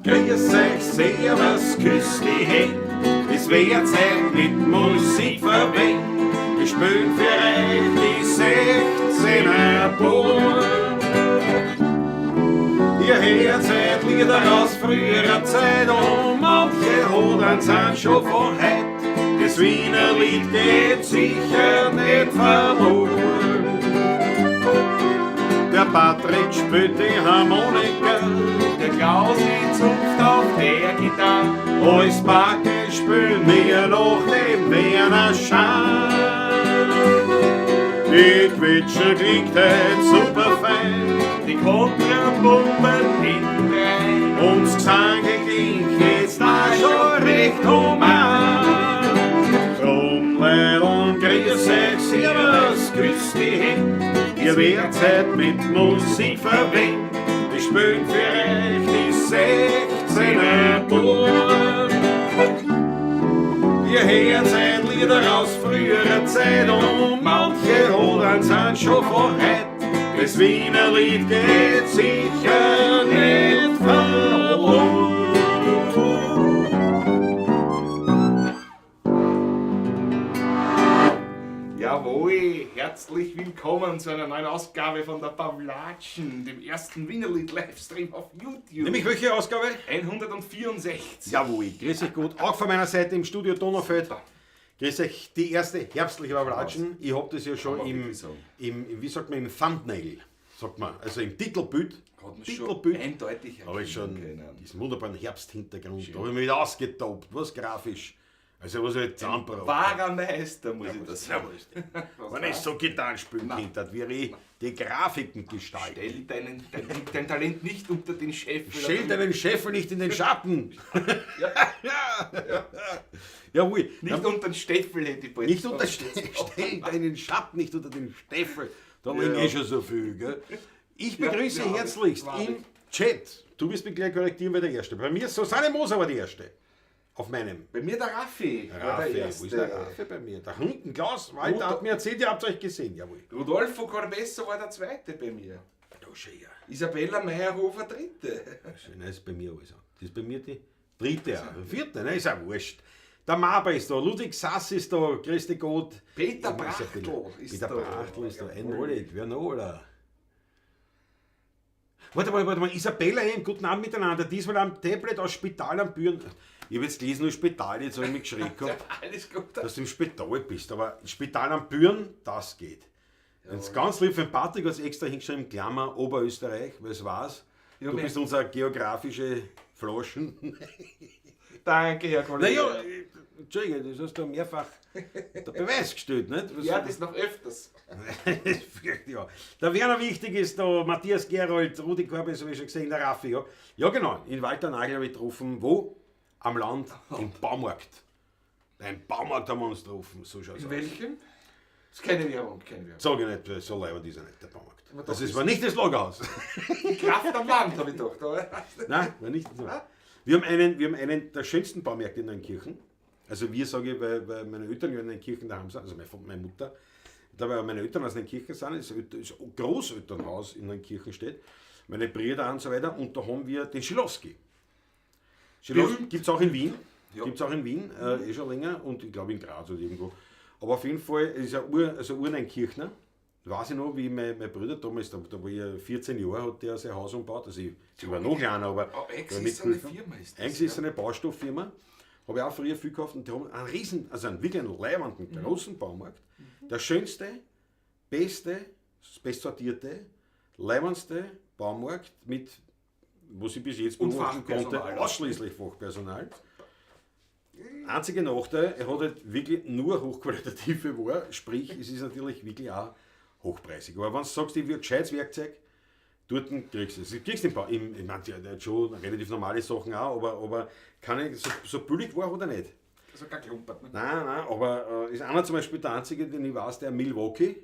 Grüß euch, servus, küss die Händ. Es wird Zeit mit Musik verwendet. Wir spielen für euch die 16er Buben. Ihr hört seit Lieder aus früherer Zeit und manche Hodern sind schon von heut. Das Wiener Lied geht sicher nicht verloren. Der Patrick spielt die Harmonika, Der Klausi zupft auf der Gitarre. Alles Backe spielen wir noch dem Werner Schein. Die Quetsche klingt heut super fein Die Kontrabomben hinten rein. und das Gesang klingt jetzt da schon recht human. Drum, Leideln, grüß euch, servus, grüß die Händ. Ihr werdet heut mit Musik verwendet. Wir spielen für euch die 16er Buben. Ihr hört seit Lieder aus früherer Zeit und manche Hodern sind schon von heut. Das Wiener Lied geht sicher nicht verloren. Jawohl, herzlich willkommen zu einer neuen Ausgabe von der Pavlatschen, dem ersten Wienerlied-Livestream auf YouTube. Nämlich welche Ausgabe? 164. Jawohl, grüß euch gut. Auch von meiner Seite im Studio Donaufeld. Grüß euch, die erste herbstliche Pavlatschen. Ich hab das ja schon man im, wirklich sagen. im, wie sagt man, im Thumbnail, sagt man, also im Titelbild. Hat man schon Titelbild. eindeutig Habe ich schon erkennen können. diesen wunderbaren Herbsthintergrund. Da habe ich mich wieder ausgetobt, was grafisch. Also was ich zusammengebracht. Wahrer Meister, muss ich das sagen. Wenn ich so Gitarren spielen könnte, wie ich die Grafiken gestalten. Stell dein Talent nicht unter den Scheffel. Stell deinen Scheffel nicht in den Schatten. Ja. ja. Jawohl. Nicht unter den Steffel hätte ich bald Nicht unter gesagt. stell deinen Schatten nicht unter den Steffel. Da liegen Ja. eh schon so viel. Gell? Ich begrüße Ja, ja, herzlichst wahrlich. im Chat. Du wirst mich gleich korrektieren, wer der Erste. Bei mir ist Susanne Moser war die Erste. Auf meinem. Bei mir der Raffi. war Raffi, der wo ist der Erste. Raffi bei mir? Da hinten, Klaus Walter Rudolf- hat mir erzählt, ihr habt euch gesehen. Jawohl. Rodolfo Corbesso war der Zweite bei mir. Da schau her. Isabella Meyerhofer Dritte. Schön, das ist bei mir alles. Das ist bei mir die dritte, auch. Vierte, ne? Ist auch wurscht. Der Maber ist da, Ludwig Sass ist da, Christi Gott. Peter Ja, ist ja Brachtl viel. ist Peter da. Brachtl ist da, Jawohl. einmalig, wer noch, oder? Warte mal, warte mal, Isabella M., guten Abend miteinander. Diesmal am Tablet aus Spital am Büren. Ich habe jetzt gelesen, nur Spital, jetzt habe ich mich geschreckt gehabt, Alles gut. dass du im Spital bist. Aber Spital am Büren, das geht. Und es ganz lieb, von Patrick hat es extra hingeschrieben, Klammer, Oberösterreich, weil es war's. Ja, Du wer- bist unser geografische Flaschen. Danke, Herr Kollege. Naja, Entschuldige, das hast du mehrfach der Beweis gestellt, nicht? Was- Ja, das noch öfters. Das fürchte ich auch. Der Werner Wichtig ist da, Matthias Gerold, Rudi Korbes habe ich schon gesehen, der Raffi, ja. Ja, genau, in Walter Nagel habe ich getroffen. Wo? Am Land, im Baumarkt. Ein Baumarkt haben wir uns getroffen, so schaut's In aus. welchem? Das ist keine Werbung, keine Werbung. Sag ich nicht, so leibend ist er nicht, der Baumarkt. Aber doch Das ist, ist- war nicht das Lagerhaus. Die Kraft am Land, habe ich gedacht. Aber Nein, war nicht das Lagerhaus. Wir haben einen der schönsten Baumärkte in Neunkirchen. Also wir, sage ich, weil meine Eltern ja in Neunkirchen daheim sind, also meine Mutter, da weil meine Eltern aus Neunkirchen sind, ist ein Großelternhaus in Neunkirchen steht, meine Brüder und so weiter, und da haben wir den Schilowski. Schilowski Berühmt. gibt es auch in Wien, Ja. gibt's auch in Wien, eh schon länger, und ich glaube in Graz oder irgendwo. Aber auf jeden Fall ist er Ur, also Ur-Neunkirchner. Weiß ich noch, wie mein Bruder damals, da war ich ja 14 Jahre, hat der sein Haus umgebaut. Also ich war noch kleiner, aber Oh, da eingesessene mitgeholfen. Firma ist das, Eingesessene Baustofffirma. Habe ich auch früher viel gekauft und die haben einen riesen, also einen wirklich einen leibenden, großen Baumarkt. Der schönste, beste, bestsortierte, leibendste Baumarkt mit, was ich bis jetzt Und beobachten konnte, Fachpersonal. ausschließlich Fachpersonal. Einziger Nachteil, er hat halt wirklich nur hochqualitative Ware, sprich, es ist natürlich wirklich auch hochpreisig. Aber wenn du sagst, ich will ein gescheites Werkzeug, dort kriegst du es. Du kriegst im Bau, im, ich meine, der hat schon relativ normale Sachen auch, aber kann ich, so billig war oder nicht? Also kein Klumpert. Ne? Nein, nein, aber ist einer zum Beispiel der einzige, den ich weiß, der Milwaukee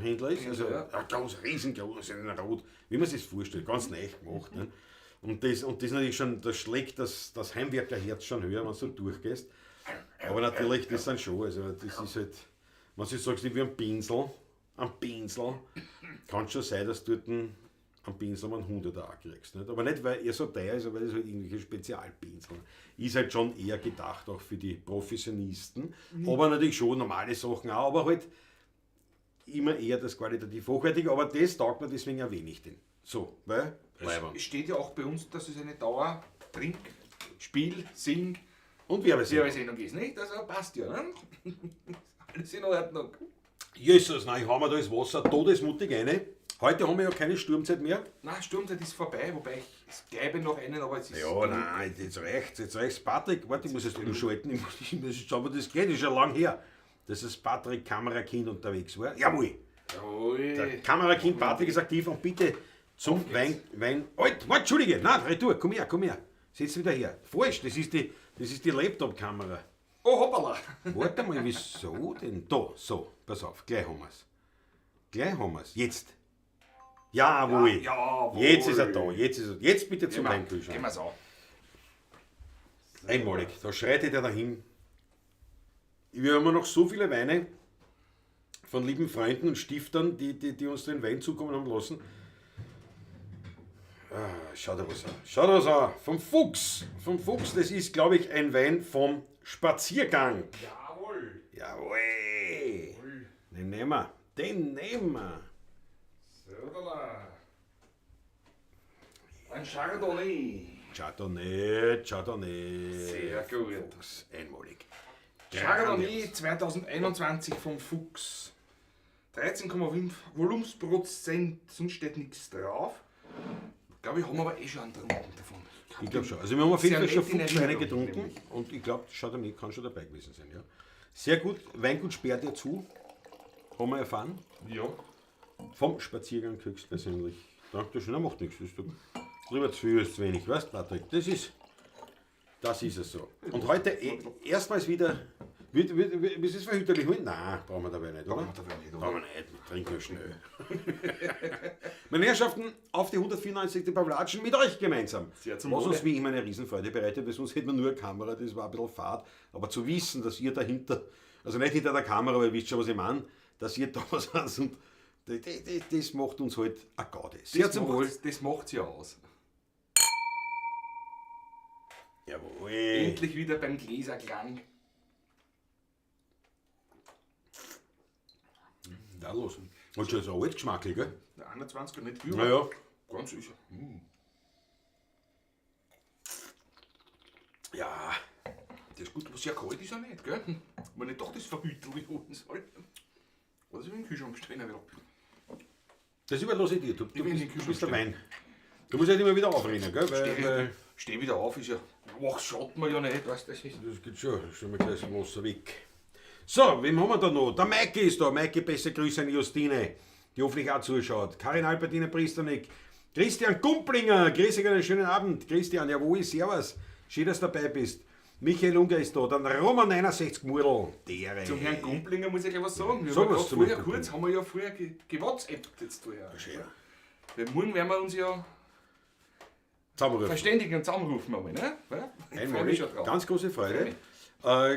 Händler ist. Also ja. ein ganz riesengroß, in Rot, wie man sich das vorstellt, ganz neu gemacht. Ne? Und das natürlich schon, das schlägt das Heimwerkerherz schon höher, wenn du so durchgehst. Aber natürlich, das sind schon, also das ist halt, wenn du sagst, ich will einen Pinsel, kann schon sein, dass du dort einen einen Pinsel um einen 100er auch kriegst. Nicht? Aber nicht, weil er so teuer ist, aber weil es halt irgendwelche Spezialpinsel. Ist halt schon eher gedacht auch für die Professionisten. Aber natürlich schon normale Sachen auch, aber halt immer eher das qualitativ hochwertige. Aber das taugt mir deswegen ein wenig denn. So, weil Leiwand. Es steht ja auch bei uns, dass es eine Dauer Trink, Spiel, Sing, Und Werbesendung. Werbesendung ist, nicht? Also passt ja, ne? Alles in Ordnung. Jesus, nein, ich hau mir da das Wasser todesmutig rein. Heute haben wir ja keine Sturmzeit mehr. Na, Sturmzeit ist vorbei, wobei ich, es gäbe noch einen, aber es ist. Ja, nein, jetzt reicht's, jetzt reicht's. Patrick, warte, ich muss jetzt umschalten, ich muss jetzt schauen, wo das geht, ist schon lang her, dass das Patrick Kamerakind unterwegs war. Jawohl, Jawohl. der Kamerakind Patrick ist aktiv und bitte zum Wein, Wein, halt, warte, Entschuldige, nein, retour, komm her, komm her, setz wieder her. Falsch, das ist die Laptop-Kamera. Oh, hoppala. Warte mal, wieso denn? Da, so, pass auf, gleich haben wir's. Gleich haben wir's, jetzt. Jawohl. Ja, jawohl. Jetzt ist er da, jetzt ist er. Jetzt bitte zum Gehen wir- Weinkühlschrank. Gehen wir's an. Einmalig, da schreitet er dahin. Wir haben ja noch so viele Weine von lieben Freunden und Stiftern, die uns den Wein zukommen haben lassen. Ah, schau dir was an. Schau dir was an. Vom Fuchs. Vom Fuchs, das ist, glaube ich, ein Wein vom Spaziergang. Jawohl. Jawohl. Den nehmen wir. Den nehmen wir. So, da. Ein Chardonnay. Chardonnay, Chardonnay. Sehr gut. Fuchs, einmalig. Chardonnay 2021 vom Fuchs. 13,5 Volumensprozent, sonst steht nichts drauf. Glaube ich, haben wir aber eh schon einen getrunken davon. Ich glaube schon. Also wir haben auf jeden Sehr Fall schon nett in Fuchsweine Erinnerung, getrunken nämlich. und ich glaube, Chardonnay kann schon dabei gewesen sein. Ja. Sehr gut, Weingut sperrt ja zu, haben wir erfahren. Ja. Vom Spaziergang höchstpersönlich. Danke schön, er macht nichts. Das ist doch lieber zu viel als zu wenig, weißt du, Patrick? Das ist es so. Und heute erstmals wieder, ist es verhüterlich? Nein, brauchen wir dabei nicht, oder? Brauchen wir dabei nicht, oder? Brauchen wir nicht, wir trinken ja schnell. Meine Herrschaften, auf die 194. Pawlatschen mit euch gemeinsam. Sehr zum Was Wohle. uns wie immer eine Riesenfreude bereitet, weil sonst hätten wir nur eine Kamera, das war ein bisschen fad. Aber zu wissen, dass ihr dahinter, also nicht hinter der Kamera, aber ihr wisst schon, was ich meine, dass ihr da seid und das macht uns halt eine Gaude. Sehr Das zum Wohl. Das macht's ja aus. Jawohl. Endlich wieder beim Gläserklang. Da los. Und schon so alt Geschmacklich, gell? 21 nicht viel. Naja. Ganz sicher. Ja. Das ist gut, aber sehr kalt ist er nicht, gell? Wenn ich doch das Verhüterli holen soll. Oder soll ich in den Kühlschrank stellen? Wieder? Das überlasse ich dir. Du will in den bist der Kühlschrank Wein. Du musst halt immer wieder aufrennen, gell? Weil Steh wieder auf, ist ja. Ach, schaut man ja nicht, weißt du, das ist. das geht schon. Schon mal gleich das Wasser weg. So, wem haben wir da noch? Der Maike ist da. Maike, beste Grüße an Justine, die hoffentlich auch zuschaut. Karin Albertine Priesternick. Christian Gumplinger, grüß dich, einen schönen Abend. Christian, jawohl, servus. Schön, dass du dabei bist. Michael Unger ist da. Dann Roman 61 Murl. Dere. Zum Herrn Gumplinger muss ich gleich was sagen. Wir Sag haben was grad zum vorher Herrn kurz, haben wir ja vorher gewhatsappt jetzt vorher. Schön. Weil morgen werden wir uns ja Zusammenrufen. verständigen und zusammenrufen einmal, ne? Ja? Ich freu mich Einmalig. schon drauf. Ganz große Freude.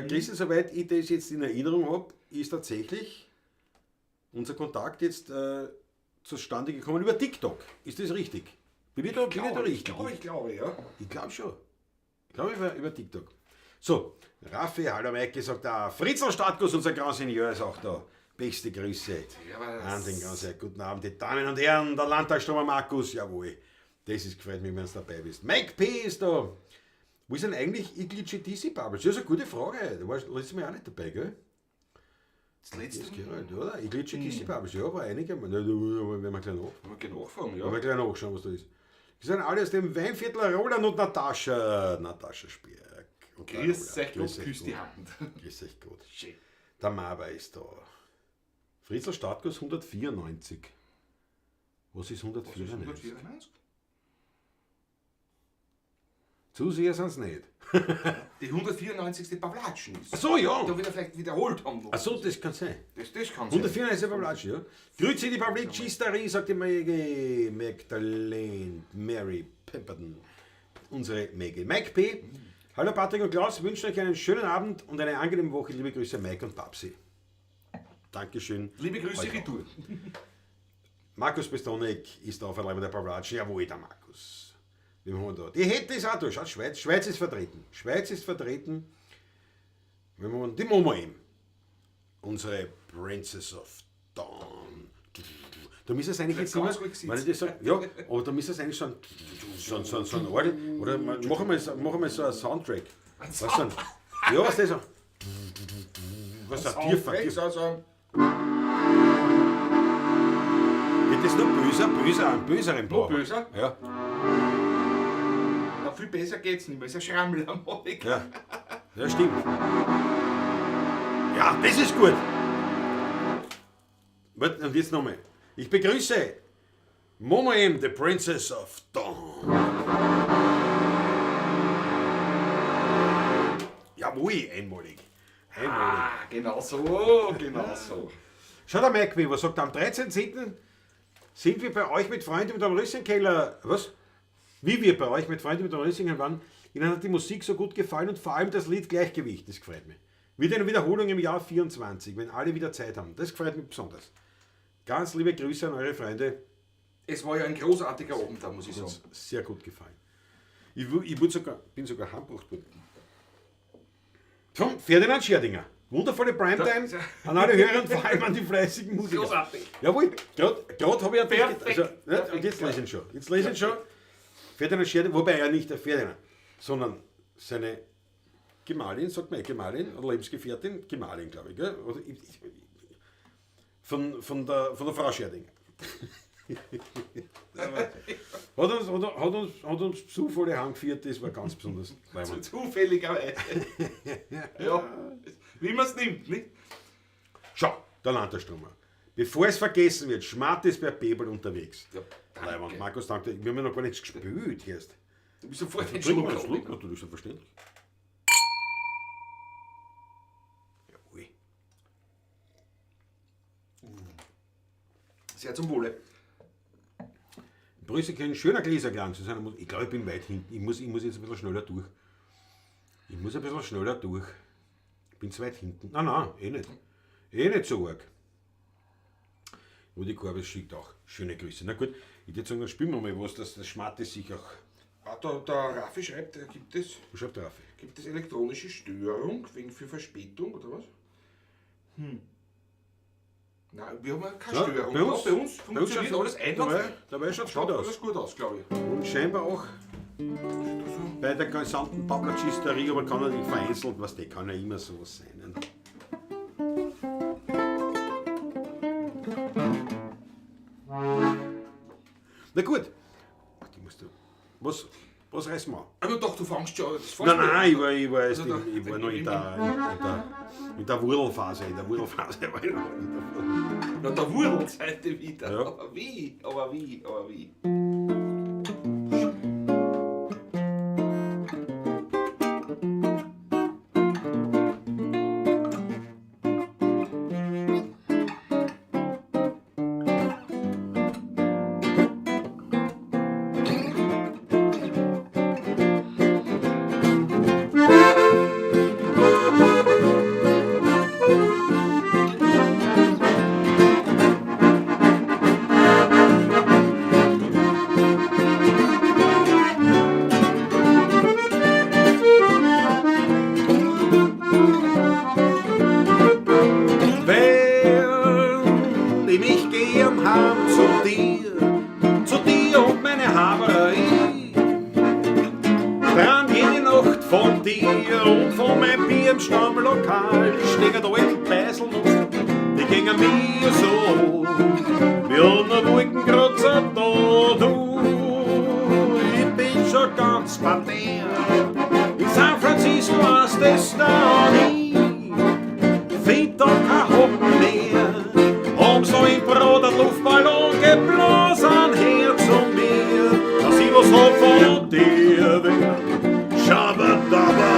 Christian, soweit ich das jetzt in Erinnerung habe, ist tatsächlich unser Kontakt jetzt zustande gekommen über TikTok. Ist das richtig? Bin ich da, bin ich da richtig? Ich glaube, ja. Ich glaube schon. Ich glaube über TikTok. So, Raffi, hallo Maike, sagt da. Fritzl Stadtguss, unser Grand Senior, ist auch da. Beste Grüße. Servus. An den ganz sehr guten Abend, die Damen und Herren, der Landtagsstürmer Markus, jawohl. Das ist gefreut mich, wenn du dabei bist. Mike P. ist da. Wo ist denn eigentlich Iglici DC Bubbles? Das ist eine gute Frage. Da warst du letztes Mal auch nicht dabei, gell? Das letzte Das gehört, oder? Iglici DC Bubbles, ja, war einige. Na, da werden wir gleich nach. Mal gleich nachfragen, ja. Werden wir gleich nachschauen, was da ist. Die sind alle aus dem Weinviertel Roland und Natascha. Natascha Spierk. Und der Grüß Roland. euch Gott, Grüß euch küss die Gott. Hand. Grüß euch Gott. Schön. Der Maba ist da. Fritzl Startkurs 194. Was ist 194? 194? Zu sehr sind es nicht. Die 194. Pawlatschen ist. Ach so, ja. Da wieder vielleicht wiederholt haben. Ach so, das kann sein. Das kann sein. 194 Pawlatschen, ja. Grüezi die Pawlatschisteri, sagt die Maggie Magdalene Mary Pemberton. Unsere Maggie. Mike P. Hallo Patrick und Klaus, wünschen euch einen schönen Abend und eine angenehme Woche. Liebe Grüße, Mike und Babsi. Dankeschön. Liebe Grüße, Euch auch. Retour. Markus Pistonik ist da auf der Pavlatsch. Jawohl, der Markus. Wie haben wir da? Die hätte es auch da. Schaut, Schweiz, Schweiz ist vertreten. Schweiz ist vertreten. Die Momo M. Unsere Princess of Dawn. Da müsste es eigentlich jetzt immer, wenn ich das sage, ja, aber da müsste es eigentlich so ein, so ein Orgel, oder machen wir so einen Soundtrack. Was dann? Ja, was das so? Was ein tiefer. Geht das noch böser, einen böseren Noch böser? Ja. Na, viel besser geht's nicht mehr, ist ein Schrammelharmonika. Ja. Ja, stimmt. Ja, das ist gut. Warte, und jetzt nochmal. Ich begrüße Momo M, the Princess of Dawn. Jawohl, einmalig. Einmalig. Ah, genau so, genau so. Schau, der Mike Weber sagt, am 13.10. sind wir bei euch mit Freunden mit einem Rössenkeller. Was? Wie wir bei euch mit Freunden mit einem Rössenkeller waren, ihnen hat die Musik so gut gefallen und vor allem das Lied Gleichgewicht. Das gefreut mich. Wieder eine Wiederholung im Jahr 24, wenn alle wieder Zeit haben. Das gefreut mich besonders. Ganz liebe Grüße an eure Freunde. Es war ja ein großartiger Abend da, muss ich sagen. Sehr gut gefallen. Ich bin sogar heimgebracht worden. Vom Ferdinand Scherdinger. Wundervolle Primetime an alle Hörer und vor allem an die fleißigen Musiker. Großartig. Jawohl, gerade habe ich Perfekt. Also, ne, und jetzt lese ich ihn schon. Jetzt lese ich ihn schon. Ferdinand Scherdinger, wobei er nicht der Ferdinand, sondern seine Gemahlin, sagt man Gemahlin oder Lebensgefährtin, Gemahlin, glaube ich, gell? Oder von der Frau Scherdinger. Hat uns zufällig heimgeführt, das war ganz besonders. Zufälligerweise. Ja, wie man es nimmt, nicht? Schau, der Landesstrummer. Bevor es vergessen wird, Schmatt ist bei Bebel unterwegs. Ja, danke. Markus, danke. Wir haben ja noch gar nichts gespielt erst. Du bist sofort ein Schluck. Schluck, natürlich, selbstverständlich. Jawohl. Sehr zum Wohle. Brüssel kein schöner Gläserklang zu sein. Ich glaube, ich bin weit hinten. Ich muss jetzt ein bisschen schneller durch. Ich muss ein bisschen schneller durch. Ich bin zu weit hinten. Nein, nein, eh nicht. Eh nicht so arg. Rudi Korbes schickt auch schöne Grüße. Na gut, ich würde sagen, dann spielen wir mal was, dass das Schmatte sich auch. Ah, der Raffi schreibt, gibt es. Was schreibt der Raffi? Gibt es elektronische Störung wegen für Verspätung oder was? Hm. Nein, wir haben keine Ja, Störung. bei uns funktioniert alles einwandfrei. Dabei schaut es Schaut gut aus. alles gut aus, glaube ich. Und scheinbar auch bei der gesamten Pavlatschisterie, aber kann natürlich vereinzelt, was der kann ja immer sowas sein. Ne? Na gut. Ach, die musst du. Was reißen wir an? Aber doch, du fängst schon. Das Nein, nein, ich war, erst Also ich war noch in der Wurdelphase. In der Wurdelphase war ich noch. Na, der Wurdelseite wieder. Ja. Aber wie, aber wie, aber wie. Wenn ich geh am Heim zu dir und meine Haberei, dran jede Nacht von dir und von meinem Bier im Stammlokal, stehen da alten Beiseln und die gingen mir so, wie an Wolkenkratzer da, du, ich bin schon ganz bei dir, in San Francisco hast es da nie, find da kein Hocken mehr. Haben so im Brot einen Luftballon geblasen her zu mir, dass ich was hab von dir wär. Schabadaba.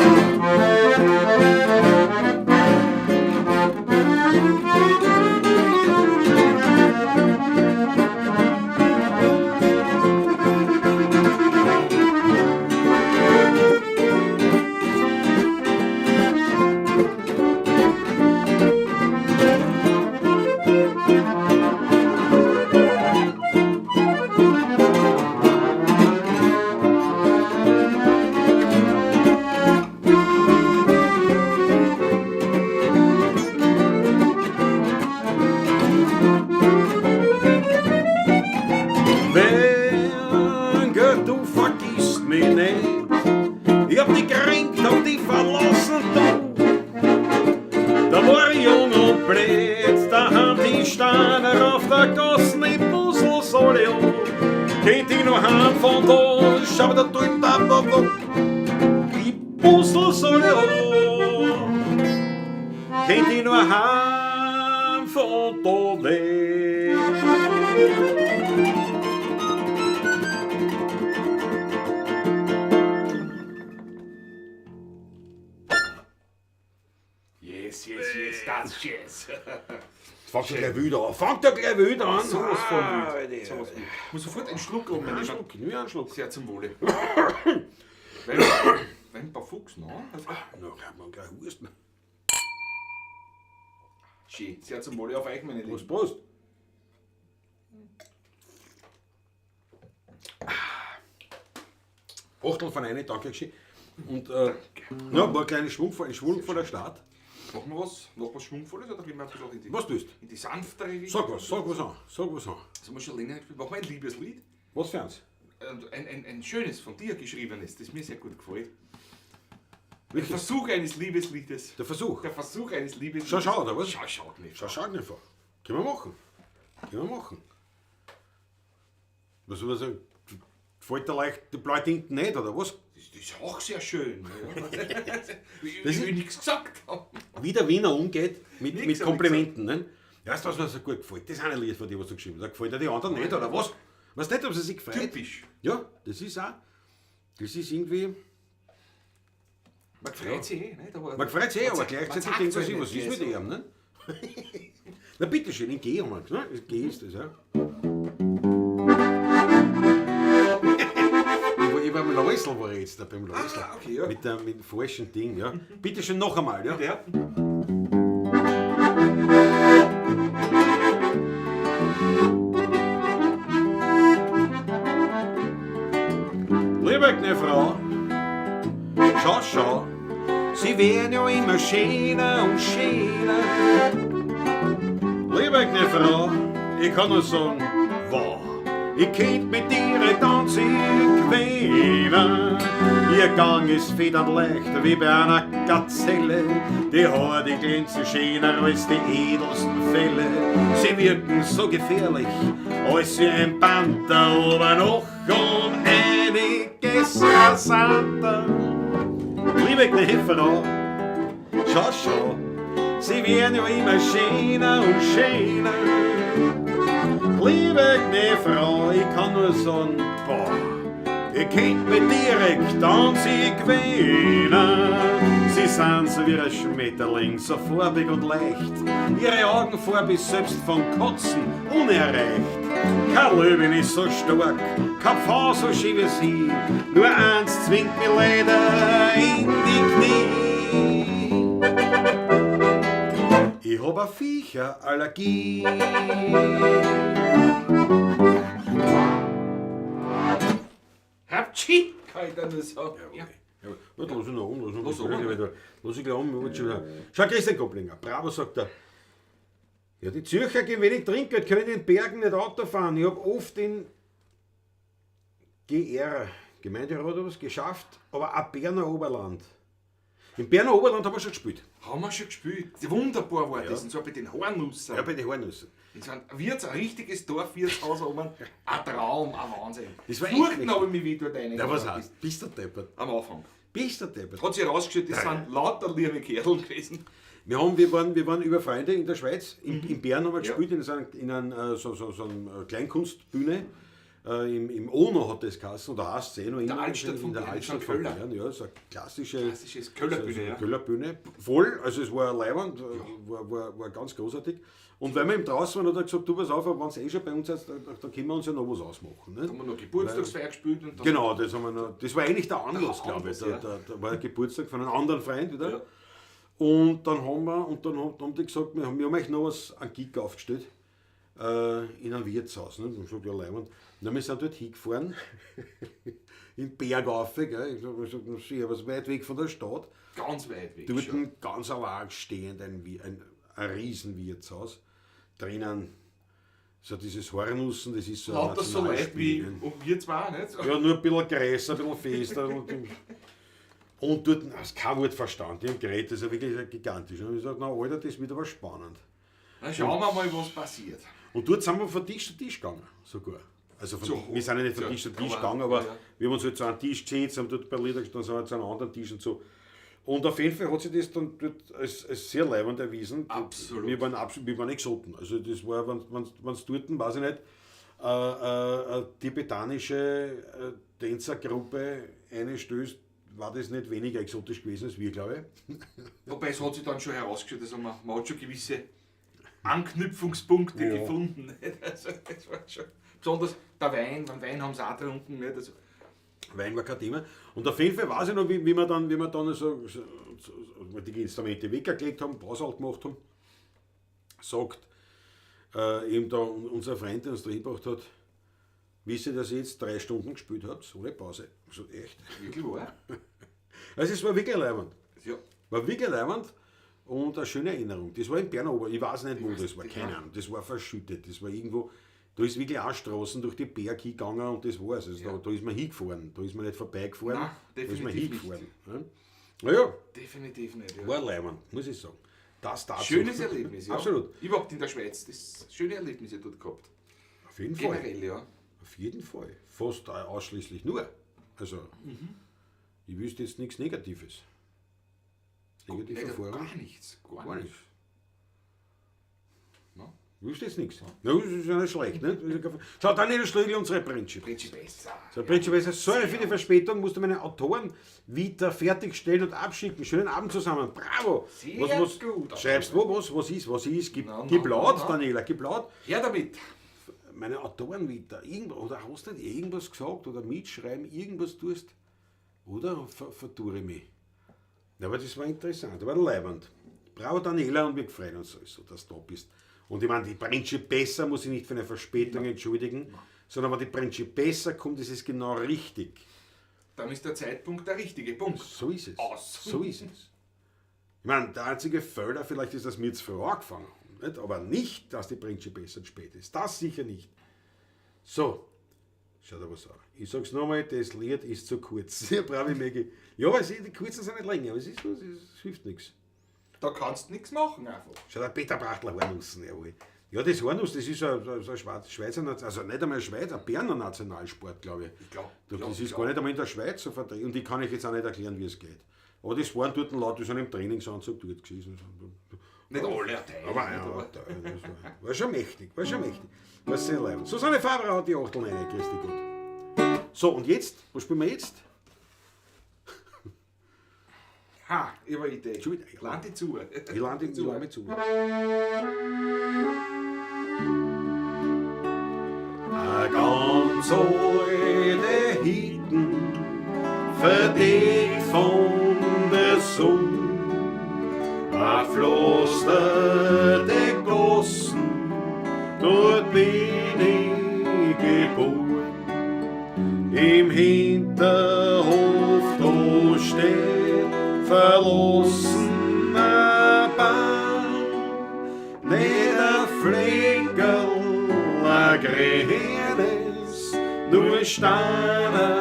heim von da, schau da dort da, da, da. Ich Puzzle soll ich an, könnt ich nur heim von da nicht. Yes, yes, yes, das ist yes. Fangt er gleich wieder an. Fangt er gleich wieder an. So was von Ah, wild. Alter. So was wild. Ich muss sofort einen Schluck um, Einen Schluck, nur einen Schluck. Sehr zum Wohle. Wenn ein paar Fuchs, ne? Also, Na, kann man gleich husten. schön. Sehr zum Wohle auf euch, meine Lieben. Prost, Prost. Achtel von einer, danke geschehen. Und ja, war ein kleiner Schwung, ein schwungvoller Start. Machen wir was? Noch was Schwungvolles oder gehen wir ein bisschen in die, Was tust? in die sanftere Richtung? Sag was an, sag was an. Das haben wir schon länger gespielt. Machen wir ein Liebeslied? Was für eins? Ein schönes, von dir geschriebenes, das mir sehr gut gefällt. Der Welches? Versuch eines Liebesliedes. Der Versuch. Der Versuch eines Liebesliedes. Schau, schau, oder was? Schau, schau, nicht. Schau, schau nicht vor. Können wir machen. Können wir machen. Was soll man sagen? Gefällt dir leicht die blaue Tinte nicht, oder was? Das ist auch sehr schön. Ja. Ich Das will nichts gesagt haben. Wie der Wiener umgeht mit, Nix mit hab ich Komplimenten. Ne? Ja, weißt du, was mir so gut gefällt? Das ist ein Lied von dir, was du geschrieben hast. Da gefällt dir die anderen nicht, oder was? Weißt nicht, ob sie sich gefreut? Typisch. Ja, das ist auch. Das ist irgendwie. Man freut sich eh, nicht? Aber Man freut sich eh, aber man gleichzeitig sagt denkt man halt sich, was nicht ist mit gleich ihm, ne? Na bitteschön, in G haben wir gesagt, ne? G ist das, ja. Ich war beim Läusl, war ich jetzt da beim Läusl. Ah, okay, ja. Mit dem falschen Ding, ja. Bitteschön noch einmal, ja. so. Ja. Liebe gnä Frau, schau, schau, sie werden ja immer schöner und schöner. Liebe gnä Frau, ich kann nur sagen, wow, ich könnt mit dir tanzen quälen. Ihr Gang ist federnleicht wie bei einer Gazelle, die Haare, die glänzen schöner als die edelsten Felle. Sie wirken so gefährlich, als sie ein Panther, aber noch um einiges rasanter. Liebe gnä Frau, schau, schau, sie werden ja immer schöner und schöner. Liebe gnä Frau, ich kann nur sagen, boah, ich könnt mich direkt an sie gewöhnen. Sie sind so wie ein Schmetterling, so farbig und leicht. Ihre Augenfarbe ist selbst von Kotzen unerreicht. Kein Löwen ist so stark, kein Pfau so schön wie sie. Nur eins zwingt mich leider in die Knie. Ich hab a Viecherallergie. Habtschi, kann ich da nur sagen. Ja. Ja, warte, lass ich noch um, lass Lass noch um. Lass ich gleich um, ich wollte schon wieder. Schau, Christian Koblinger, bravo, sagt er. Ja, die Zürcher geben wenig Trinkgeld, können in den Bergen nicht Auto fahren. Ich hab oft in GR, Gemeinderat oder was, geschafft, aber auch Berner Oberland. Im Berner Oberland haben wir schon gespielt. Haben wir schon gespielt. Wunderbar war das. Und zwar bei den Hornussen. Ja, bei den Hornüssen. Das war ein Wirts, ein richtiges Dorfwirtshaus oben. Ein Traum, ein Wahnsinn. Das war echt Furchten mächtig. habe ich mich wieder dort Ja, was reingebracht. heißt? Bist du deppert? Am Anfang. Bist du deppert? Hat sich herausgestellt, das sind lauter liebe Kerl gewesen. Wir waren über Freunde in der Schweiz, in Bern haben wir Ja. gespielt, in so einer so Kleinkunstbühne. Im Ono hat das geheißen, oder heißt es eh noch immer. Altstadt von in der Bern, Altstadt in von Köller. Bern, ja, so eine klassische, Klassisches Köllerbühne, so eine ja. Köllerbühne. Voll, also es war leiwand, war ganz großartig. Und weil wir eben draußen waren, hat er gesagt, du pass auf, wenn es eh schon bei uns ist, da können wir uns ja noch was ausmachen. Ne? Da haben wir noch Geburtstagsfeier gespielt. Und dann Genau, das haben wir noch, das war eigentlich der Anlass, Der glaube ich. Anlass, ja. Da war der Geburtstag von einem anderen Freund wieder. Ja. Und dann haben wir, und dann haben die gesagt, wir haben eigentlich noch was, einen Gig aufgestellt, in einem Wirtshaus. Ne? Und gesagt, ja, leiwand. Und dann wir sind dort hingefahren, in den Berg rauf, gell? Ich sag, na, sicher, aber es ist weit weg von der Stadt. Ganz weit weg. Dort schon. ganz allein stehend ein Riesenwirtshaus. Drinnen so dieses Hornussen, das ist so ein Lauter so Leute wie Nationalspiel, ne? und wir zwei, nicht? Ja, nur ein bisschen größer, ein bisschen fester. Und dort hast du kein Wort verstanden. Die haben geredet, das ist ja wirklich gigantisch. Und ich gesagt, na Alter, das wird aber spannend. Na, schauen wir mal, was passiert. Und dort sind wir von Tisch zu Tisch gegangen, sogar. Also von, So wir sind ja nicht von so, Tisch zu Tisch aber- gegangen, aber ja, ja. wir haben uns halt zu einem Tisch gesetzt, haben dort ein paar Lieder gespielt, dann sind wir zu einem anderen Tisch und so. Und auf jeden Fall hat sich das dann dort als sehr leibend erwiesen. Absolut. Wir waren, absolut, wir waren Exoten. Also das war, wenn es dort, weiß ich nicht, eine tibetanische Tänzergruppe einstößt, war das nicht weniger exotisch gewesen als wir, glaube ich. Wobei es hat sich dann schon herausgestellt, also man hat schon gewisse Anknüpfungspunkte Ja. gefunden. Nicht? Also, das war schon, besonders der Wein, beim Wein haben sie auch getrunken. Nicht? Also, Wein war kein Thema. Und auf jeden Fall weiß ich noch, wie wir dann so die Instrumente weggelegt haben, Pause halt gemacht haben, sagt eben da unser Freund, der uns da hingebracht hat, wisst ihr, dass ihr jetzt 3 Stunden gespielt habt, ohne Pause? Ich so, echt? wirklich wahr? Also es war wirklich leibend. Ja. War wirklich leibend und eine schöne Erinnerung. Das war in Berner, ich weiß nicht, wo das war, keine ja. Ahnung. Das war verschüttet, das war irgendwo, da ist wirklich auch Straßen durch die Berg hingegangen und das war's. Also Ja. da ist man hingefahren, da ist man nicht vorbeigefahren, Nein, da ist man definitiv hingefahren. Ja. Naja, Definitiv nicht. Ja. war leibend, muss ich sagen. Das dazu. Schönes Erlebnis, ja. Absolut. Überhaupt in der Schweiz, das schöne Erlebnisse dort gehabt. Auf jeden Fall. Generell, ja. Auf jeden Fall. Fast ausschließlich nur. Also, ich wüsste jetzt nichts Negatives. Negative Nicht, Erfahrung? gar nichts. Gar, Gar nichts. nichts. No? Wüsste jetzt nichts. Na, das ist ja nicht schlecht. Ne? Schau, Daniel Schlögl, unsere Princip. Principessa. So, Principessa, sorry für die Verspätung, musste meine Autoren wieder fertigstellen und abschicken. Schönen Abend zusammen. Bravo! Sehr was, was, gut. Schreibst wo, was ist? Gib, Na, na, gib laut, na, na. Daniela, gib laut. Her damit. Meine Autoren wieder. Irgend, oder hast du nicht irgendwas gesagt oder mitschreiben, irgendwas tust? Oder vertue ich mich? Ja, aber das war interessant, war leibend. Bravo Daniela und wir freuen uns sowieso, dass du da bist. Und ich meine, die Principessa muss ich nicht für eine Verspätung entschuldigen, sondern wenn die Principessa kommt, ist es genau richtig. Dann ist der Zeitpunkt der richtige Punkt. So ist es. Aus. So ist es. Ich meine, der einzige Fehler vielleicht ist, dass wir jetzt früh angefangen haben. Nicht? Aber nicht, dass die Principessa zu spät ist. Das sicher nicht. So, schaut aber was an. Ich sag's nochmal, das Lied ist zu kurz. Ja, bravo, Maggie. Ja, aber die kurzen sind nicht länger, aber es hilft nichts. Da kannst du nichts machen einfach. Schau, der Peter Brachtler Hornussen, jawohl. Ja, das Hornuss, das ist ein Schweizer, also nicht einmal ein Schweizer, ein Berner Nationalsport, glaube ich. Ich glaub, Das ist gar nicht einmal in der Schweiz so vertreten. Und die kann ich jetzt auch nicht erklären, wie es geht. Aber das waren dort Leute, die sind im Trainingsanzug dort gewesen. Nicht alle Teile. Aber nicht, ja, aber- das war schon mächtig, war schon mächtig. War sehr leibend. Susanne Faber hat die Achtel rein, grüß dich Gott. So, und jetzt? Was spielen wir jetzt? Ha, ich habe eine Idee. Schon wieder? Land die zu. Ich lande zu. Zu. Eine ganz alte Hitten, verdeckt von der Sonne, ein pflasterte Gossen, dort bin ich geboren. Im Hinterhof, da steht verlassener Baum, nicht ein Fleckerl, ein grünes, nur Steine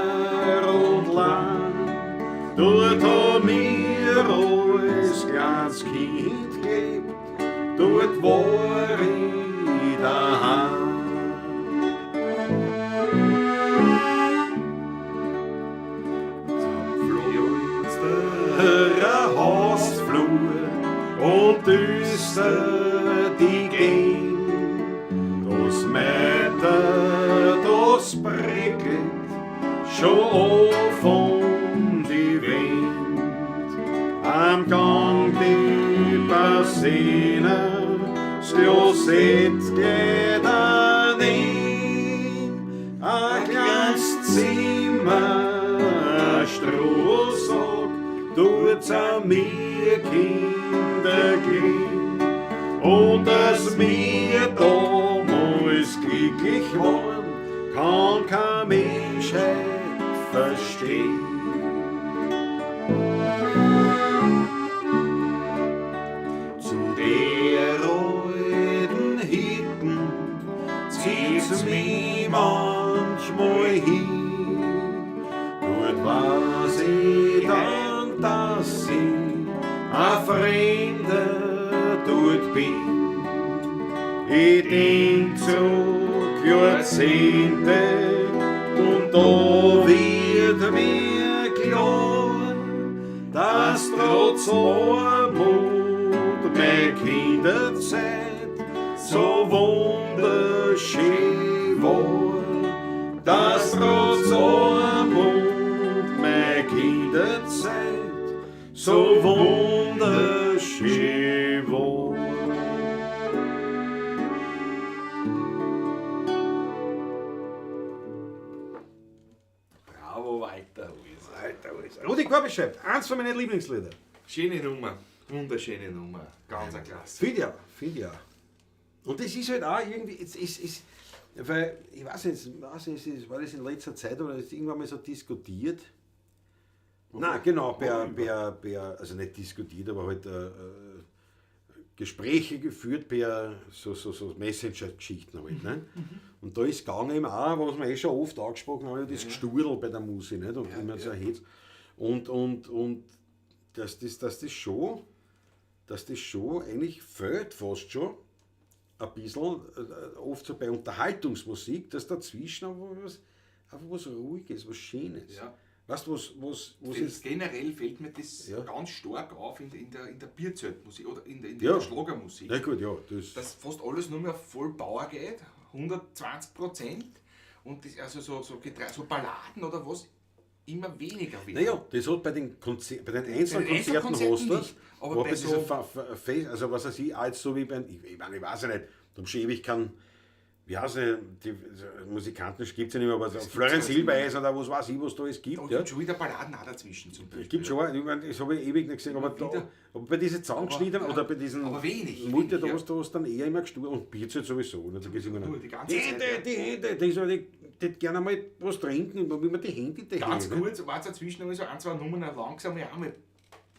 und Land. Dort hab mir als kleines Kind gelebt, dort war ich daheim. Finsterer Hausflur und düster die Gänge. Das Meter, das prickelt schon von die Wind. Am Gang die Bassine, das Klosett geht daneben. Ein kleines Zimmer, ein Strohsack, tut's an mir Kinder gehen. Und dass wir damals glücklich waren, kann kein Mensch heut verstehen. Zu der alten Hütten zieht's mich manchmal hin. Dort weiß ich dann, dass ich ein Fremder dort bin. Ich denk zurück Jahrzehnte und da wird mir klar, dass trotz Armut meine Kinderzeit so wunderschön war. Dass trotz Armut meine Kinderzeit so wunderschön war. Bravo, Walter Heuser. Alter, Alter. Rudi Korbisch schreibt, eins von meinen Lieblingslieder. Schöne Nummer. Wunderschöne Nummer. Ganz eine Klasse. Finde ich auch, finde ich auch. Und das ist halt auch irgendwie, es ist, weil, ich weiß nicht, war das in letzter Zeit oder ist irgendwann mal so diskutiert? Nein, genau, per, also nicht diskutiert, aber halt Gespräche geführt per so Messenger-Geschichten halt. Ne? Und da ist gegangen eben auch, was wir eh schon oft angesprochen haben, das Gesturdel bei der Musik, nicht? Und immer so Hetz. Und dass das schon eigentlich fehlt fast schon ein bisschen, oft so bei Unterhaltungsmusik, dass dazwischen einfach was Ruhiges, was Schönes. Ja. Weißt du, was ist? Generell fällt mir das ganz stark auf in der Bierzeltmusik oder in der Schlagermusik. Ja, gut, ja, dass fast alles nur mehr voll Power geht, 120%, und das, also so Balladen oder was, immer weniger wird. Naja, das hat bei den einzelnen Konzerten hast du das, aber bei dieser also was weiß ich, als so wie bei, ich meine, ich weiß ja nicht, da hab schon ewig kein, wie heißt die Musikanten gibt es ja nicht mehr, aber so Florian Silbereisen oder was weiß ich, was da alles gibt. Da gibt schon wieder Balladen auch dazwischen zum Beispiel. Es gibt schon, ich meine, das habe ich ewig nicht gesehen, aber, aber bei diesen Zusammengeschnittenen oder bei diesen aber wenig, Multi, da hast du dann eher immer gestorben und Bierzelt sowieso. Da geht's immer die ganze Hände, Zeit, die Hände, die soll die gerne mal was trinken, wie man die Hände in die Ganz Hände, kurz, war es dazwischen noch so ein, zwei Nummern langsam ja auch mal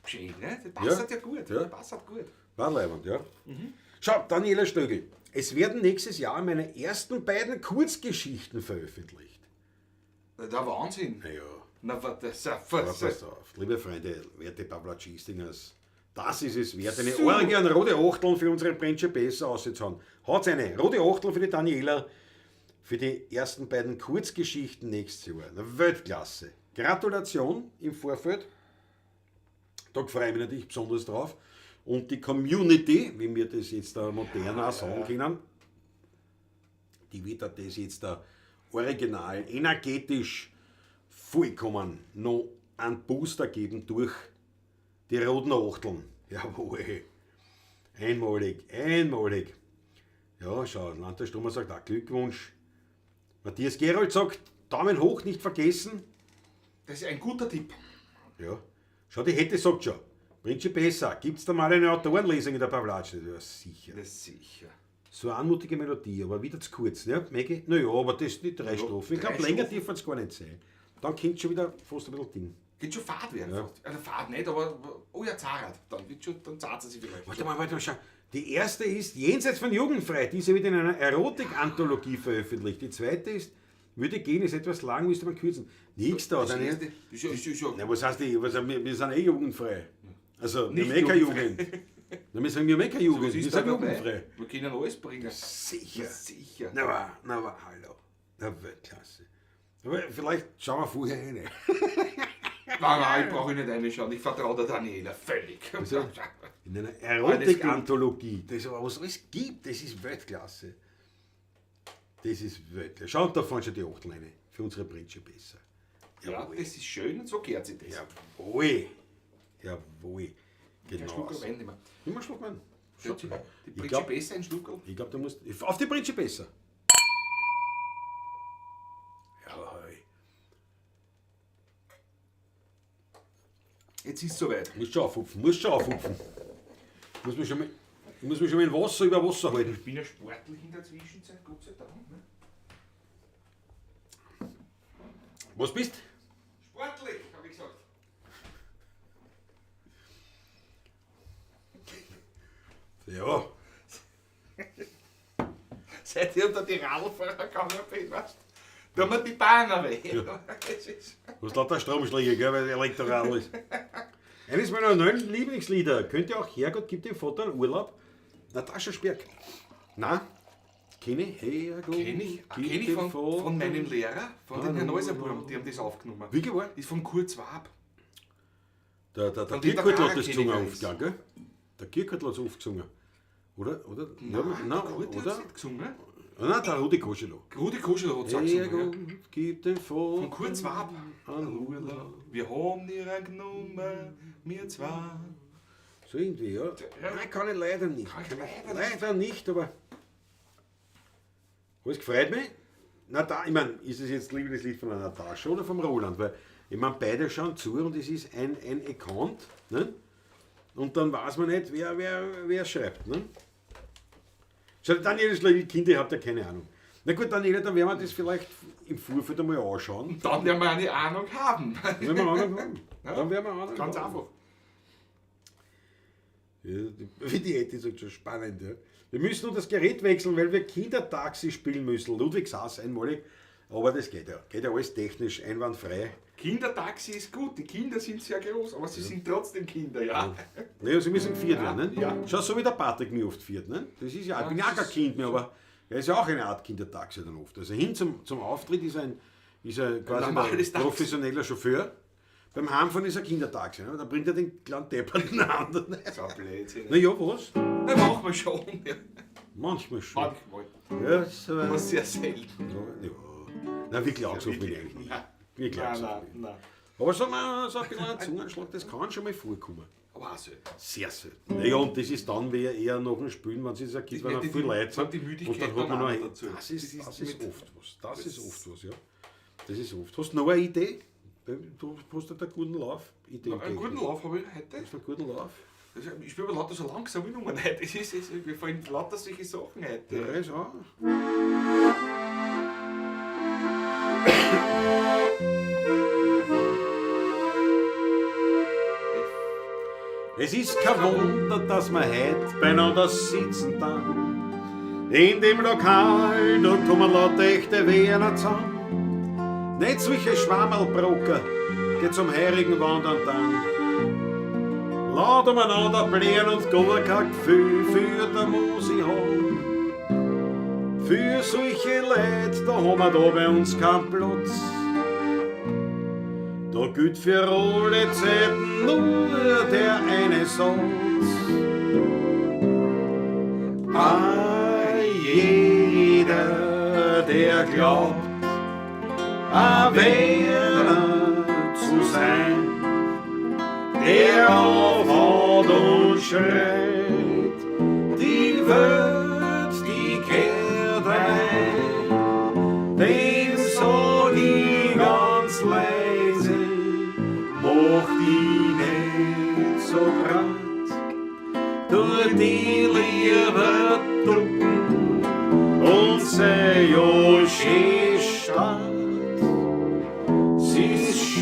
schön, ne? Das passt ja gut. Ja. Das passt gut. War leibend, ja. Mhm. Schau, Daniela Stögel. Es werden nächstes Jahr meine ersten beiden Kurzgeschichten veröffentlicht. Na, der Wahnsinn. Na ja. Na, das pass auf. Liebe Freunde, werte Pavlacistingers, das ist es wert, eine Orgie an rote Achteln für unsere Brensche besser auszuhauen. Haut's eine rote Achtel für die Daniela, für die ersten beiden Kurzgeschichten nächstes Jahr. Na, Weltklasse. Gratulation im Vorfeld. Da freue ich mich natürlich besonders drauf. Und die Community, wie wir das jetzt da modern auch sagen können, die wird das jetzt da original, energetisch vollkommen noch einen Booster geben durch die roten Achteln. Jawohl. Einmalig, einmalig. Ja, schau, Landtag Stummer sagt auch Glückwunsch. Matthias Gerold sagt, Daumen hoch, nicht vergessen. Das ist ein guter Tipp. Ja. Schau, die Hätte sagt schon. Prinzip besser. Gibt es da mal eine Autorenlesung in der Pavlatsch? Ja, sicher. Das ist sicher. So eine anmutige Melodie, aber wieder zu kurz, ne? Maggie? Naja, aber das sind die drei Strophen. Ich glaube, länger dürfen es gar nicht sein. Dann kommt schon wieder fast ein bisschen Ding. Geht schon fad werden. Ja. Also fad nicht, aber oh ja, Zahrrad. Dann wird schon, dann zahlt sie sich vielleicht. Warte mal, schau. Die erste ist Jenseits von Jugendfrei. Diese wird in einer Erotik-Anthologie veröffentlicht. Die zweite ist Würde gehen, ist etwas lang, müsste man kürzen. Nichts da. Das erste, na, was heißt die? Was, wir sind eh jugendfrei. Also, wir haben eh keine Jugend. Na, wir sagen, wir haben eh keine Jugend. So, wir sind jugendfrei. Wir können alles bringen. Sicher. Sicher. Na, aber, hallo. Na, Weltklasse. Aber vielleicht schauen wir vorher rein. Nein, ich brauche nicht reinschauen. Ich vertraue der Daniela völlig. Also, in einer Erotik-Anthologie. Das ist aber, was es alles gibt, das ist Weltklasse. Das ist Weltklasse. Schau, da fahren schon die Achtel rein. Für unsere Britsche besser. Jawohl. Ja, das ist schön und so gehört sich das. Jawohl. Jawohl. Genau. Kein Schluck Wein nicht mehr. Nimm mal einen Schluck Wein. Die Britsche besser, ein Schluck. Ich glaube, du musst. Auf die Britsche besser. Jawohl. Jetzt ist es soweit. Musst schon aufhupfen, musst schon aufhupfen. Muss mich schon mal, ich muss mich schon mal in Wasser über Wasser halten. Ich bin ja sportlich in der Zwischenzeit, Gott sei Dank. Ne? Was bist? Sportlich, habe ich gesagt. Ja. Seit ich unter die Radlfahrer gegangen bin, weißt du? Da wir die Bahn weg. Ja. Was lauter Stromschläge, gell, weil Elektoral ist. Eines meiner neuen Lieblingslieder. Könnte auch Herrgott gibt dem Vater einen Urlaub. Natascha Sperk. Na, Kenn ich? Hey, Kenn ich, kenn ich von meinem Lehrer, von den Herrn Neuserburm, die haben das aufgenommen. Wie war? Ist vom Kurt Wab. Der Kirchhart hat das gesungen oft, ja, gell? Der Kirchhart hat es oft gesungen. Oder? Oder? Nein, ja, nein, Kurt hat es nicht gesungen. Nein, der Rudi Koschelo. Rudi Koschelo hat es auch gesungen. Ja. Gib den Von Kurt Wab. Wir haben die genommen, wir zwei. So irgendwie, ja. Nein, kann ich leider nicht. Leider nicht, aber... Was gefreut mich? Na, da, ich meine, ist es jetzt lieber das Lied von der Natascha oder vom Roland? Weil, ich meine, beide schauen zu und es ist ein Account, ne? Und dann weiß man nicht, wer schreibt, ne? Schau, Daniel ist ein Kind, ich hab da keine Ahnung. Na gut, Daniela, dann werden wir das vielleicht im Vorfeld einmal anschauen. Und dann werden wir eine Ahnung haben. Dann werden wir Ahnung haben. Ja, dann werden wir Ahnung ganz haben. Einfach. Ja, wie die Etty sagt, schon spannend. Ja. Wir müssen nur das Gerät wechseln, weil wir Kindertaxi spielen müssen. Ludwig saß einmalig, aber das geht ja. Geht ja alles technisch einwandfrei. Kindertaxi ist gut, die Kinder sind sehr groß, aber sie sind trotzdem Kinder, ja. Naja, sie müssen geführt werden. Ne? Ja. Schau, so wie der Patrick mich oft führt. Ne? Das ist ja, ich bin ja auch kein Kind mehr, aber er ist ja auch eine Art Kindertaxi dann oft. Also hin zum Auftritt ist ein quasi ein professioneller Chauffeur. Beim Heimfahren ist ein Kindertaxi, ne? Da bringt er den kleinen Depperten an. So ein Blödsinn. Na ja, was? Na, manchmal schon. Ja. Manchmal schon. Manchmal. Ja, so, aber sehr selten. Ja, ja. Nein, wirklich auch so bin ich eigentlich nicht. Wirklich nein, auch so nein, nein. Aber so, so ein bisschen ein Zungenschlag, das kann schon mal vorkommen. Aber auch selten. Sehr selten. Ja, und das ist dann eher nach dem Spülen, wenn es sich ergibt, wenn viel Leute sind. Die Müdigkeit und dann hat man noch dazu. Das ist oft was. Das ist oft was, ja. Das ist oft. Hast du noch eine Idee? Du hast einen guten Lauf. Einen guten Lauf habe ich heute. Hast du einen guten Lauf? Ich spiele aber lauter so langsam Nummern heute. Mir fallen lauter solche Sachen heute. Ja, ist auch. Es ist kein Wunder, dass wir heute beieinander sitzen dann. In dem Lokal, da kommen lauter echte Wiener zusammen. Nicht solche Schwammerlbrocker, die zum Heurigen wandern dann. Laut umeinander blären und gar kein Gefühl für die Musik haben. Für solche Leute, da haben wir da bei uns keinen Platz. Da gilt für alle Zeiten nur der eine Satz. Ah, jeder, der glaubt, ein Werner zu sein, der aufhaut und schreit, die Welt, die kehrt ein, dem sag ich ganz leise, mach die nicht so breit, tu die lieber ducken und sei ja schön stark.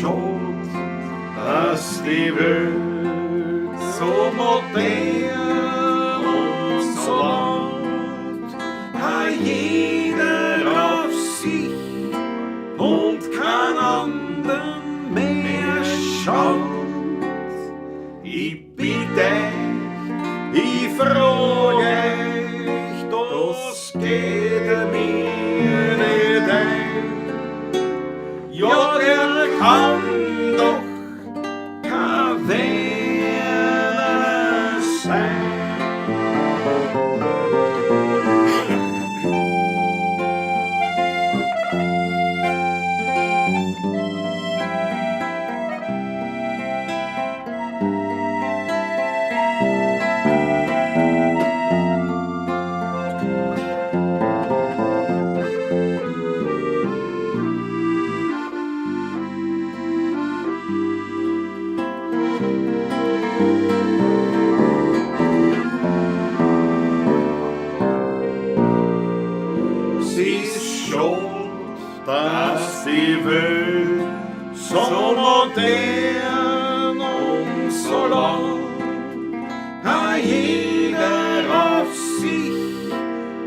Schuld, dass die Welt so modern und so laut, a jeder auf sich und kein anderen mehr schaut. Ich bitte, ich frage euch, das geht mir nicht ein. Ja, der kann doch kein Werner sein. Dass die Welt so modern und so laut, a jeder auf sich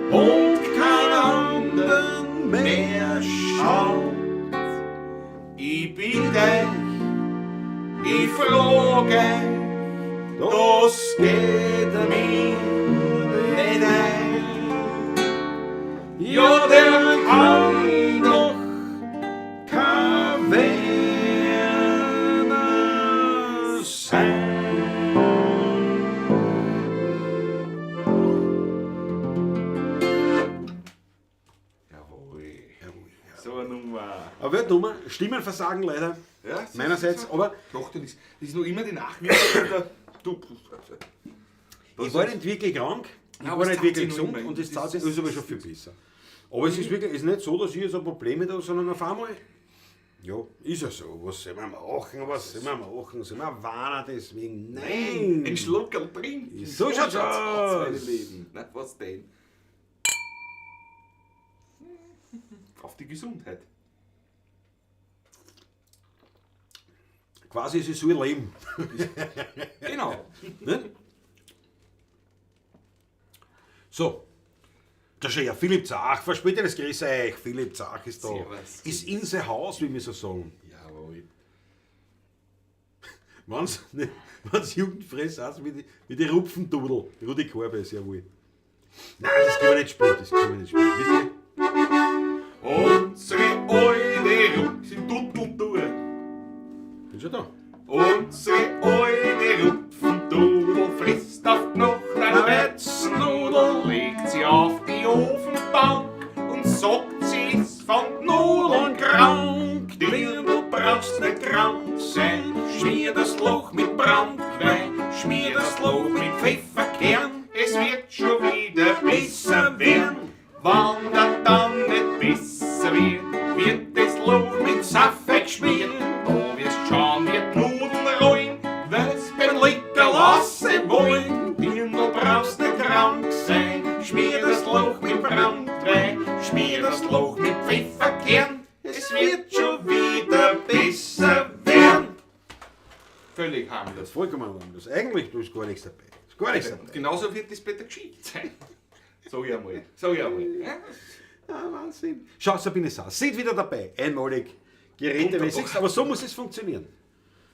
und kein anderen mehr schaut. Ich bitte euch, ich frage euch, das geht mir nicht ein. Ja, der kann doch kein Werner sein. Jawohl. So eine Nummer. Aber Weltnummer, Stimmenversagen leider. Ja, das Meinerseits, ist, aber Doch, das ist noch immer die Nachwirkung der. Du. ich war nicht wirklich krank, ich Nein, aber war es nicht zahlt wirklich sich noch gesund immer. und es Das zahlt sich, ist- ist aber schon viel besser. Aber es ist wirklich, es ist nicht so, dass ich jetzt ein Problem mit habe, sondern auf einmal, ja, ist ja so, was soll man machen, was soll man machen, soll man warnen deswegen? Nein! Ein Schluckerl trinken. So schaut's aus. Meine Leben. Na, was denn? Auf die Gesundheit. Quasi es ist so ein Leben. Genau. Ne? So, der Scheer, Philipp Zach, verspätetes Grüß euch, Philipp Zach ist da. Servus. Ist in sein Haus, wie wir so sagen. Jawohl. Wenn's, ne, wenn's Jugendfress ist, wie die Rupfendudel. Rudi Korbe, sehr wohl. Nein, das können wir nicht spielen, das können wir nicht spielen. Wisst ihr? Unsere alte Rupf im Duddeltour. Bin schon da. Unsere alte Rupfendudel frisst auf die Nacht eine Weizennudel, legt sie auf die Ofenbank und sagt, sie ist von Nudeln krank. Dirndl brauchst nicht krank sein, schmier das Loch mit Brandwein, schmier das Loch mit Pfefferkern, es wird schon wieder besser werden. Wann der dann nicht besser wird, wird das Loch mit Saft geschmiert. Da wirst schauen, wie die Nudeln rollen, weil's beim Lecker lassen wollen. Dirndl brauchst nicht krank sein, schmier das Loch mit Brandwein, schmier das Loch mit Pfefferkern, es wird schon wieder besser werden. Völlig harmlos. Das ist vollkommen harmlos. Eigentlich, da ist gar nichts dabei. Ist gar nichts dabei. Genauso wird das später geschickt sein. Sag ich einmal. Sag ich einmal. Ja? Ah, Wahnsinn. Schau, Sabine Sass, sind wieder dabei. Einmalig. Geräte, Wunderbar. siehst, aber so muss es funktionieren.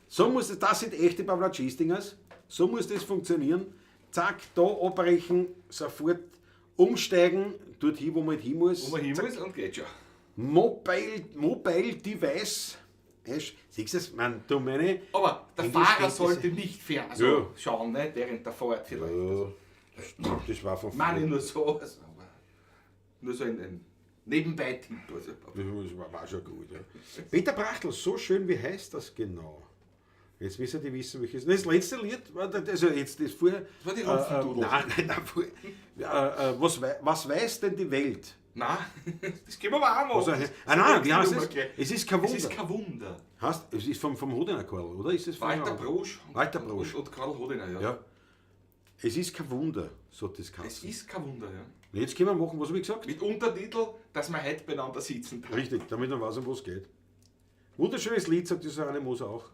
So muss es, das sind echte Pavlatschistingers. So muss das funktionieren. Zack, da abbrechen, sofort umsteigen, dort hin, wo man halt hin muss. Wo man hin Zack. muss und geht schon. Mobile Device. Weißt, siehst du es? Man, du meine. Aber der Englisch Fahrer kennt sollte nicht fern, also Ja. schauen, nicht während der Fahrt vielleicht. Ja, das war von Meine ich nur so, also, aber nur so ein Nebenbei-Tipp. Also. Das war schon gut. Ja. Peter Brachtl, so schön, wie heißt das genau? Jetzt müssen die wissen, welches. Das letzte Lied, war das- also jetzt das vorher. Das war die Rupfendudel. Nein, nein, nein, vorher, was weiß denn die Welt? Nein, das können wir aber auch Was, machen. ah, nein, wie heißt Nummer es? gleich. Es ist kein Es Wunder. ist kein Wunder. Heißt, es ist vom Hodener Karl, oder? Ist es von Walter Brosch und, Walter Brosch. und Karl Hodener, ja. Ja. Es ist kein Wunder, so hat das Es geheißen. ist kein Wunder, ja. Und jetzt können wir machen, was habe ich gesagt? Mit Untertitel, dass wir heute beieinander sitzen. Richtig, damit man weiß, um was es geht. Wunderschönes Lied, sagt die Susanne Moser auch.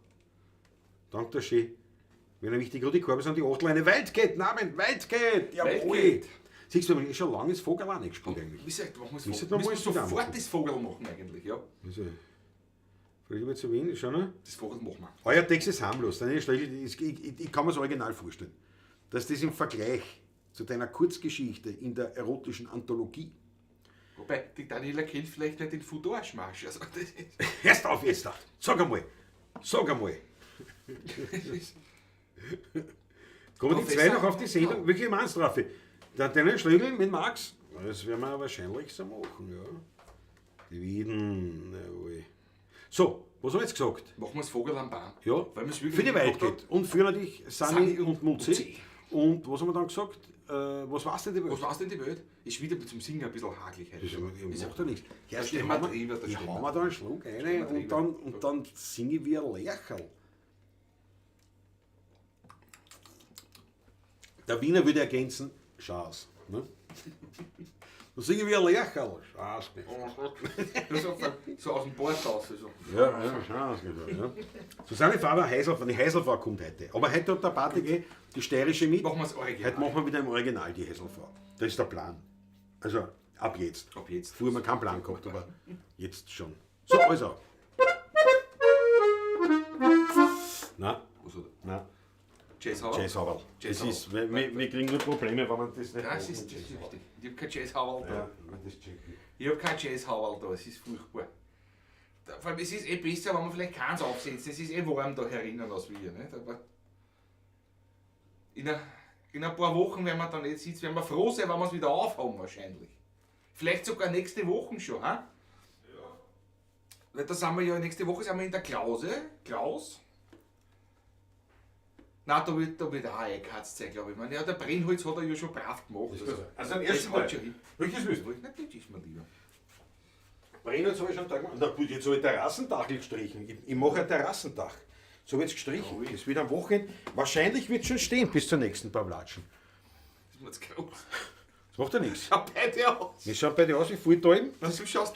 Dank der Schee. Wenn nämlich die Rudi Korbes an die Achtleine weit geht, Namen, weit geht! Jawohl! Weit geht. Siehst du, wir haben eh schon lange das Vogel auch nicht gespielt eigentlich. Wie gesagt, machen wir Müssen das wir Vogel. mal Müssen wir wieder sofort machen. das Vogel machen eigentlich, ja. Also, vielleicht über zu wenig, schau noch. Das Vogel machen wir. Euer Text ist harmlos. Deine Schläge, ich kann mir das Original vorstellen. Dass das im Vergleich zu deiner Kurzgeschichte in der erotischen Anthologie. Wobei, die Daniela kennt vielleicht nicht den Fudorschmarsch. Also, das ist, Hörst auf jetzt da! Sag einmal! Sag einmal! das ist, Kommen die zwei Professor? noch auf die Sendung? Welche meinst du, Raffi? Der Daniel Schlögl mit Max? Das werden wir wahrscheinlich so machen, ja. Die Wieden, jawohl. So, was haben wir jetzt gesagt? machen wir das Vogel am Baum. Ja, Weil wir's wirklich für die nicht Welt gemacht geht. Und für natürlich Sani Sani und und Mutzi. Mutzi. Und was haben wir dann gesagt? Was war's denn die Welt? Was war's denn die Welt? Ist wieder zum Singen ein bisschen hakelig heute. Das Ist macht ja nichts. Da stehen wir drüber, da Ich stehen hau wir. mir da einen Schluck rein wir und drüber. dann singe ich wie ein Lercherl. Der Wiener würde ergänzen, Schaß. Ne? Dann singe ich wie ein Lercherl. Schaß. So aus dem Bord raus. So. Ja, ja, Schaß. Ja. Susanne Faber, Heiselfrau, die Heiselfrau kommt heute. Aber heute hat der Patrick eh die steirische mit. Machen wir das Original. Heute machen wir wieder im Original die Heiselfrau. Das ist der Plan. Also ab jetzt. Ab jetzt. Früher haben wir keinen Plan gehabt, aber jetzt schon. So, also. Na, Was hat er? na. Jazzhauer? Jazzhauerl. Das Jazzhauerl. ist, wir kriegen nur Probleme, wenn man das nicht Das macht ist, mit das ist Jazzhauerl. richtig. Ich habe kein Jazzhauerl da. Ja, das check ich. Ich habe kein Jazzhauerl da, es ist furchtbar. Vor allem, es ist eh besser, wenn man vielleicht keins aufsetzt. Es ist eh warm da herinnen als wir. Nicht? Aber in ein paar Wochen, wenn wir dann nicht sitzen, werden wir froh sein, wenn wir es wieder aufhaben wahrscheinlich. Vielleicht sogar nächste Woche schon, ha? Ja. Weil da sind wir ja, nächste Woche sind wir in der Klause. Klaus. Nein, da wird auch eingeheizt sein, glaube ich. Ich meine, ja, der Brennholz hat er ja schon brav gemacht. Das ist also am das ersten haut Mal. schon hin. Welches willst du? Nein, das ist mir lieber. Brennholz habe ich schon da gemacht. Na gut, jetzt habe ich Terrassendach gestrichen. Ich mache ein Terrassendach. So wird es gestrichen. Es wird am Wochenende. Wahrscheinlich wird es schon stehen bis zur nächsten Pavlatschen. Das ist mir zu groß. Das macht ja nichts. Schau beide aus. Wir schauen beide aus wie Volltalben. Na, du schaust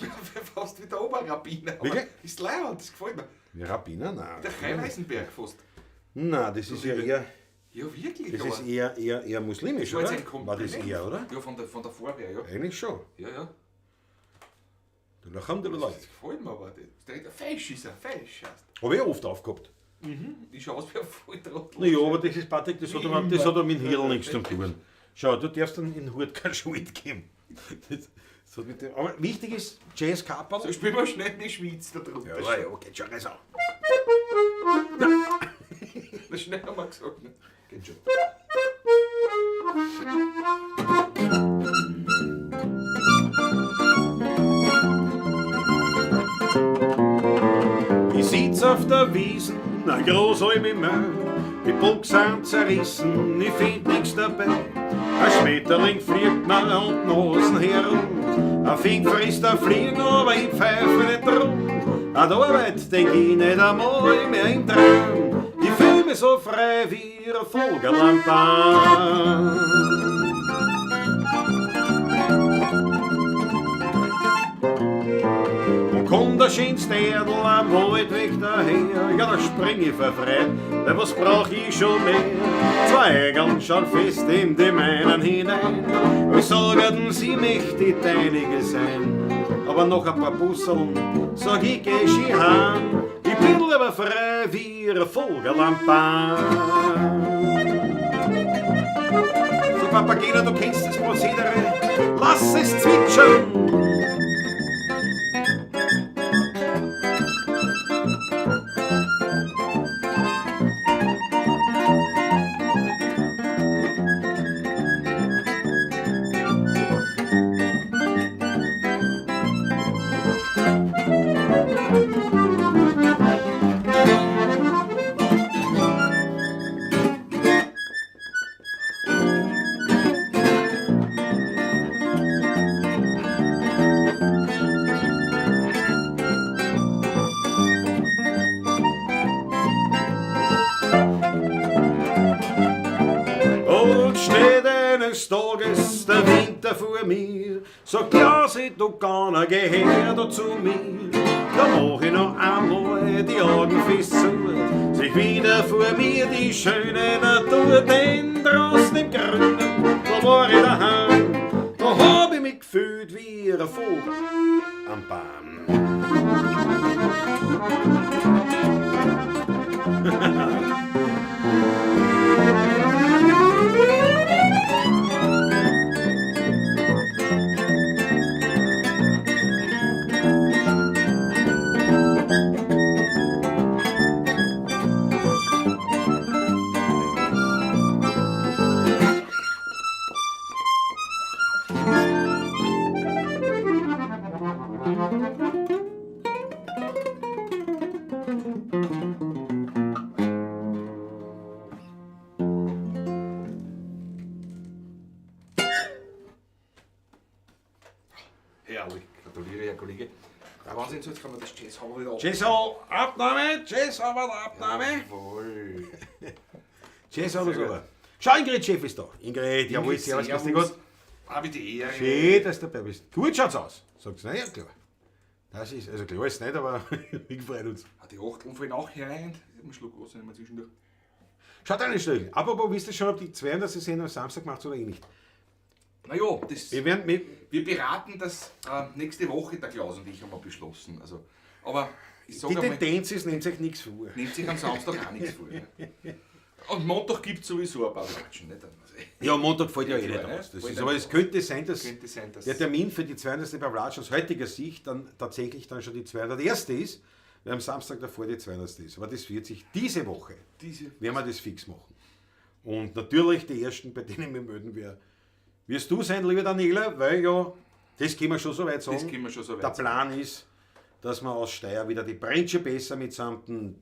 fast wie der Oberrabbiner. Aber Wirklich? Ist leibend, das gefällt mir. Wie Rabbiner? Nein. Der Chaim Eisenberg fast. Nein, das ist ja eher, Ja, wirklich. das aber ist eher muslimisch, das war oder? jetzt ein War das Kompliment. eher, oder? Ja, von der Farbe her, ja. Eigentlich schon. Ja, ja. Alhamdulillah. Das gefällt mir aber. Das ist direkt fesch ist er, fesch. heißt. Habe ich oft aufgehabt. Ich schau aus wie ein Volltrottel. Naja, aber das ist, Patrick, das hat aber, das hat aber mit dem Hirn nichts zu tun. Schau, du darfst dann in den Hut keinen Schuld geben. Das hat mit dem, aber wichtig ist, Jazz Kapperl. So spielen wir schnell die Schweiz da drunter. Ja, ja, geht schon, also. Das schnell haben wir gesagt. Ne? Geht schon. Ich sitz auf der Wiesen, ein Großalm im Müll. Die Buchsen sind zerrissen, ich find nix dabei. Ein Schmetterling fliegt mir um die Nasen herum. Ein Fink frisst ein Fliegen, aber ich pfeife nicht drum. An die Arbeit denk ich nicht einmal mehr im Traum. Ich fühl mich so frei wie ein Vogel am Baum. Und kommt der schönste Erdl am Waldweg daher, ja, da spring ich vor Freude, denn was brauch ich schon mehr? Zwei Eigeln schauen fest in die meinen hinein, und sagen, sie möchte die deinige sein. Aber noch ein paar Busseln, sag ich, geh schön heim, ich bin lieber frei wie ein Vogel am Baum. So, Papageno, du kennst das Prozedere, lass es zwitschern! Und steht eines Tages der Winter vor mir, sagt Klausi, du Gauner, geh her da zu mir. Da mach ich noch einmal die Augen fest zu, sich wieder vor mir die schöne Natur, denn draußen im Grünen, da war ich daheim, da hab ich mich gefühlt wie ein Vogel am Baum. Herrlich. Gratuliere, Herr Kollege. Wahnsinn, so jetzt kann man das Jazzhauer wieder auf. Jazzhall Abnahme, Jazzhall Abnahme. Jawohl. Jazzhall ist aber. Schau, Ingrid Chef ist da. Ingrid, jawohl, servus, grüß dich Gott. Habe ich die Ehre. Schön, dass du dabei bist. Gut schaut's aus. Sagt's, naja, klar. Das ist, also klar ist nicht, aber wir freuen uns. Ah, die Achteln fallen auch herein. Einen Schluck Wasser nehmen wir zwischendurch. Schaut eine Stelle. Apropos, wisst ihr schon, ob die 32. Sendung am Samstag macht oder eh nicht? Naja, das, Wir werden mit, wir beraten das nächste Woche, der Klaus und ich haben wir beschlossen. Also, aber ich die sage einmal, Tendenz ist, nehmt euch nichts vor. nehmt sich am Samstag auch nichts vor. Ne? Und Montag gibt es sowieso ein paar Watschen, nicht? Ja, Montag fällt ja eh Ja, nicht ne? aus. Das Fällt ist, aber nicht es könnte sein, dass Könnte sein, dass der Termin für die 200. Pavlatsch aus heutiger Sicht dann tatsächlich dann schon die 201. ist, weil am Samstag davor die 200. ist. Aber das wird sich diese Woche, Diese- werden wir das fix machen. Und natürlich die ersten, bei denen wir melden werden, wirst du sein, liebe Daniela, weil ja, das können wir schon so weit sagen. Das können wir schon so weit Der Plan ist, dass wir aus Steyr wieder die Bretsche besser mitsamt dem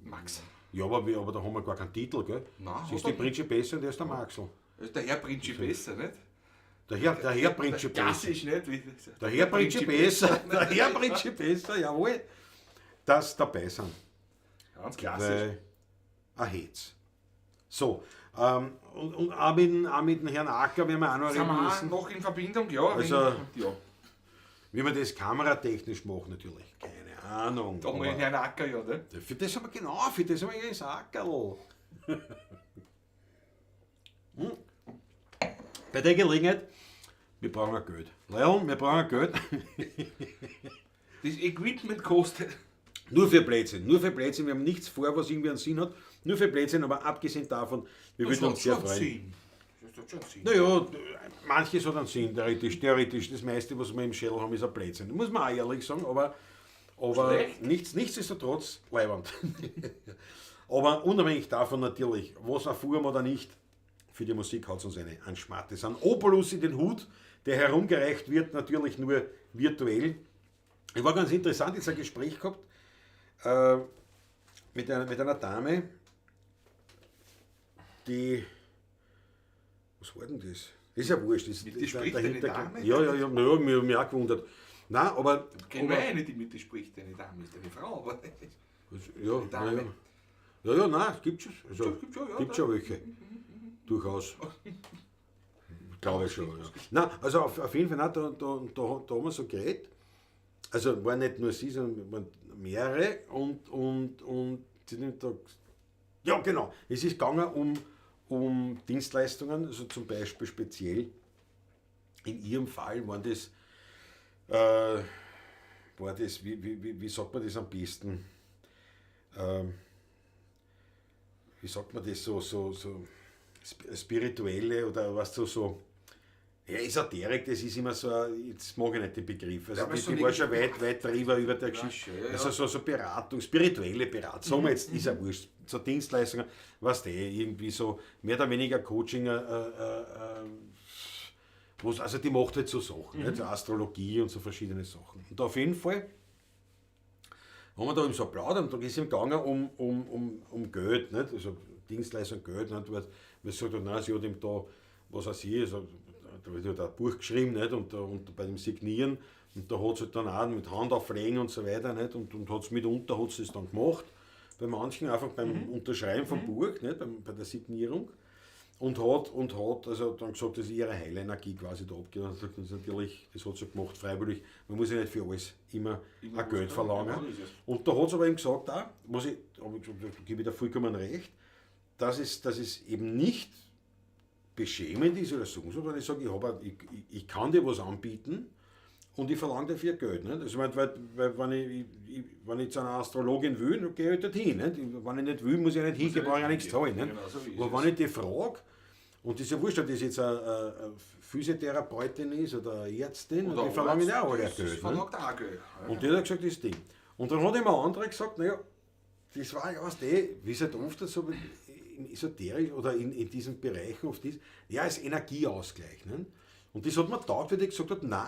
Max. Ja, aber da haben wir gar keinen Titel, gell? Nein, Es ist hat die er Britsche besser und der ist der Maxl. Das ist der Herr Prinzi besser, nicht? Der Herr Britsche besser. Klassisch, nicht? Wie- Der Herr Britsche besser. Der Herr Britsche besser, jawohl. Dass dabei sind. Ganz klassisch. Weil ein Hetz. So, und auch, mit dem Herrn Acker werden wir auch noch Sind reden wir auch müssen. noch in Verbindung? Ja, Also- ja. Wie wir das kameratechnisch machen, natürlich. Keine Ahnung. Da haben wir aber den Herrn Acker, ja, ne? für das haben wir genau, für das haben wir das Ackerl. Hm. Bei der Gelegenheit, wir brauchen ein Geld. Leon, wir brauchen ein Geld. Das Equipment kostet. Nur für Blödsinn, nur für Blödsinn. Wir haben nichts vor, was irgendwie einen Sinn hat. Nur für Blödsinn, aber abgesehen davon, wir würden uns sehr freuen. Sinn. Das hat schon Sinn. Naja, manches hat einen Sinn, theoretisch. Das meiste, was wir im Schädel haben, ist ein Blödsinn. Muss man auch ehrlich sagen, aber Schlecht. nichtsdestotrotz leiwand. Aber unabhängig davon natürlich, was erfuhren wir oder nicht, für die Musik haut es uns eine Anschmatte. Es ist ein Opolus in den Hut, der herumgereicht wird, natürlich nur virtuell. Ich war ganz interessant, jetzt ein Gespräch gehabt mit einer Dame, die. Was war denn das? Das ist ja wurscht. Das, Mit dir spricht eine Dame? Ja, naja, mir auch gewundert. Nein, aber. Kennen wir eine, die mit dir spricht, eine Dame ist eine Frau, aber. Ja, Dame. na ja. Ja, nein, es gibt schon. Also, Es gibt schon, ja, gibt schon welche. Durchaus. Glaube ich schon, ja. Nein, also auf jeden Fall, nein, da haben wir so geredet. Also waren nicht nur sie, sondern waren mehrere und sie sind da. Ja, genau. Es ist gegangen um Dienstleistungen, also zum Beispiel speziell in ihrem Fall waren das, wie sagt man das am besten? Wie sagt man das so spirituelle oder was so, ja, Esoterik, das ist immer so, jetzt mag ich nicht den Begriff, also Ja, aber die, so die war schon weit drüber über der Geschichte, ja, ja. also so Beratung, spirituelle Beratung, sagen wir jetzt, ist ja wurscht, so Dienstleistungen, was die, irgendwie so, mehr oder weniger Coaching, also die macht halt so Sachen, nicht? So Astrologie und so verschiedene Sachen. Und auf jeden Fall haben wir da eben so plaudert und da ist es ihm gegangen um Geld, nicht? Also Dienstleistung, Geld, nicht? Weil sie sagt, nein, sie hat ihm da, was weiß ich, also, da wird ja ein Buch geschrieben, nicht? Und bei dem Signieren, und da hat sie halt dann auch mit Hand auflegen und so weiter, nicht? Und hat's mitunter hat sie es dann gemacht, bei manchen einfach beim Unterschreiben vom Buch, nicht? Bei der Signierung. Und hat also dann gesagt, dass ihre Heilenergie quasi da abgeht. Und das ist natürlich, das hat sie gemacht, freiwillig. Man muss ja nicht für alles immer ein Geld verlangen. Und da hat sie aber eben gesagt, auch, was ich, aber da gebe ich da vollkommen recht, dass es eben nicht beschämend ist oder so, sondern ich sage, ich kann dir was anbieten und ich verlange dafür Geld. Nicht? Also, weil wenn ich zu einer Astrologin will, dann gehe ich dorthin. Nicht? Wenn ich nicht will, muss ich nicht hingehen, brauche ich auch nichts zahlen. Nicht? Genau, so ist Aber wenn ich die frage, und das ist ja wurscht, ob das jetzt eine Physiotherapeutin ist oder eine Ärztin, Oder die verlangen ja auch alle Das Geld. Nicht? verlangt auch Geld. Und die hat gesagt, das Ding. Und dann hat ihm ein anderer gesagt, naja, das war ja was, wie es halt oft so im Esoterik oder in diesen Bereichen oft ist, ja, ist Energieausgleich. Ne? Und das hat mir taugt, weil der gesagt hat, nein,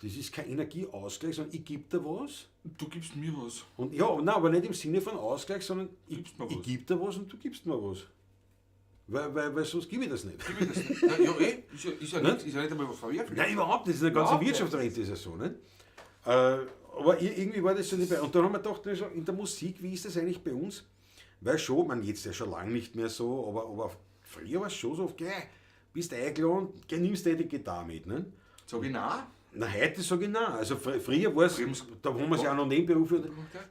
das ist kein Energieausgleich, sondern ich gebe dir was. Du gibst mir was. Und ja, nein, aber nicht im Sinne von Ausgleich, sondern ich gebe dir was und du gibst mir was. Weil sonst gebe ich das nicht. Gib ich das nicht. Na, ja, eh. Ist ja nicht einmal was verwerflich. Nein, überhaupt nicht. Das ist eine ganze Wirtschaft dahinter, ist ja so. Nicht? Aber irgendwie war das so nicht bei. Und dann haben wir gedacht, in der Musik, wie ist das eigentlich bei uns? Weil schon, man jetzt ja schon lange nicht mehr so, aber früher war es schon so oft, gell, bist eingeladen, gell, nimmst du die Gitarre mit. Ne? Sag ich nein? Na, heute sage ich nein. Also früher war es, da haben wir es ja auch noch nebenberuflich,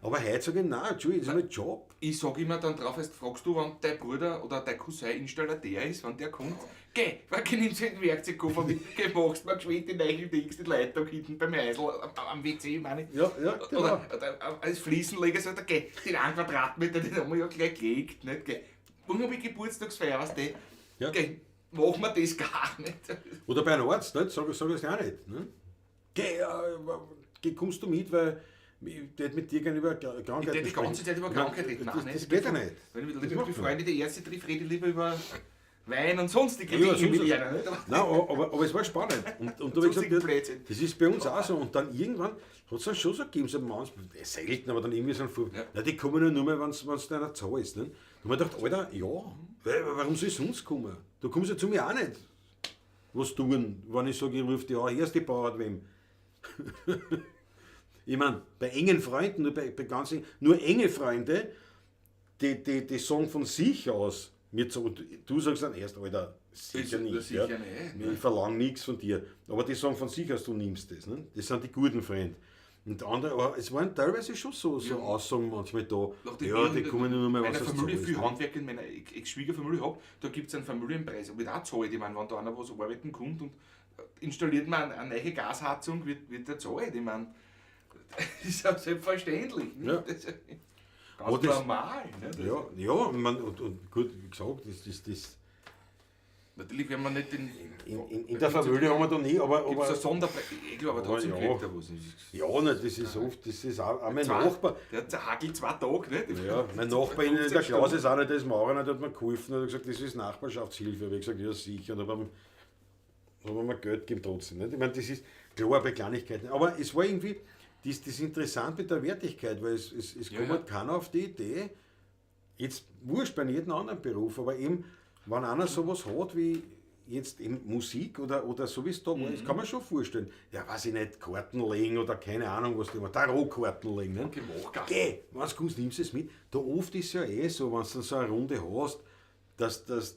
aber heute sage ich nein, Entschuldigung, das ist mein Job. Ich sage immer dann drauf, erst fragst du, wenn dein Bruder oder dein Cousin Installateur ist, wenn der kommt, geh, weil nimmst du den Werkzeugkoffer mit, geh, machst mal geschwind die neue Dings, die Leitung hinten beim Eisel, am WC, meine ich. Ja, ja, genau. Oder als Fliesenleger sagt er, geh, den einen Quadratmeter, den haben wir ja gleich gelegt, nicht, geh. Morgen habe ich Geburtstagsfeier, weißt du? Ja. Geh, machen wir das gar nicht. Oder bei einem Arzt, nicht? Sag ich es auch nicht. Ne? Geh, geh, kommst du mit, weil ich tät mit dir gerne über Krankheiten Ich tät die ganze Zeit über Nein, Krankheit reden. Das, Nein, das nicht. geht ja nicht. Wenn ich Das mit macht man. befreundeten Ärzte treffe, rede ich lieber über Wein und sonstige Ja, Dinge sonst mit was. ihnen. Nicht? Aber Nein, aber es war spannend. Und da habe ich Sonstigen gesagt, Blödsinn. das ist bei uns auch so. Und dann irgendwann hat es dann schon so gegeben, so manchmal, selten, aber dann irgendwie so ein Vor. Ja. Na, die kommen ja nur mehr, wenn du einer Zahl ist. Ne? Da habe ich gedacht, Alter, ja, weil, warum soll ich sonst kommen? Du kommst ja zu mir auch nicht. Was tun, wenn ich sage, ich rufe dich an, erst die Bauer wem. Ich meine, bei engen Freunden, nur bei ganz engen, nur enge Freunde, die sagen von sich aus, mir zu, und du sagst dann erst, Alter, sicher Ist- nicht. sicher ja. nicht, Ich verlange nichts von dir. Aber die sagen von sich aus, du nimmst das. Ne? Das sind die guten Freunde. Und andere, aber es waren teilweise schon so Aussagen manchmal da. Nachdem Ja, ich die in kommen nur mehr, meiner was das Familie Zahl viel ist, ne? Handwerk in meiner Ex-Schwiegerfamilie habe, da gibt es einen Familienpreis. Und wird auch zahlt. Ich meine, wenn da einer was arbeiten kommt und installiert man eine neue Gasheizung, wird der zahlt. Ich meine, das ist ja selbstverständlich. Nicht? Ja. Das ist ja ganz Aber das- normal. Ne? Das Ja, ja, und, man, und gut, wie gesagt, das Natürlich werden wir nicht den. in der Familie haben wir da nie, aber. Gibt es aber einen Sonderpreis? Ich glaube, aber trotzdem ja. kriegt er was. ja, nicht, das ist oft, das ist auch mein Nachbar. Der hat 2 Tage, nicht? Ja, mein Nachbar in der 15 Klaus ist auch nicht, der ist Maurer, der hat mir geholfen und hat gesagt, das ist Nachbarschaftshilfe. Hab ich gesagt, ja sicher, und habe mir Geld gegeben trotzdem. Nicht? Ich meine, das ist klar bei Kleinigkeiten. Aber es war irgendwie, das ist interessant mit der Wertigkeit, weil es Ja, kommt ja. halt keiner auf die Idee, jetzt wurscht bei jedem anderen Beruf, aber eben, wenn einer sowas hat wie jetzt eben Musik oder so wie es da war, Mhm. das kann man schon vorstellen. Ja, weiß ich nicht, Karten legen oder keine Ahnung, was die machen, Tarotkarten legen. Ne? Okay, mach gar. Geh, wenn du kommst, nimmst du es mit. Da oft ist ja eh so, wenn du dann so eine Runde hast, dass das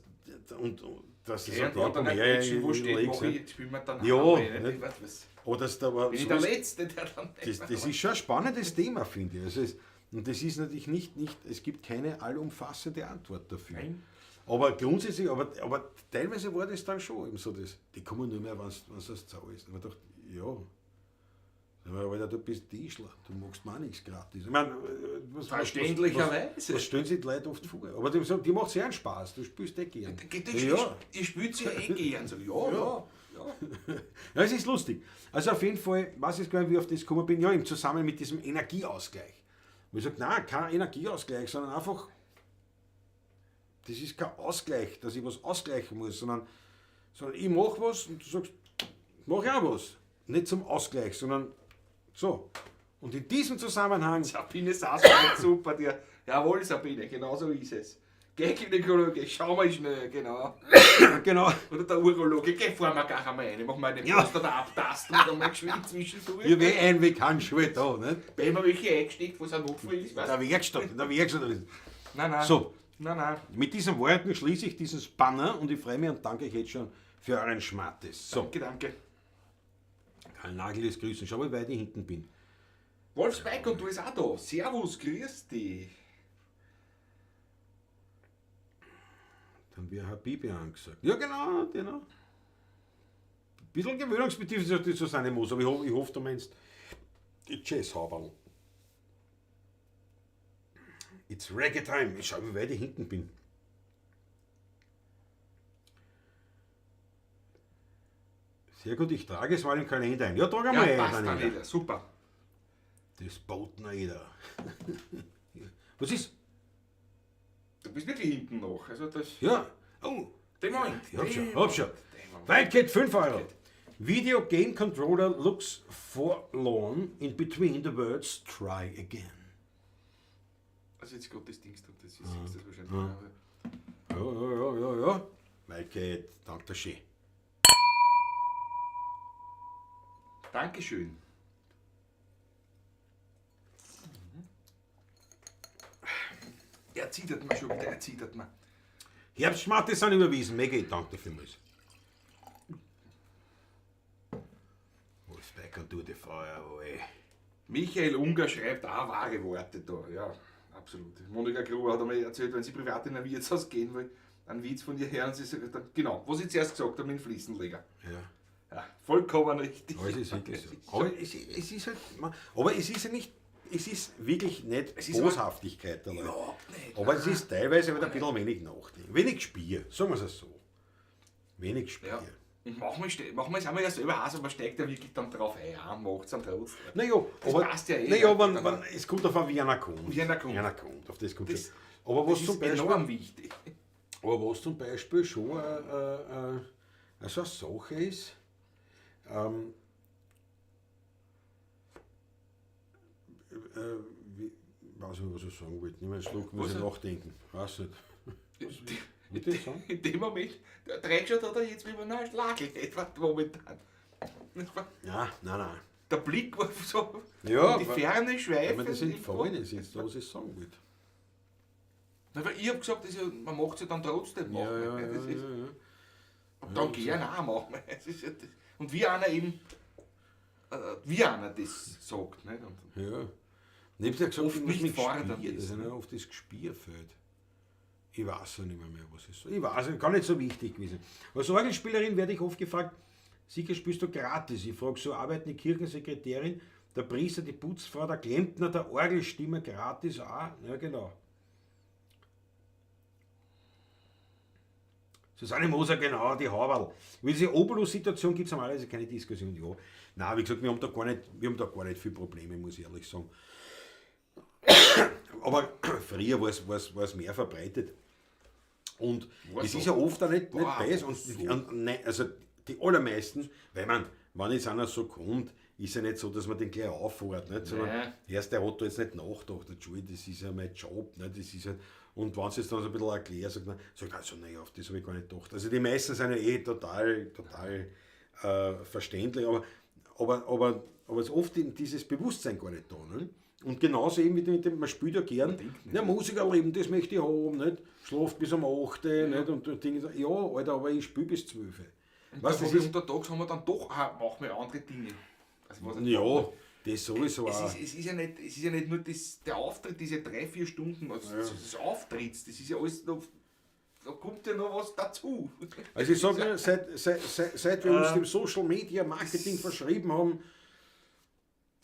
und dass es Ja, sagt, und ja, dann komm ein her, Mädchen, wo ich steht, leg's, mach ich, ne? jetzt spielen wir dann Ja, heim, nicht? nicht? Ich weiß, was. Oder dass da aber Bin ich so der ist- Letzte, der dann. das ist schon ein spannendes Thema, finde ich. Also es, und das ist natürlich nicht, es gibt keine allumfassende Antwort dafür. Nein. Aber grundsätzlich, aber teilweise war das dann schon eben so, das, die kommen nur mehr, wenn es das Zau ist. Und ich dachte, ja, aber Alter, du bist Tischler, du magst mir auch nichts gratis. Ich meine, was Verständlicherweise. Was stellen sich die Leute oft vor? Aber die, sagen, die macht sehr einen Spaß, du spielst eh gern. Ja. Ich spiele ja eh gern. So, ja, ja, ja. Ja, es ist lustig. Also auf jeden Fall, was ich gar nicht, wie ich auf das gekommen bin, ja, im Zusammen mit diesem Energieausgleich. Wo ich sage, nein, kein Energieausgleich, sondern einfach, das ist kein Ausgleich, dass ich was ausgleichen muss, sondern ich mache was und du sagst, mach ich auch was. Nicht zum Ausgleich, sondern so. Und in diesem Zusammenhang, Sabine Sass war super, der. Jawohl, Sabine, genau so ist es. Geh, Gynäkologe, schau mal schnell, genau. genau, Oder der Urologe, geh, fahr mal gar einmal rein, mach mal eine Ja. Prostata abtasten und einmal geschwind zwischendurch. ich weh ein, wie kann schon da, nicht? Bei mir welche eingesteckt, was ein Notfall ist, weißt Der Werkstatt, in der Werkstatt. Nein, nein. So. Nein, nein. Mit diesen Worten schließe ich dieses Banner und ich freue mich und danke euch jetzt schon für euren Schmattes. So. Danke, danke. Karl Nagel ist grüßen. Schau mal, wie weit ich hinten bin. Wolfsbeck und du bist auch da. Servus, grüß dich. Dann wäre Habibi angesagt. Ja, genau, genau. Ein bisschen gewöhnungsbedürftig, dass das so sein muss, aber ich hoffe, du meinst die Jazzhaberl. It's Reggae Time. Ich schau, wie weit ich hinten bin. Sehr gut, ich trage es mal im Kalender ein. Ja, trage Ja, mal ein, passt Daniela. Daniela. Super. Das baut noch jeder. Was ist? Du bist wirklich hinten noch. Also das. Ja. Oh, Den Moment. ich hab schon, Den hab schon. Den Moment. Wildcat 5 Euro. Video Game Controller looks forlorn in between the words try again. Also jetzt gerade das Ding, das ist das wahrscheinlich. Ja, ja, ja, ja, ja. Wildcat, danke schön. Dankeschön. Er zittert mir schon wieder, er zittert mir. Herbstschmatte sind überwiesen. Mega, danke vielmals. Wolfsbecker, du die Feuerwehr. Michael Unger schreibt auch wahre Worte da, ja, absolut. Monika Gruber hat einmal erzählt, wenn sie privat in ein Wirtshaus gehen will, einen Witz von ihr her und sie sagt dann, genau, was ich zuerst gesagt habe mit dem Fliesenleger. Ja. Ja, vollkommen richtig. Aber es ist wirklich so. Aber es ist halt, aber es ist ja nicht, es ist wirklich nicht Es ist Boshaftigkeit der Leute. Überhaupt nicht. Aber es ist teilweise wieder ein bisschen wenig Nachdenken. Wenig Spiel, sagen wir es so. Wenig Spiel. Ja. Und manchmal, manchmal sind wir ja selber auch so, man steigt ja wirklich dann drauf ein, ja, macht es dann trotzdem. Naja, Das aber, passt ja eh. Naja, wenn, es kommt darauf an, wie einer kommt. Wie einer kommt. Wie einer kommt, auf das kommt Das- schon. Aber was Das zum ist Beispiel, enorm wichtig. aber was zum Beispiel schon so eine Sache ist, wie, weiß nicht, was ich sagen wollte. Nimm einen Schluck, muss Was? ich nachdenken. Weiß nicht. Wollt ihr das sagen? In dem Moment, der Dreckschat hat er jetzt wie ein Schlagel etwa momentan. Ja, nein, nein. Der Blick war so Ja, in die Ferne Weil schweifen. mir das entfallen ist jetzt, was ich sagen wollte. Na, weil ich hab gesagt, das ist ja, man macht es ja dann trotzdem. Ja, manchmal, ja, ne? ja, Das ist, ja, ja. Und dann gern auch manchmal. Das ist ja das. Und wie einer eben, wie einer das sagt. Nicht? Und Ja. Ich hab ja gesagt, Oft ich muss nicht mit fordernd Gespür, ist, dass ne? einer oft das Gespür fehlt. Ich weiß ja nicht mehr, was es ist. Ich weiß nicht, gar nicht so wichtig gewesen. Als Orgelspielerin werde ich oft gefragt, sicher spielst du gratis. Ich frage so, arbeiten die Kirchensekretärin, der Priester, die Putzfrau, der Klempner, der Orgelstimmer gratis auch? Ja, genau. Susanne Moser, genau, die Haberl. Über diese Obolus-Situation gibt es normalerweise keine Diskussion. Ja. Nein, wie gesagt, wir haben da gar nicht, wir haben da gar nicht viel Probleme, muss ich ehrlich sagen. Aber früher war es mehr verbreitet. Und War es so. ist ja oft auch nicht War beiß. Und, so. und, nein, also die allermeisten, weil man, wenn jetzt einer so kommt, ist ja nicht so, dass man den gleich auffährt. Nicht? Sondern Nein. erst der hat da jetzt nicht nachgedacht, Entschuldigung, das ist ja mein Job. Nicht? Das ist halt, und wenn sie es dann so ein bisschen erklärt, sagt man, sagt, also naja, auf das habe ich gar nicht gedacht. Also die meisten sind ja eh total, total verständlich, aber es ist oft eben dieses Bewusstsein gar nicht da. Ne? Und genauso eben mit dem, man spielt ja gern, ja, Musikerleben, das möchte ich haben, nicht? Schlaft bis um 8 Uhr, nicht? Und Dinge, ja, Alter, aber ich spiele bis 12 Uhr. Weißt, da das hab ich ist, untertags haben wir dann doch auch manchmal andere Dinge. Also, was ja, das sowieso Es auch. ist, es, ist ja nicht, es ist ja nicht nur das, der Auftritt, diese 3-4 Stunden also des Auftritts, das ist ja alles noch, da kommt ja noch was dazu. Also ich sage nur, seit wir uns dem Social Media Marketing verschrieben haben,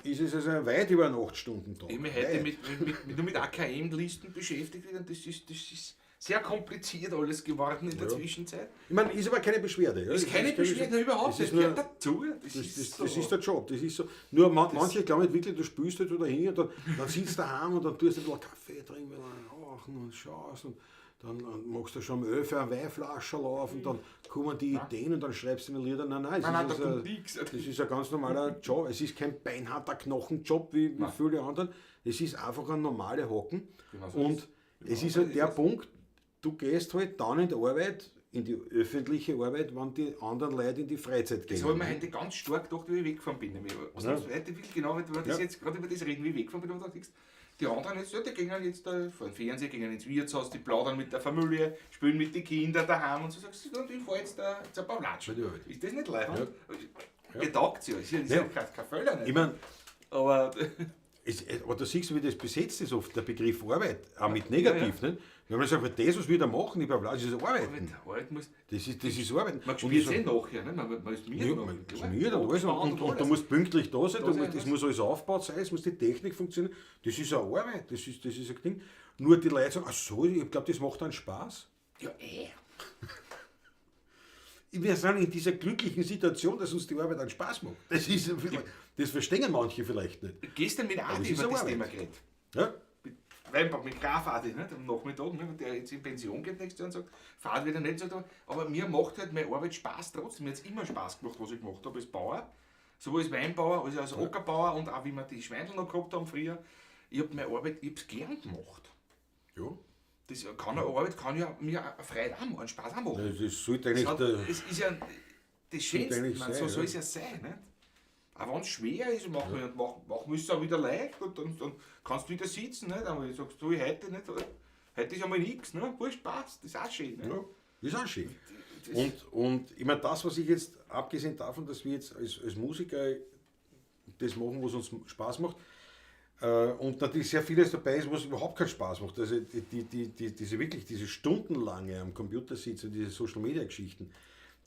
ist es also weit über einen 8-Stunden-Tag. Ich habe mich heute nur mit AKM-Listen beschäftigt und das ist sehr kompliziert alles geworden in der Zwischenzeit. Ich meine, ist aber keine Beschwerde. Ja? Ist keine Beschwerde, überhaupt Es nicht. ist nur, Gehört dazu. Das, das, ist das, so. das ist der Job, das ist so. Nur manche glauben halt wirklich, du spielst halt da hin und dann sitzt du daheim und dann tust du ein bisschen Kaffee trinken, ein bisschen rauchen und schaust und dann machst du schon um 11 Uhr eine Weinflasche auf und dann kommen die Ideen und dann schreibst du eine Lieder. Nein, nein, es Nein, nein, ist da also, kommt nichts. das ist ein ganz normaler Job. Es ist kein beinharter Knochenjob wie viele anderen. Es ist einfach ein normaler Hocken. Genau so Und ist es Genau ist so halt ist der es. Punkt, du gehst halt dann in die Arbeit, in die öffentliche Arbeit, wenn die anderen Leute in die Freizeit gehen. Das habe ich mir heute ganz stark gedacht, wie ich weggefahren bin. Nämlich. Also Ja. das heute wirklich genau, wenn wir das Ja. jetzt gerade über das reden, wie ich weggefahren bin, und da denkst, die anderen jetzt, ja, die gehen jetzt da vor den Fernseher, gehen ins Wirtshaus, die plaudern mit der Familie, spielen mit den Kindern daheim und so sagst du, und ich fahr jetzt da zur Pavlatsch. Bei die Arbeit. Ist das nicht leid? Ja. Ja. Getaugt ja, ist ja, ist ja Ja. kein Fehler. Nicht. Ich meine, Aber aber du siehst, wie das besetzt ist oft, der Begriff Arbeit, auch mit negativ. Nicht? Wenn man sagt, das, was wir da machen, die Pavlatsch, ist Arbeiten. Arbeit muss, Das ist Arbeiten. man Und spielt ich es sag, eh nachher, ne? Man ist müde. Ja, noch. man ist müde und alles. Und du musst pünktlich da sein, Da sein, es was? muss alles aufgebaut sein, es muss die Technik funktionieren. Das ist eine Arbeit, das ist ein Ding. Nur die Leute sagen, ach so, ich glaube, das macht einen Spaß. Ja, eh. Wir sind in dieser glücklichen Situation, dass uns die Arbeit einen Spaß macht. Das ist, das verstehen manche vielleicht nicht. Gestern mit Aber Adi es ist über das eine Thema Arbeit. geredet. Ja? Mit Graf Adi, nicht? Am Nachmittag, ne? Der jetzt in Pension geht nächstes Jahr und sagt, fahrt wieder nicht, sagt er, aber mir macht halt meine Arbeit Spaß trotzdem. Mir hat es immer Spaß gemacht, was ich gemacht habe als Bauer. Sowohl als Weinbauer, als auch als Ackerbauer und auch wie wir die Schweindel noch gehabt haben früher. Ich habe meine Arbeit, ich hab's gern gemacht. Ja. Das kann eine Arbeit kann ja mir Freude auch machen, einen Spaß auch machen. Das sollte eigentlich Es, hat, der, es ist ja das Schönste, eigentlich ich meine, sein, so soll ja. es ja sein. Nicht? Auch wenn es schwer ist, machen wir und machen ist es auch wieder leicht und dann kannst du wieder sitzen. Nicht? Aber sagst du, heute nicht, heute ist einmal nichts, ne? Wurscht, passt, das ist auch schön. Nicht? ja, ist auch schön. Und ich meine, das, was ich jetzt, abgesehen davon, dass wir jetzt als Musiker das machen, was uns Spaß macht, und natürlich sehr vieles dabei ist, was überhaupt keinen Spaß macht. Also diese wirklich, diese stundenlange am Computer sitzen, diese Social Media Geschichten,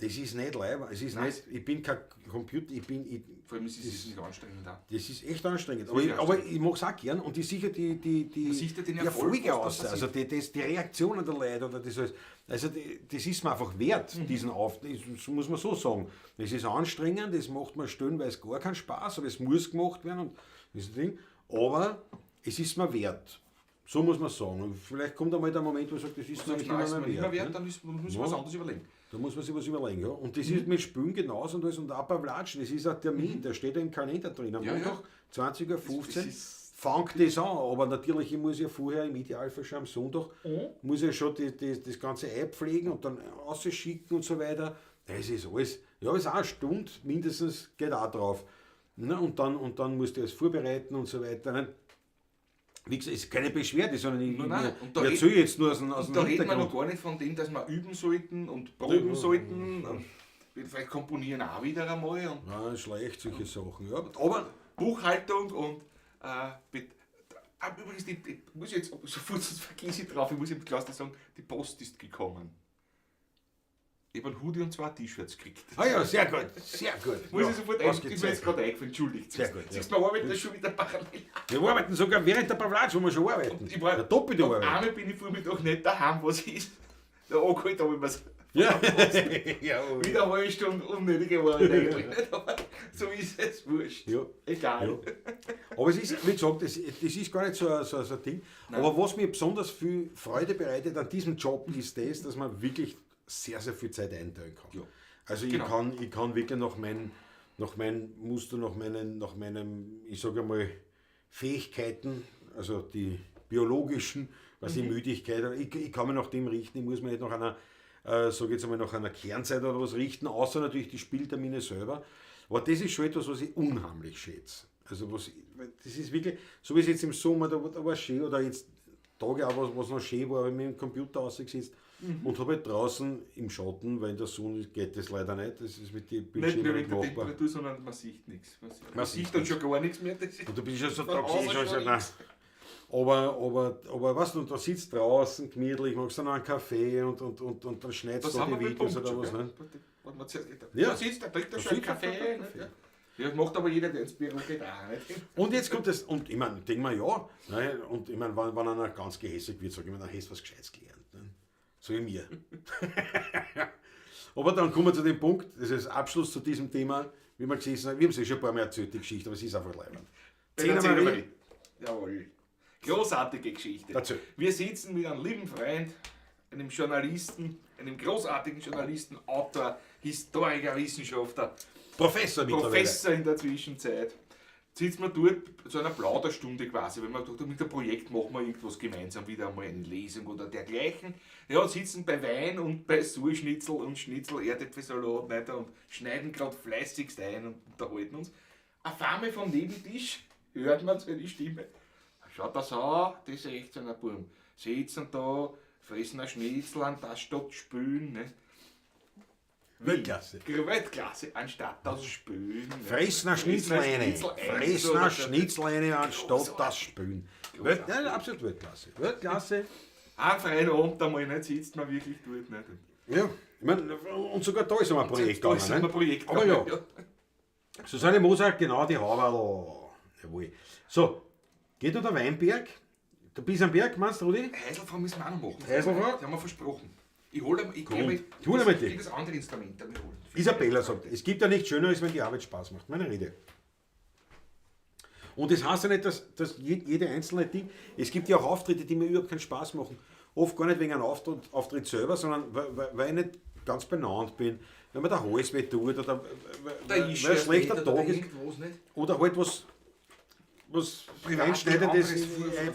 Das ist nicht leibend. Es ist Nein. nicht, ich bin kein Computer, ich bin, ich, Vor allem ist es nicht anstrengend auch. das ist echt anstrengend. Das Aber ist ich, aber ich mache es auch gern und ich sicher die, Man sieht ja den die Erfolg, Erfolge was da aus. Also die Reaktionen der Leute oder das alles. Also das ist mir einfach wert, diesen Auftritt, das muss man so sagen. Das ist anstrengend, das macht man stellenweise gar keinen Spaß, aber es muss gemacht werden und das Ding. Aber es ist mir wert. So muss man sagen. Und vielleicht kommt einmal der Moment, wo ich sage, das ist mir Sagst, nicht nein, mehr ist mir nicht mehr wert. wert, ne? dann müssen wir Ja. was anderes überlegen. Da muss man sich was überlegen. Ja. Und das ist mit Spülen genauso und alles. Und auch beim Latschen, das ist ein Termin, der steht ja im Kalender drin. Am Ja, ja. Montag, 20:15 Das ist- fängt das an. Aber natürlich, ich muss ja vorher im Idealfall schon am Sonntag, muss ja schon das Ganze einpflegen und dann rausschicken und so weiter. Das ist alles. Ja, ist auch eine Stunde mindestens, geht auch drauf. Ne? Und dann musst du das vorbereiten und so weiter. Ne? Wie gesagt, es ist keine Beschwerde, sondern ich, Nein, nein. ich, Und da ich erzähle jetzt nur aus Und dem da reden wir noch Hintergrund. gar nicht von dem, dass wir üben sollten und proben Ja. sollten. Und vielleicht komponieren auch wieder einmal. Und Ja, schlecht, solche Sachen. Ja. Aber Buchhaltung und übrigens, die muss ich jetzt sofort, sonst vergesse ich drauf, ich muss dem Klaus sagen, die Post ist gekommen. Ich habe einen Hoodie und 2 T-Shirts gekriegt. Ah ja, sehr gut, sehr gut. Muss ja, ich sofort ein, ist mir jetzt ausgezeichnet. gerade eingefallen, entschuldigt. Sehr gut, ja. Siehst du, wir arbeiten schon wieder parallel. Wir arbeiten sogar während der Pavlatsch, wo wir schon arbeiten. Ich war, der doppelte und Arbeit. Einmal bin ich Vormittag nicht daheim, was ist. Da angeholt habe ich mir's. Ja. Ja, oh, Wieder eine halbe Stunde unnötige Arbeit eigentlich. Nicht? Aber so ist es, wurscht. Ja. Egal. Ja. Aber es ist, wie gesagt, das ist gar nicht so ein Ding. Aber was mir besonders viel Freude bereitet an diesem Job ist das, dass man wirklich sehr, sehr viel Zeit einteilen kann. Ja. Also ich Genau. kann wirklich nach mein Muster, nach meinen, ich sage einmal, Fähigkeiten, also die biologischen, was die Müdigkeit, ich kann mich nach dem richten, ich muss mich nicht nach einer, sage jetzt einmal, nach einer Kernzeit oder was richten, außer natürlich die Spieltermine selber. Aber das ist schon etwas, was ich unheimlich schätze. Also was, das ist wirklich, so wie es jetzt im Sommer, da war es schön, oder jetzt Tage auch, was noch schön war, habe ich mit dem Computer rausgesetzt und habe halt draußen im Schatten, weil in der Sonne geht das leider nicht, das ist mit den Nicht nur Bildschirmen wegen nicht der machbar. Temperatur, sondern man sieht nichts. Man Man sieht sieht dann schon gar nichts mehr. Das ist Und du bist schon so Von da außen gewesen, schon schon so, nein. Aber weißt du, und da sitzt draußen gemütlich, machst dann einen Kaffee und dann schneidest Da du sind die wir beim Videos Punkt oder schon, was. gell? Ne? Was man zuerst gedacht hat. Ja. Da sitzt, da trinkt er Da schon einen sitzt er, Kaffee. trinkt nicht? Kaffee. Ja, das macht aber jeder, der ins Büro geht, auch nicht. Und jetzt kommt das, und ich meine, denk mal, ja, ne, und ich meine, wenn einer ganz gehässig wird, sag ich mir, dann hast du was Gescheites gelernt. Ne? So wie mir. Aber dann kommen wir zu dem Punkt, das ist Abschluss zu diesem Thema, wie wir gesessen haben, wir haben es eh schon ein paar Mal erzählt, die Geschichte, aber es ist einfach leibend. Zehner Zehner Marie. Marie. Jawohl. Großartige Geschichte. Dazu. Wir sitzen mit einem lieben Freund, einem Journalisten, einem großartigen Journalisten, Autor, Historiker, Wissenschaftler, Professor mittlerweile. Professor in der Zwischenzeit. Sitzen wir dort zu einer Plauderstunde quasi, wenn man dort mit dem Projekt machen wir irgendwas gemeinsam, wieder einmal eine Lesung oder dergleichen. Ja, sitzen bei Wein und bei Surschnitzel und Schnitzel, Erdäpfelsalat nicht, und schneiden gerade fleißigst ein und unterhalten uns. Auf einmal vom Nebentisch hört man so die Stimme. Schaut das an, das ist echt so ein Burm. Sitzen da, fressen ein Schnitzel an, das statt spülen. Ne? Weltklasse. Weltklasse, anstatt das Spülen. Ne? Fressen ein Schnitzel rein. Fressen ein Schnitzel rein, anstatt das Spülen. Ja, absolut Weltklasse. Weltklasse. Ein freien Abend einmal nicht, sitzt man wirklich dort. Nicht? Ja, ich mein, und sogar da ist einmal ein Projekt Da ist gegangen, ein ne? Projekt Aber ja. gegangen, Susanne Moser, genau die Haberl. Jawohl. So, geht noch der Weinberg? Du bist am Berg, meinst du, Rudi? Heiselfrau müssen wir auch noch machen. Heiselfrau? Die haben wir versprochen. Ich hole ich Komm, geh mal, hol einmal die. das, das andere Instrument einmal holen. Isabella sagt, es gibt ja nichts Schöneres, wenn die Arbeit Spaß macht. Meine Rede. Und das heißt ja nicht, dass jede einzelne Ding, es gibt ja auch Auftritte, die mir überhaupt keinen Spaß machen. Oft gar nicht wegen einem Auftritt selber, sondern weil ich nicht ganz benannt bin, weil mir der Hals weh tut oder weil ein schlechter Tag ist. Nicht. Oder halt was Einschneidendes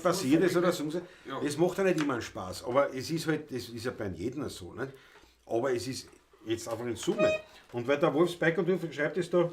passiert ist oder so. Ja. Es macht ja nicht immer einen Spaß, aber es ist halt, das ist ja bei jedem so. Nicht? Aber es ist jetzt einfach in Summe. Und weil der Wolfsbeck und schreibt es da,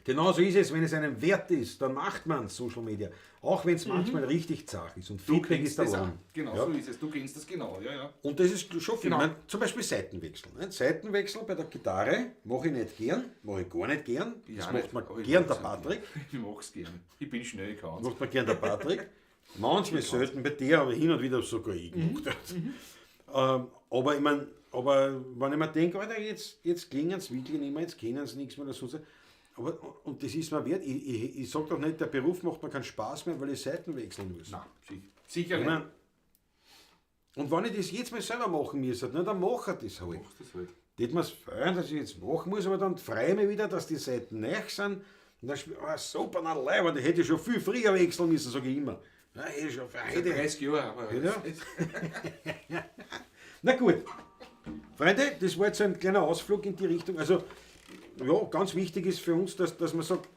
genau so ist es, wenn es einem wert ist, dann macht man Social Media. Auch wenn es manchmal richtig zach ist. Und Du Feedback kennst ist der das auch. Lohn. Genau, Ja. so ist es. Du kennst das genau, ja, ja. Und das ist schon viel. Genau. Ich meine, zum Beispiel Seitenwechsel. Ne? Seitenwechsel bei der Gitarre mache ich nicht gern, mache ich gar nicht gern. Das Ja, macht nicht, man aber ich gern der mag's Patrick. Ich mach's gerne. Ich bin schnell, ich kann's. Macht man gern der Patrick. Manchmal selten bei der, aber hin und wieder sogar ich gemacht. Aber ich meine, Aber wenn ich mir denke, Alter, jetzt klingen sie wirklich nicht mehr, jetzt kennen sie nichts mehr oder sonst. Aber, und das ist mir wert. Ich sag doch nicht, der Beruf macht mir keinen Spaß mehr, weil ich Seiten wechseln muss. Nein, sicher Ich nicht. mein, und wenn ich das jetzt mal selber machen müsste, ne, dann mache ich das halt. Machst das halt. Tät mir's freuen, dass ich jetzt machen muss, aber dann freue ich mich wieder, dass die Seiten neu sind. Und dann spiel ich, oh, super, na Leiber, die hätte ich schon viel früher wechseln müssen, sage ich immer. Na, hätte ich schon, hätte ich. 30 Jahre, aber. Ja. Na gut. Freunde, das war jetzt ein kleiner Ausflug in die Richtung. Also, ja, ganz wichtig ist für uns, dass man sagt,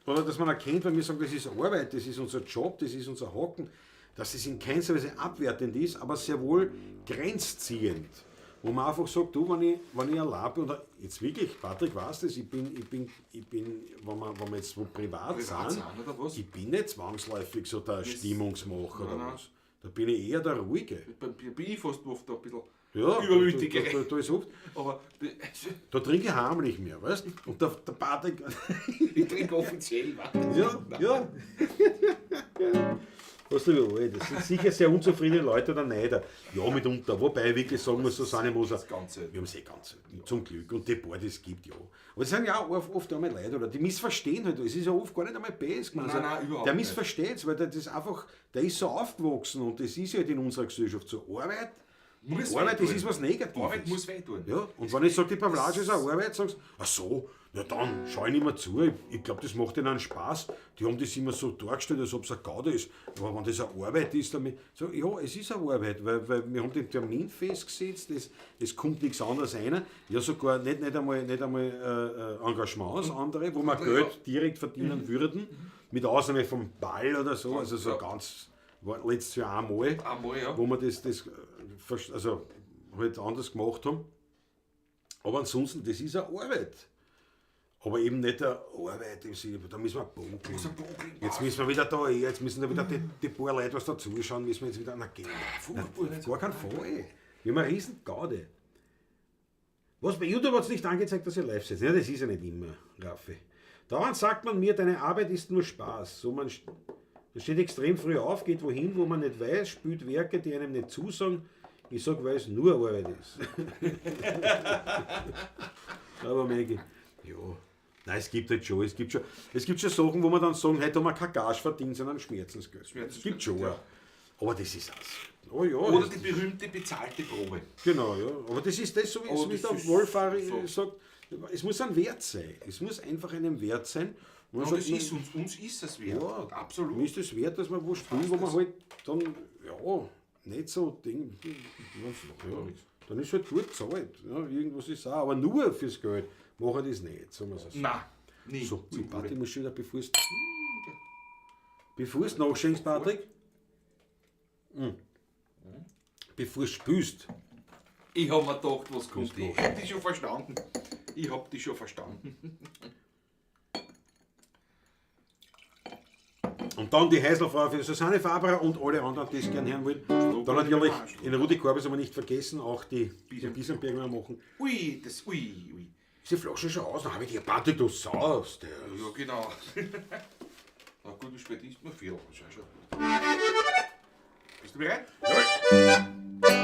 oder dass man erkennt, wenn wir sagen, das ist Arbeit, das ist unser Job, das ist unser Hocken, dass es in keinster Weise abwertend ist, aber sehr wohl grenzziehend. Wo man einfach sagt, du, wenn ich allein bin, oder jetzt wirklich, Patrick weiß das, ich bin, wenn wir jetzt wo privat Privat sind, sind, oder was? ich bin nicht zwangsläufig so der Stimmungsmacher Nein, oder nein. was. Da bin ich eher der Ruhige. Bei mir bin ich fast oft ein bisschen Ja, übermütiger. Da ist oft, Aber da trinke ich heimlich mehr, weißt du? Und der Patrick. ich trinke offiziell, was? Ja, ja. Was du überall, das sind sicher sehr unzufriedene Leute oder Neider. Ja, mitunter. Wobei ich wirklich sagen muss, Susanne Moser, Das Ganze. wir haben es eh ganz selten, zum Glück. Und die paar, die es gibt, ja. Aber es sind ja auch oft einmal Leute, oder die missverstehen halt. Es ist ja oft gar nicht einmal böse gemeint. Nein, nein, überhaupt Der nicht. missversteht es, weil der das einfach, der ist so aufgewachsen und das ist halt in unserer Gesellschaft so. Arbeit, Muss Arbeit, das wehtun. ist was Negatives. Arbeit muss wehtun. Ja, und wenn ich sage, die Pavlage ist eine Arbeit, sagst du, ach so, na dann schau ich nicht mehr zu. Ich glaube, das macht ihnen Spaß. Die haben das immer so dargestellt, als ob es eine Gaude ist. Aber wenn das eine Arbeit ist, dann so, ja, es ist eine Arbeit, weil wir haben den Termin festgesetzt, es kommt nichts anderes rein. Ja, sogar nicht einmal Engagements, andere, wo wir Geld direkt verdienen würden, mit Ausnahme vom Ball oder so, also so Ja. ganz, war letztes Jahr einmal, Einmal, ja. wo wir das also halt anders gemacht haben. Aber ansonsten, das ist eine Arbeit. Aber eben nicht eine Arbeit im Sinne, da müssen wir bokeln. Jetzt müssen wir wieder da, jetzt müssen da wieder die paar Leute, was da zuschauen, müssen wir jetzt wieder gehen. Furchtbar, Auf gar keinen Fall. Wir haben eine riesen Gaude. Was bei YouTube hat es nicht angezeigt, dass ihr live seid. Ja, das ist ja nicht immer, Raffi. Dauernd sagt man mir, deine Arbeit ist nur Spaß. So, man steht extrem früh auf, geht wohin, wo man nicht weiß, spielt Werke, die einem nicht zusagen. Ich sag, weil es nur Arbeit ist. Aber Maggie, ja. Nein, es gibt halt schon, es gibt schon Sachen, wo man dann sagen, heute haben wir kein Gage verdient, sondern Schmerzensgeld. Es gibt schon. ja. Aber das ist das. Oh ja. Oder das, die berühmte bezahlte Probe. Genau, ja. Aber das ist das, so wie, Aber so wie das der ist Wolfahrer so. sagt, es muss ein Wert sein. Es muss einfach einem Wert sein. Und man Und sagt, das ist uns ist es wert. Ja, absolut. Mir ist das wert, dass wir wo spielen, wo man halt dann, ja, nicht so Ding, ja, dann ist halt gut gezahlt. Ja, irgendwas ist auch, aber nur fürs Geld mache ich das nicht, sagen wir so. Nein, nie. So, Zum Party muss schon wieder, bevor es nachschenkst, Patrick, bevor du spülst. Ich hab mir gedacht, was kommt. Muss Ich hab dich schon verstanden. Ich hab dich schon verstanden. Und dann die Heiselfrau für Susanne Faberer und alle anderen, die es gerne hören wollen. Dann natürlich in Rudi Korbis haben wir nicht vergessen, auch die Biesenberg wir machen. Ui, das ui, ui. Ist die Flasche schon aus? Dann habe ich die Patrick, du saust. Ja, genau. Na gut, wie spät ist man? 4. Schau schon. Bist du bereit? Jawohl.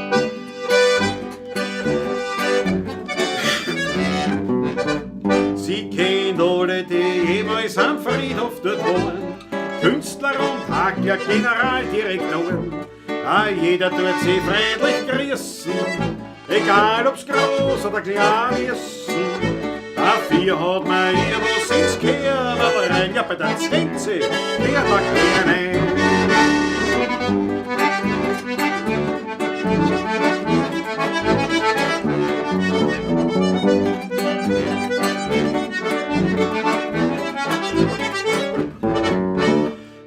Sie kennt alle, die jemals am Friedhof dort wohnen. Künstler und Hakler, Generaldirektoren. Ah, jeder tut sie freundlich grüßen, egal ob's groß oder klein ist. Dafür hat man ihr was ins Kerl rein, ja, bei der Zenze, der da keinen ein.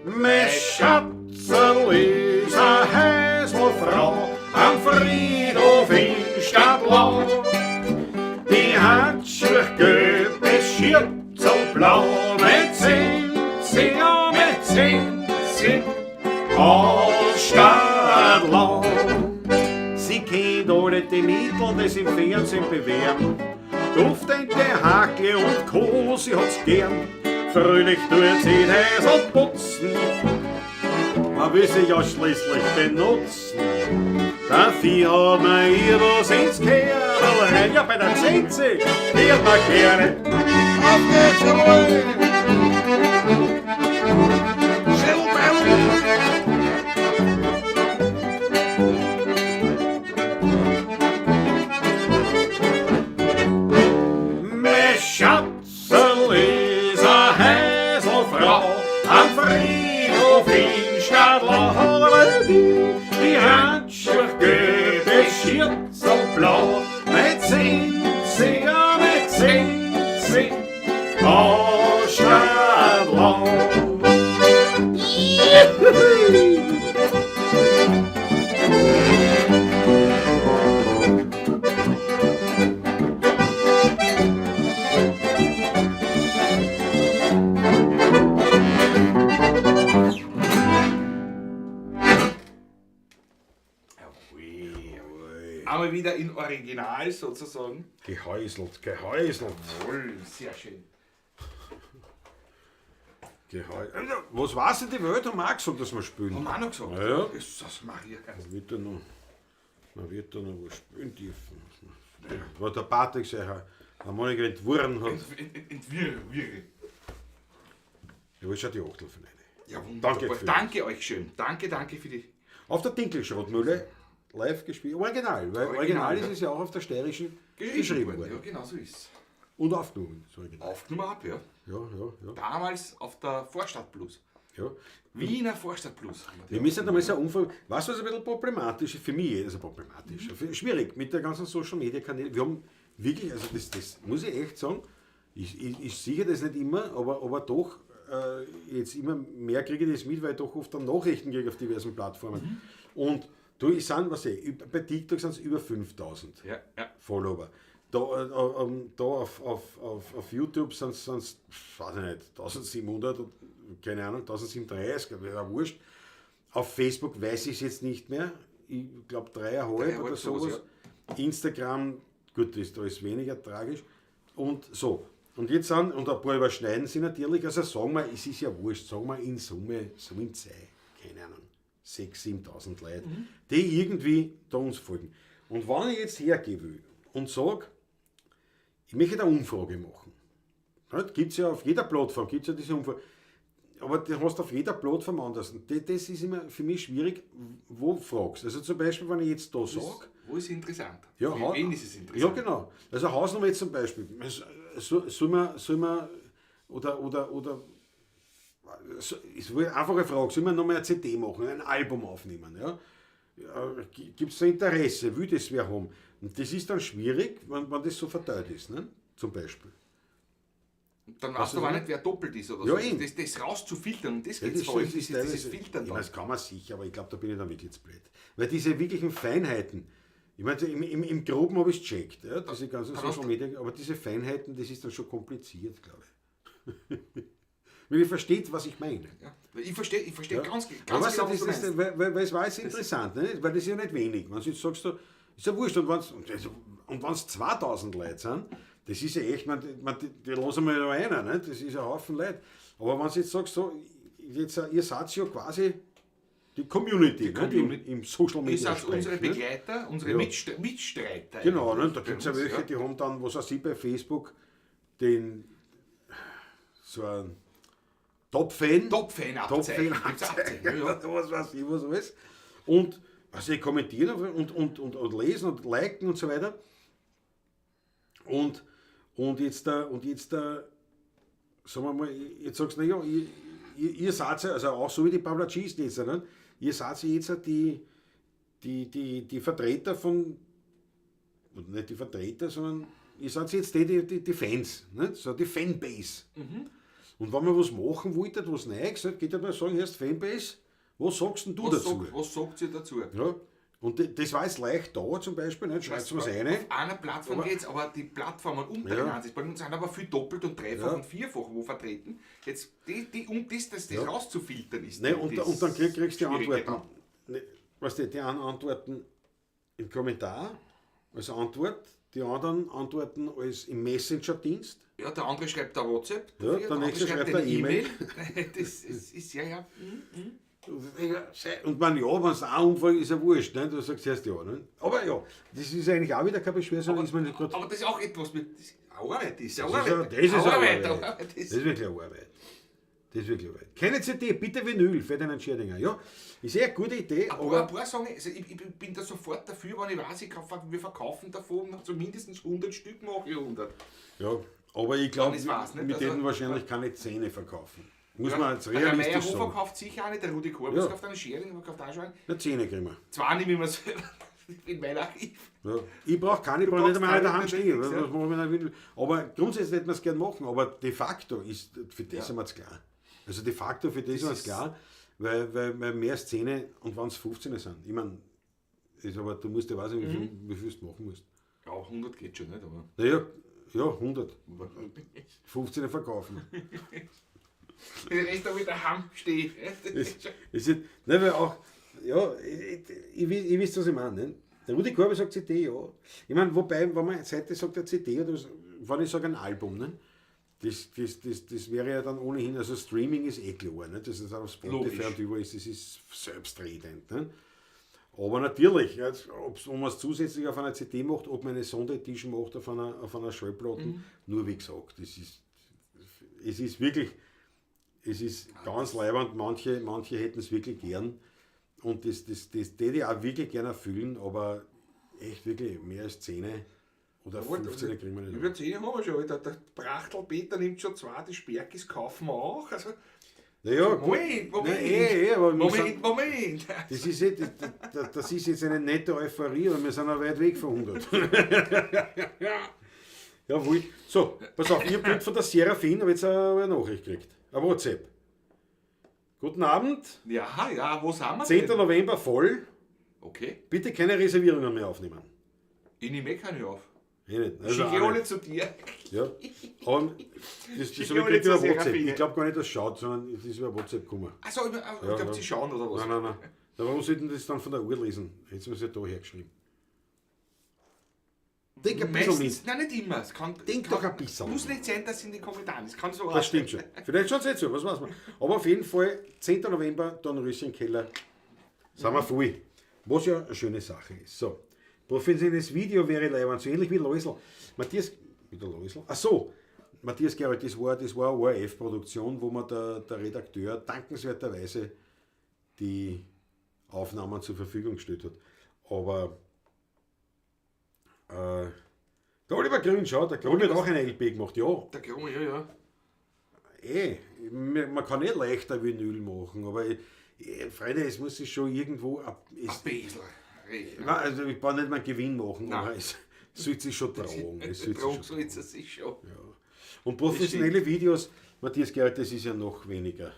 Mein Schatzerl ist a Häuselfrau am Friedhof in Stadlau. Die hat schürchgelbes Schürzelblau mit Zinzi, ja, mit Zinzi aus Stadlau. Sie kennt alle die Mittel, die sie im Fernsehen bewähren. Duftende Hakel und Co., sie hat's gern. Fröhlich tut sie das und putzen. Man will sie ja schließlich benutzen. Dafür hat man ihr was ins Kerl bei der Zenzi, wird man gerne. Auf geht's, jawohl! Schädel, Mein Schatzel ist a Häselfrau, am Friedhof in Stadler, die Handschuhe gelbe Schürzelblau, mit Zenzi, ja, mit Zenzi, aus Stadler. Jawohl. Einmal wieder in Original sozusagen. Gehäuselt, gehäuselt. Jawohl, sehr schön. Gehäuselt. Was weiß denn die Welt, haben wir auch gesagt, dass wir spielen. Haben wir auch noch gesagt? Ja, ja. Jesus Maria, ganz. Wird da noch, man wird da noch was spielen dürfen. War der Patrick sich Harmonika entworren hat. Entwirr, Ich wollte schon die Achtel von einer. Ja, wunderbar. Danke für- Danke euch schön. Danke, danke für die. Auf der Dinkelschrotmühle live gespielt. Original, weil Original, Original ist ja. es ja auch auf der steirischen geschrieben worden. Ja, genau so ist es. Und aufgenommen. Das Original. Aufgenommen ab, ja. Ja, ja, ja. Damals auf der Vorstadt Blues. Ja. Wiener Vorstadt Blues. haben wir die Wir müssen da mal so Umfrage. Weißt du, was ein bisschen problematisch ist? Für mich, also problematisch, schwierig mit der ganzen Social Media Kanäle. Wir haben wirklich, also das muss ich echt sagen, ich sicher das nicht immer, aber doch, jetzt immer mehr kriege ich das mit, weil ich doch oft dann Nachrichten kriege auf diversen Plattformen. Und du, ich sind, was ich, bei TikTok sind es über 5000 Ja, ja. Follower. Da, da auf YouTube sind es, weiß ich nicht, 1700, keine Ahnung, 1730, ist ja wurscht. Auf Facebook weiß ich es jetzt nicht mehr. Ich glaube 3,5 oder sowas, sowas. Instagram, gut, das, da ist weniger tragisch. Und so. Und jetzt sind, und ein paar überschneiden sie natürlich, also sagen wir, es ist ja wurscht, sagen wir in Summe, so in zwei, keine Ahnung, 6.000, 7.000 Leute, die irgendwie da uns folgen. Und wenn ich jetzt hergehen will und sage, ich möchte eine Umfrage machen. Gibt es ja auf jeder Plattform, gibt es ja diese Umfrage. Aber die hast du auf jeder Plattform anders. Und das ist immer für mich schwierig, wo fragst. Also zum Beispiel, wenn ich jetzt da sage, Wo ist interessant? ja, Für wen ist es interessant? Ja, genau. Also Hausnummer jetzt zum Beispiel. Soll man oder so, ist wohl eine einfache Frage, soll man nochmal eine CD machen, ein Album aufnehmen? Ja? Gibt es da Interesse? Will das wer haben? Und das ist dann schwierig, wenn das so verteilt ist, ne? Zum Beispiel. Dann weißt du aber nicht, wer doppelt ist oder Ja, so. eben. Das rauszufiltern, und das Ja, geht das vor allem, ist dieses teilweise- Filtern Ich dann. meine, das kann man sicher, aber ich glaube, da bin ich dann wirklich zu blöd. Weil diese wirklichen Feinheiten, ich meine, im Groben habe ich es gecheckt, ja, diese ganzen Dann hast Social Media, aber diese Feinheiten, das ist dann schon kompliziert, glaube ich. Wenn ihr versteht, was ich meine. Ja. Ich verstehe Ja. ganz, Aber ganz weißt du, genau, was das du ist, meinst. weil es war jetzt interessant, ne? Weil das ist ja nicht wenig. Wenn du jetzt sagst, du, ist ja wurscht, und wenn es 2000 Leute sind, das ist ja echt, die lassen wir ja einer, ne? Das ist ein Haufen Leute. Aber wenn du jetzt sagst, so, jetzt, ihr seid ja quasi die Community, Die Community. Ne? Im Social Ihr Media. seid unsere Sprech, ne? Begleiter, unsere Ja. Mitstreiter. Genau, ne? eigentlich Da bei gibt es ja uns, welche, ja. die haben dann, was weiß ich, bei Facebook den so einen Top-Fan. Top-Fan-Abzeichen. Top-Fan Gibt's Abzeichen, ja, ja. Was weiß ich, was alles. Und also die kommentieren und lesen und liken und so weiter. Und jetzt da, sagen wir mal, jetzt sagst du, naja, ihr seid ja, also auch so wie die Pavla Cheese jetzt, ne? Ihr seid ja jetzt die Vertreter von, und nicht die Vertreter, sondern ihr seid jetzt die Fans, ne? So die Fanbase. Und wenn man was machen wollte, was Neues, ne, geht ja mal sagen, erst Fanbase, was sagst denn du dazu? Was sagt ihr dazu? Ja. Und das war jetzt leicht da zum Beispiel, ne? Schreibt was rein. Auf einer Plattform geht's, aber die Plattformen untereinander, ja. Bei uns sind aber viel doppelt und dreifach und vierfach wo vertreten. Jetzt, um das rauszufiltern ist. Ne, und dann kriegst du die Antworten. Ne, weißt du, die einen antworten im Kommentar als Antwort, die anderen antworten als im Messenger-Dienst. Ja, der andere schreibt da WhatsApp, ja, der nächste schreibt eine E-Mail. Das ist ja, ja. Mhm. Und man, ja, wenn es auch umfällt, ist ja wurscht. Ne? Du sagst erst ja. Ne? Aber ja, das ist eigentlich auch wieder keine Beschwerde, sondern ist man nicht grad. Aber das ist auch etwas mit. Das ist Arbeit, das ist Arbeit. Das ist Arbeit. Arbeit. Das ist wirklich Arbeit. Das ist wirklich Arbeit. Keine CD, bitte Vinyl, Ferdinand Scherdinger. Ja, ist eh eine gute Idee, aber ein paar sagen, also ich bin da sofort dafür, wenn ich weiß, wir verkaufen davon so mindestens 100 Stück, mache ich 100. Ja, aber ich glaube, mit also, denen wahrscheinlich keine 10 verkaufen. Muss man jetzt realistisch der sagen. Der kauft sicher auch nicht, der Rudi Korbus kauft einen Schering, kauft auch schon einen. Na, 10 kriegen wir. 2 nehme ich mir selber in mein Archiv. Ja. Ich brauche keine, ich brauche nicht einmal daheim stehen. Ja. Aber grundsätzlich hätten wir es gerne machen, aber de facto ist, für das sind wir es klar. Also de facto für das ist es klar, weil mehr Szene und wenn es 15 sind, ich meine, aber du musst ja wissen, wie viel du machen musst. Ja, 100 geht schon nicht, aber. Naja, ja, 100. 15 verkaufen. Den Rest habe ich daheim stehen. Es ist, ne, weil auch, ja, ich weiß, was ich meine. Ne? Der Rudi Korbe sagt CD, ja. Ich meine, wobei, wenn man Seite sagt, eine CD, oder wenn ich sage ein Album, ne? Das wäre ja dann ohnehin, also Streaming ist eh klar, ne? Das ist auf Spotify und überall ist, das ist selbstredend. Ne? Aber natürlich, ob man es zusätzlich auf einer CD macht, ob man eine Sonderedition macht auf einer Schallplatte, nur wie gesagt, es ist wirklich, es ist ganz leibend, manche hätten es wirklich gern und das würde ich auch wirklich gerne erfüllen, aber echt wirklich mehr als 10 oder 15 kriegen wir nicht. Über 10 haben wir schon, der Brachtel Peter nimmt schon 2, die Sperkis kaufen wir auch. Also, naja, Moment. Das ist, das ist jetzt eine nette Euphorie, aber wir sind noch weit weg von 100. Jawohl. So, pass auf, ich habe von der Serafin habe jetzt eine Nachricht gekriegt. Eine WhatsApp. Guten Abend. Ja, ja, wo sind wir 10. denn? November voll. Okay. Bitte keine Reservierungen mehr aufnehmen. Ich nehme eh keine auf. Ich nicht. Also schicke alle zu dir. Ja. Aber das habe ich gekriegt über WhatsApp. Ich glaube gar nicht, dass es schaut, sondern es ist über WhatsApp gekommen. Achso, ich glaube, sie schauen oder was? Nein, nein, nein. Na, warum sollten das dann von der Uhr lesen? Jetzt haben sie ja da hergeschrieben. Denk ein bisschen mit. Nein, nicht immer. Es kann, Denk doch ein bisschen. Muss nicht sein, dass in den Kommentaren. Es kann so Das stimmt schon. Vielleicht schaut es nicht so, was weiß man. Aber auf jeden Fall, 10. November, Dornröschenkeller, sind wir voll. Was ja eine schöne Sache ist. So. Professionelles Video wäre leibend, so ähnlich wie Läusl. Matthias, wieder Läusl? Ach so, Matthias Gerold, das war eine ORF-Produktion, wo man der Redakteur dankenswerterweise die Aufnahmen zur Verfügung gestellt hat. Aber der Oliver Grün, schau, der Grün hat auch eine LP gemacht, ja. Der Grün, ja, ja. Man kann nicht leichter Vinyl machen, aber Freunde, es muss sich schon irgendwo... Ein bisschen. Nein, also ich brauche nicht mal Gewinn machen, nein. Aber es sollte sich schon tragen. Es sollte sich schon. Ja. Und professionelle Videos, Matthias Gerald, das ist ja noch weniger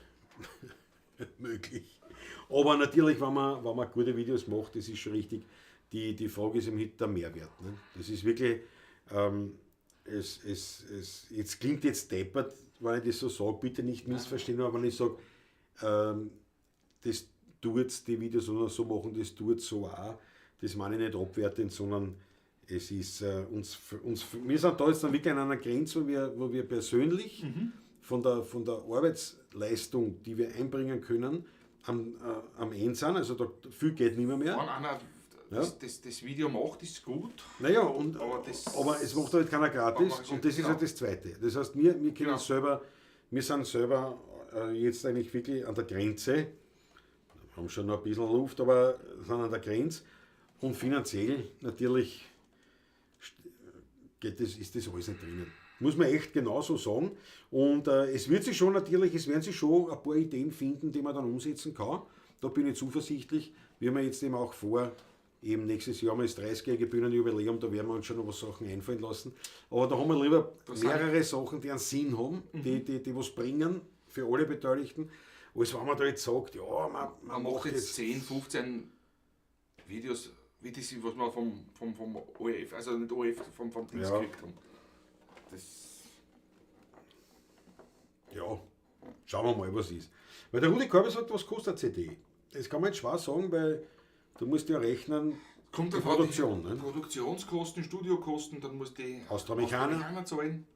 möglich. Aber natürlich, wenn man gute Videos macht, das ist schon richtig. Die Frage ist eben der Mehrwert. Ne? Das ist wirklich, jetzt klingt jetzt deppert, wenn ich das so sage, bitte nicht missverstehen, aber wenn ich sage, das tut die Videos so machen, das tut so auch, das meine ich nicht abwertend, sondern es ist wir sind da jetzt dann wirklich an einer Grenze, wo wir persönlich von der Arbeitsleistung, die wir einbringen können, am Ende sind, also da viel geht nicht mehr. Wenn einer das Video macht, ist gut. Naja, aber es macht halt keiner gratis und das ist halt das Zweite. Das heißt, wir können selber, wir sind selber jetzt eigentlich wirklich an der Grenze, wir haben schon noch ein bisschen Luft, aber sind an der Grenze und finanziell natürlich ist das alles nicht drinnen. Muss man echt genauso sagen. Und es wird sich schon natürlich, es werden sich schon ein paar Ideen finden, die man dann umsetzen kann. Da bin ich zuversichtlich. Wir haben jetzt eben auch vor, eben nächstes Jahr haben wir das 30-jährige Bühnenjubiläum, da werden wir uns schon noch was Sachen einfallen lassen. Aber da haben wir lieber mehrere Sachen, die einen Sinn haben, die was bringen für alle Beteiligten, als wenn man da jetzt sagt, ja, man macht jetzt 10, 15 Videos, wie das, was wir vom ORF, also nicht ORF, vom Dings gekriegt haben. Das ja, schauen wir mal, was ist. Weil der Rudi Korbe sagt, was kostet eine CD? Das kann man jetzt schwer sagen, weil du musst ja rechnen, kommt die Produktion. Die Produktionskosten, Studiokosten, dann musst du die Austromechaniker zahlen.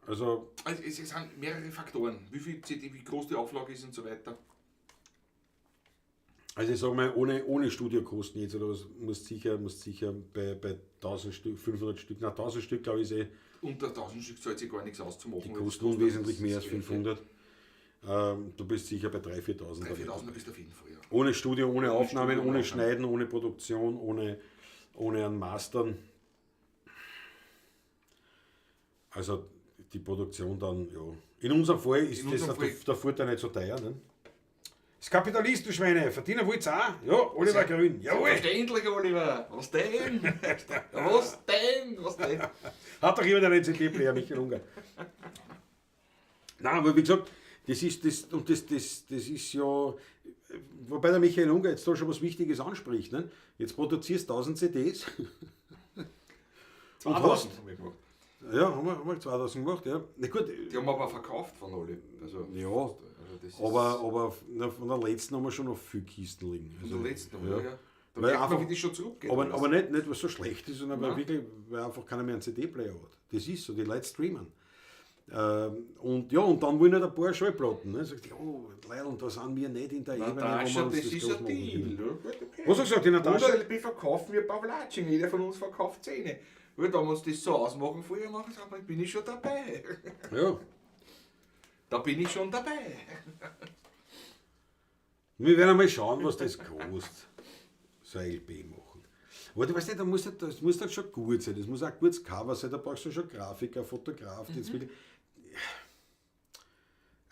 Also es sind mehrere Faktoren, wie viel CD, wie groß die Auflage ist und so weiter. Also ich sag mal, ohne Studiokosten jetzt oder was, musst sicher bei 1000 Stück, 500 Stück, na 1000 Stück glaube ich eh. Unter 1000 Stück zahlt sich gar nichts auszumachen. Die kosten unwesentlich mehr als 500. Du bist sicher bei 3.000, 4.000. 3.000, 4.000 bist du auf jeden Fall, ja. Ohne Studio, ohne Aufnahmen, ohne Schneiden, ohne Produktion, ohne ein Mastern. Also die Produktion dann, ja. In unserem Fall ist das der Vorteil nicht so teuer, ne? Das Kapitalist, du Schweine, verdienen wollt's auch. Ja, Oliver Grün. Jawohl. Verständlich, Oliver. Was denn? Was denn? Was denn? Hat doch jemand einen CD-Player, Michael Unger. Nein, aber wie gesagt, das ist das, und das ist ja, wobei der Michael Unger jetzt da schon was Wichtiges anspricht. Ne? Jetzt produzierst du 1000 CDs. 2000 haben wir gemacht. Ja, haben wir 2000 gemacht, ja. Na gut. Die haben wir aber verkauft von alle. Also, ja, also aber von der letzten haben wir schon noch viele Kisten liegen. Also, von der letzten, ja. Ja. Da weil merkt einfach, man, wie das schon zurückgeht. Aber nicht, was so schlecht ist, sondern weil wirklich, weil einfach keiner mehr einen CD-Player hat. Das ist so, die Leute streamen. Und ja, und dann wollen halt ein paar Schallplatten. Ne? Sagt, oh, Leute, da sind wir nicht in der Ebene, Natascha, wo wir uns das ist groß ein machen Deal. können. Ja, gut, okay. Was hast du gesagt, die Natascha? Oder LP verkaufen wir Pavlatsching, jeder von uns verkauft 10. Wenn wir uns das so ausmachen vorher machen, bin ich schon dabei. Ja. Da bin ich schon dabei. Wir werden einmal schauen, was das kostet. So ein LP machen. Aber du weißt nicht, das muss dann schon gut sein. Das muss auch ein gutes Cover sein. Da brauchst du schon Grafiker, Fotograf. Das will,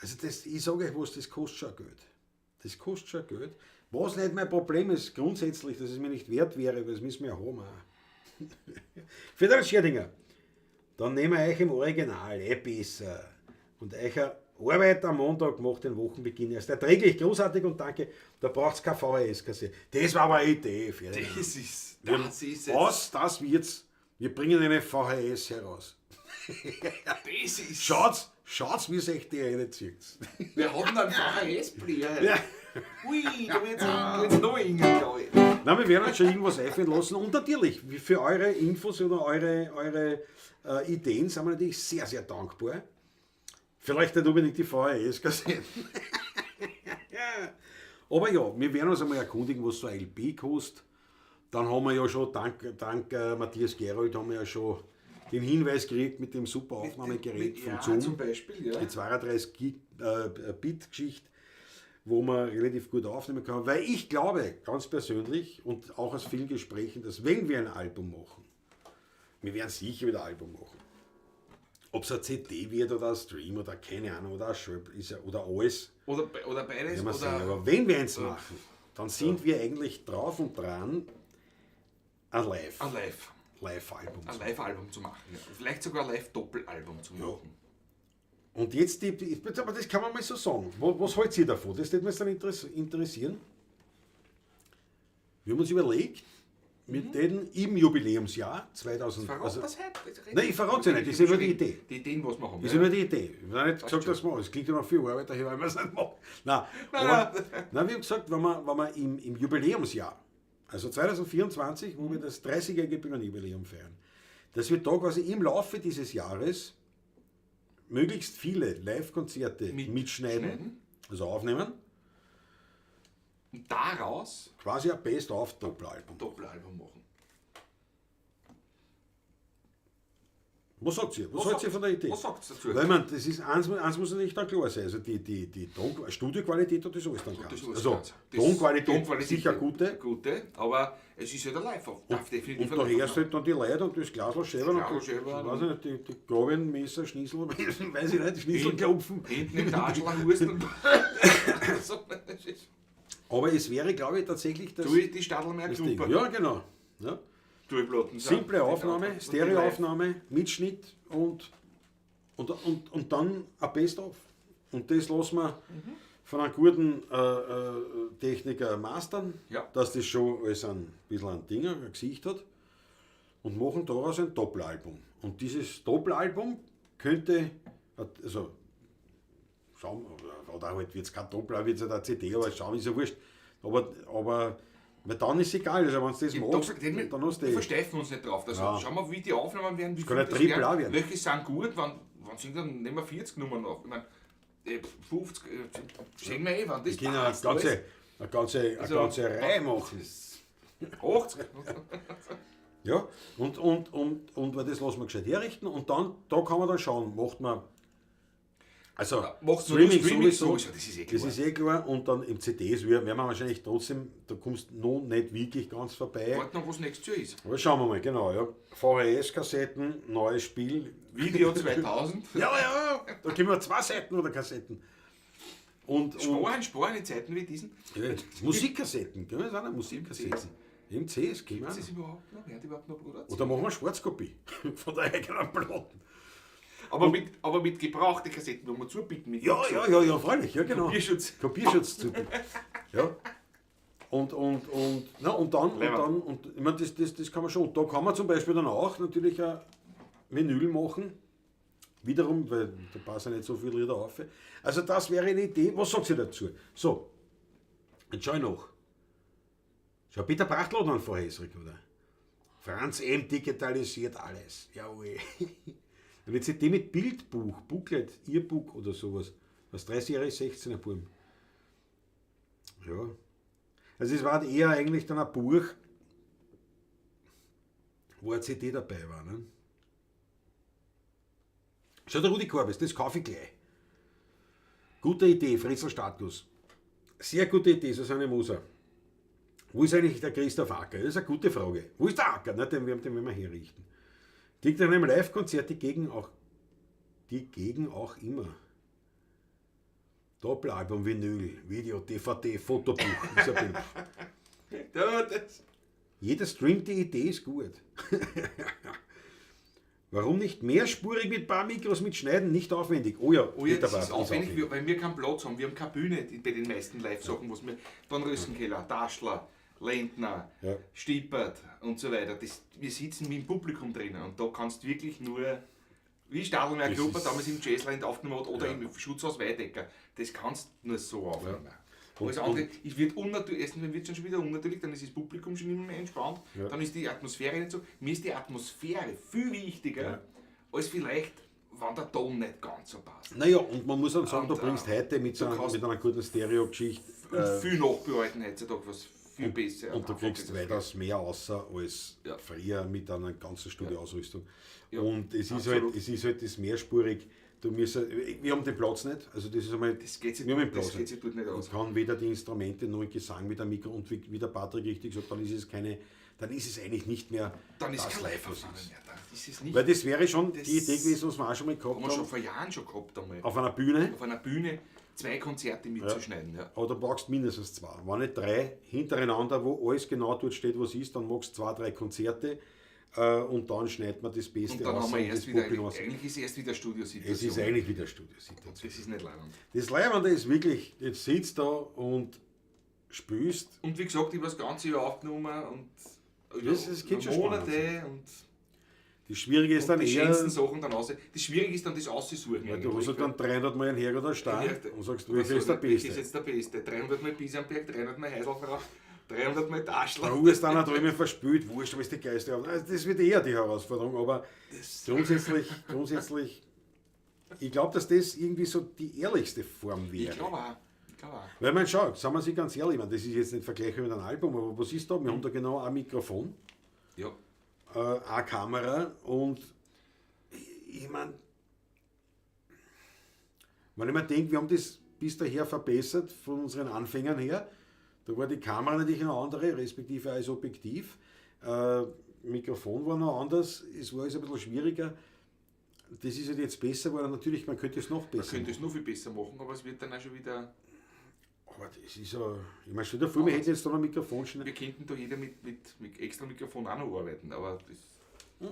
also das, ich sage euch was, das kostet schon Geld. Das kostet schon Geld. Was nicht mein Problem ist, grundsätzlich, dass es mir nicht wert wäre, weil das müssen wir ja haben auch. Federer Scherdinger, dann nehmen wir euch im Original, eh besser. Und euch Arbeit am Montag macht den Wochenbeginn erst erträglich, großartig und danke. Da braucht es keine VHS-Kassette. Das war aber eine Idee, Ferdinand. Das ist jetzt. Was, das wird's. Wir bringen eine VHS heraus. Das ist. Schaut's, wie es euch die reinzieht. Wir haben einen VHS-Player. Ja. Ui, da wird's noch enger, glaube ich. Nein, wir werden uns schon irgendwas einfallen lassen. Und natürlich, für eure Infos oder eure Ideen sind wir natürlich sehr, sehr dankbar. Vielleicht nicht unbedingt die VHS-Kassetten. Ja. Aber ja, wir werden uns einmal erkundigen, was so ein LP kostet. Dann haben wir ja schon, dank Matthias Gerold, haben wir ja schon den Hinweis gekriegt mit dem super Aufnahmegerät von ja, Zoom. Zum Beispiel, ja. Die 32-Bit-Geschichte, wo man relativ gut aufnehmen kann. Weil ich glaube, ganz persönlich und auch aus vielen Gesprächen, dass wenn wir ein Album machen, wir werden sicher wieder ein Album machen. Ob es eine CD wird oder ein Stream oder keine Ahnung, oder ein Schreib, ist ja, oder alles. Oder beides. Werden wir Oder sehen. Aber wenn wir eins machen, dann sind wir eigentlich drauf und dran, ein Live-Album Ein Live-Album zu machen. Ja. Vielleicht sogar ein Live-Doppelalbum zu machen. Ja. Und jetzt, aber das kann man mal so sagen. Was haltet ihr davon? Das würde mich dann interessieren. Wir haben uns überlegt, mit denen im Jubiläumsjahr 2000. Verrat also, das heute? Nein, ich verrate sie nicht, das ist ja nur die Idee. Die Ideen, was wir haben. Das ist ja nur die Idee. Ich habe nicht gesagt, dass wir. Es klingt ja noch viel Arbeit, daher, weil wir es nicht machen. Nein, nein, wir haben gesagt, wenn wir im Jubiläumsjahr, also 2024, wo wir das 30-jährige Bühnenjubiläum feiern, dass wir da quasi im Laufe dieses Jahres möglichst viele Live-Konzerte mitschneiden, also aufnehmen. Und daraus quasi ein Best-of-Doppelalbum. Doppelalbum machen. Was sagt ihr? Was sagt ihr von der Idee? Was sagt ihr dazu? Weil man, das ist, eins muss natürlich dann klar sein. Also die Studioqualität hat das alles dann gehabt. Also Tonqualität sicher gute. Gute, aber es ist ja der Live-Auf. Und da hörst du halt dann die Leute und das Glasl schäbern und das, weiß ich nicht, die Graben, Messer, Schnitzel, weiß ich nicht, Schnitzelklopfen. Hinten im Tatschlag Husten. Aber es wäre, glaube ich, tatsächlich das. Tu die Stadelmeier Ding. Ja, genau. Ja. Simple Aufnahme, Stereoaufnahme, Mitschnitt und dann ein Best-of. Und das lassen wir von einem guten Techniker mastern, ja, dass das schon alles ein bisschen ein Ding, ein Gesicht hat. Und machen daraus ein Doppelalbum. Und dieses Doppelalbum könnte, also schauen, oder halt wird es kein Doppelalbum, wird es halt eine CD, aber schauen, ist ja wurscht. Aber weil dann ist es egal, also wenn du das machst, dann hast du Wir versteifen uns nicht drauf. Also ja. Schauen wir, wie die Aufnahmen werden, wie das kann ein Triple auch werden. Welche sind gut, wann sind dann, nehmen wir 40 Nummern auf. Ich meine, 50, sehen wir eh, wann das ich passt. Eine Eine ganze Reihe machen. 80. Ja, und weil das lassen wir gescheit herrichten und dann, da kann man dann schauen, macht man. Also, Macht's nur Streaming, Streaming sowieso, sowieso, das ist eh Das klar. ist eh klar. Und dann im CDs werden wir wahrscheinlich trotzdem, da kommst du noch nicht wirklich ganz vorbei. Warte noch, was nächstes Jahr ist. Aber schauen wir mal, genau, ja. VHS-Kassetten, neues Spiel. Video 2000. Ja, ja, da kriegen wir zwei Seiten oder Kassetten. Und Sparen in Zeiten wie diesen. ja, Musikkassetten, können wir sagen, Musikkassetten. MCs, können wir Ist auch. das überhaupt noch? Werden die überhaupt noch produziert? Oder machen wir Schwarzkopie von der eigenen Platten. Aber mit gebrauchten Kassetten, wo wir zubieten. Mit Ja, ja, ja, ja, freilich, ja, genau. Kopierschutz. Kopierschutz zubieten. Ja. Und na, und dann, und Leiband. dann, und ich meine, das kann man schon. Und da kann man zum Beispiel dann auch natürlich ein Vinyl machen. Wiederum, weil da passen ja nicht so viele Lieder auf. Also das wäre eine Idee. Was sagt sie dazu? So, jetzt schau ich nach. Schau, Peter Brachtl hat noch einen VHS-Rekorder. Franz M. digitalisiert alles. Jawohl. Eine CD mit Bildbuch, Booklet, E-Book oder sowas. Was 30 Jahre 16er Burm. Ja. Also es war eher eigentlich dann ein Buch, wo eine CD dabei war. Ne? Schau, der Rudi Korbes, das kaufe ich gleich. Gute Idee, Fritzl Status. Sehr gute Idee, Susanne Moser. Wo ist eigentlich der Christoph Acker? Das ist eine gute Frage. Wo ist der Acker? Na, den werden wir herrichten. Liegt an einem Live-Konzert die Gegend auch immer. Doppelalbum, Vinyl, Video, DVD, Fotobuch. Isabel. Ja, das. Jeder streamt, die Idee ist gut. Warum nicht mehrspurig mit paar Mikros mitschneiden? Nicht aufwendig. Oh ja, Oh ja, Peter das ist Barth, aufwendig, weil wir keinen Platz haben. Wir haben keine Bühne bei den meisten Live-Sachen, was wir. Dornröschenkeller, Daschler, Lendner, Ja. Stippert und so weiter. Das, wir sitzen mit dem Publikum drinnen und da kannst du wirklich nur, wie Stadelmeier Das Klopper ist- damals im Jazzland aufgenommen hat oder im Schutzhaus Weidecker, das kannst du nur so aufnehmen. Alles andere, es wird unnatürlich, erstens wird es schon wieder unnatürlich, dann ist das Publikum schon immer mehr entspannt, Ja. dann ist die Atmosphäre nicht so. Mir ist die Atmosphäre viel wichtiger, Ja. als vielleicht, wenn der Ton nicht ganz so passt. Naja, und man muss dann sagen, Und, du bringst heute mit, so du einer, kannst- mit einer guten Stereo-Geschichte Und viel nachbehalten heutzutage, was viel besser. und du einfach kriegst ist. weitaus mehr außer als Ja. früher mit einer ganzen Studioausrüstung. Ja. Und es ist, Absolut. halt, es ist halt das mehrspurig. Du musst, wir haben den Platz nicht, also das ist einmal, Das geht sich, wir haben den das Platz geht nicht. sich dort nicht aus. Ich kann weder die Instrumente noch den Gesang mit dem Mikro und wie der Patrick richtig sagt, dann ist es keine, dann ist es eigentlich nicht mehr Dann ist das kein Live, was Live-Aufnahme ist. mehr. Dann ist es nicht. Weil das wäre schon Das die Idee gewesen, was wir auch schon mal gehabt haben wir schon haben, vor Jahren schon gehabt einmal. auf einer Bühne. Auf einer Bühne zwei Konzerte mitzuschneiden. Ja. Aber du brauchst mindestens zwei. Wenn nicht drei hintereinander, wo alles genau dort steht, was ist, dann machst du 2, 3 Konzerte und dann schneidet man das Beste Und dann raus haben wir und erst das wieder, Publikum raus. eigentlich ist erst wieder Studiosituation. Es ist eigentlich wieder Studiosituation. Das ist nicht leibend. Das Leibende ist wirklich, jetzt sitzt da und spürst. Und wie gesagt, ich habe das ganze Jahr aufgenommen und Das geht schon Monate und, Das Schwierige ist und dann die eher, schönsten Sachen dann raus. Das Schwierige ist dann das Aussuchen. weil du hast halt dann 300 Mal einen Herr oder Star und sagst, welcher ist der Welcher ist Beste? jetzt der Beste? 300 Mal Bisamberg, 300 Mal Heiselfrau, 300 Mal Daschler. Der Huhr ist dann auch immer verspült, wurscht, was die Geister haben. Also das wird eher die Herausforderung, aber grundsätzlich, ich glaube, dass das irgendwie so die ehrlichste Form wäre. Ich glaube auch. Ich glaube auch. Weil man schaut, sagen wir sich ganz ehrlich, ich meine, das ist jetzt nicht vergleichbar mit einem Album, aber was ist da? Wir haben da genau ein Mikrofon, Ja. eine Kamera und ich meine, wenn ich mir denke, wir haben das bis daher verbessert von unseren Anfängern her, da war die Kamera natürlich eine andere, respektive als Objektiv. Mikrofon war noch anders, es war alles ein bisschen schwieriger. Das ist halt jetzt besser geworden, natürlich, man könnte es noch Man besser könnte es noch viel besser machen, aber es wird dann auch schon wieder. Aber das ist ja, ich meine, stell dir vor, wir hätten jetzt da noch ein Mikrofon stehen. Wir könnten da jeder mit extra Mikrofon auch noch arbeiten, aber das.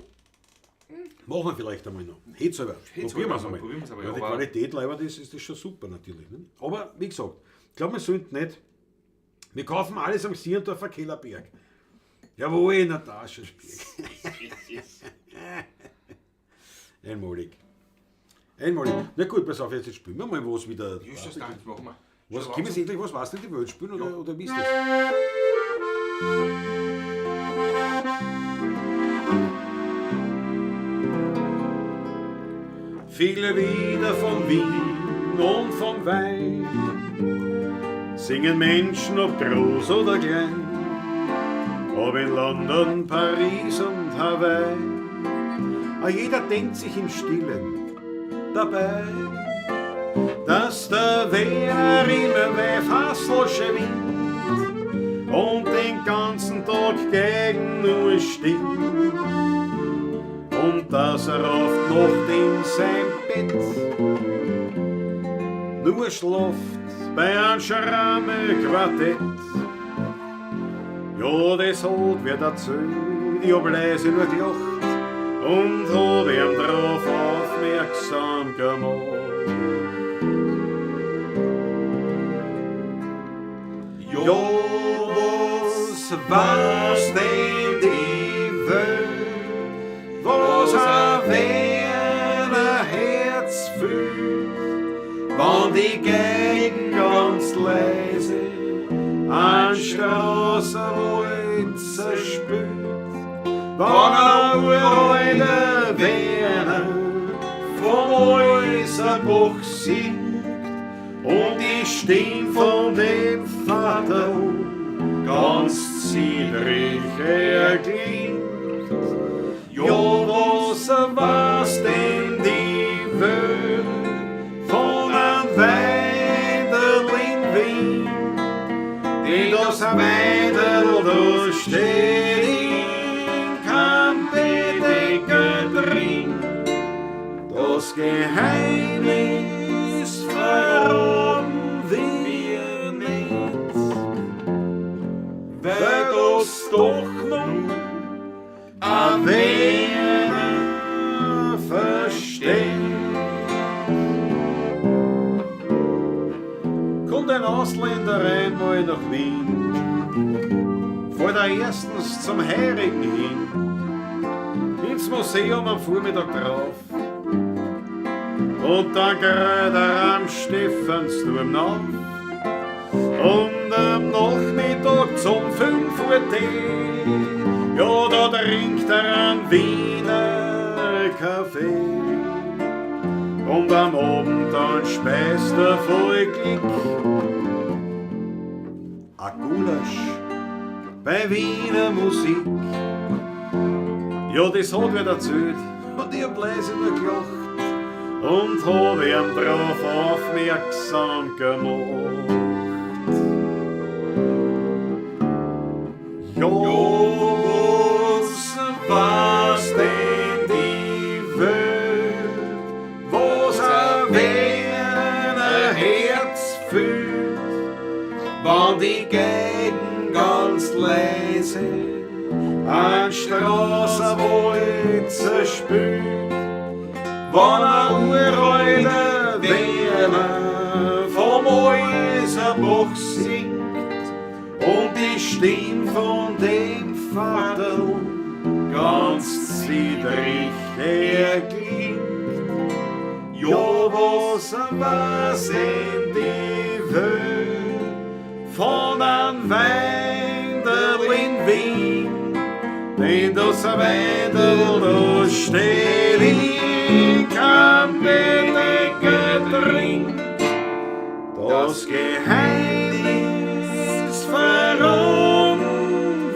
Machen wir vielleicht einmal noch. Hätt's aber. Hätt's Probieren wir es aber, einmal. probieren wir's aber, Ja, die aber- Qualität, leider, das ist das schon super natürlich. Ne? Aber wie gesagt, ich glaube, wir sollten nicht. Wir kaufen alles am Sierndorfer Kellerberg. Jawohl, Natascha Spieg. Einmalig. Einmalig. Na gut, pass auf, jetzt spielen wir mal was wieder. Just das dann, machen wir. Was, Schon können wir langsam. endlich was, weißt du, die Welt spielen oder, Ja. oder wie ist das? Viele Lieder von Wien und vom Wein Singen Menschen, ob groß oder klein, ob in London, Paris und Hawaii. A jeder denkt sich im Stillen dabei, dass der Werner immer weh Fassel schwingt und den ganzen Tag gegen nur stimmt. Und dass er oft noch in sein Bett nur schlaft bei einem Schramme-Quartett. Ja, das hat wer erzählt, ich hab leise nur gelacht und hab ihm drauf aufmerksam gemacht. Ja, was war's denn die Welt, was ein Werner Herz fühlt, wann die Geigen ganz leise an Straßenwalzer spült, wann ein uralter Werner vom Häuserbach singt und die Stimme von dem Vater ganz ziedrig erklingt. Ja, was war's denn die Welt von einem Weiderl in Wien, die das Weiderl da steht in kein Bedecker drin. Das Geheimnis verraten wir nicht, weil das doch nur ein Werner versteht. Kommt ein Ausländer einmal nach Wien, fährt er erstens zum Heurigen hin, ins Museum am Vormittag drauf, und dann geht er am Stephansturm auf, und am Nachmittag zum 5 Uhr Tee, ja, da trinkt er einen Wiener Kaffee. Und am Abend dann speist er voll Glück a Gulasch bei Wiener Musik. Ja, das hat wer erzählt und ich hab leise nur gelacht und hab ihm drauf aufmerksam gemacht. Ja, was war's denn die Welt, was ein Werner Herz fühlt, wann die Geigen ganz leise ein Straßenwalzer spült, wann ein uralter Werner vom Häuserbach singt und die Stimme von dem Vaterl ganz zittrig erklingt. Ja, was war's in die Welt von einem Weinderl in Wien, denn das Weinderl da steht in kein Bedecker drin. Das Geheimnis verraten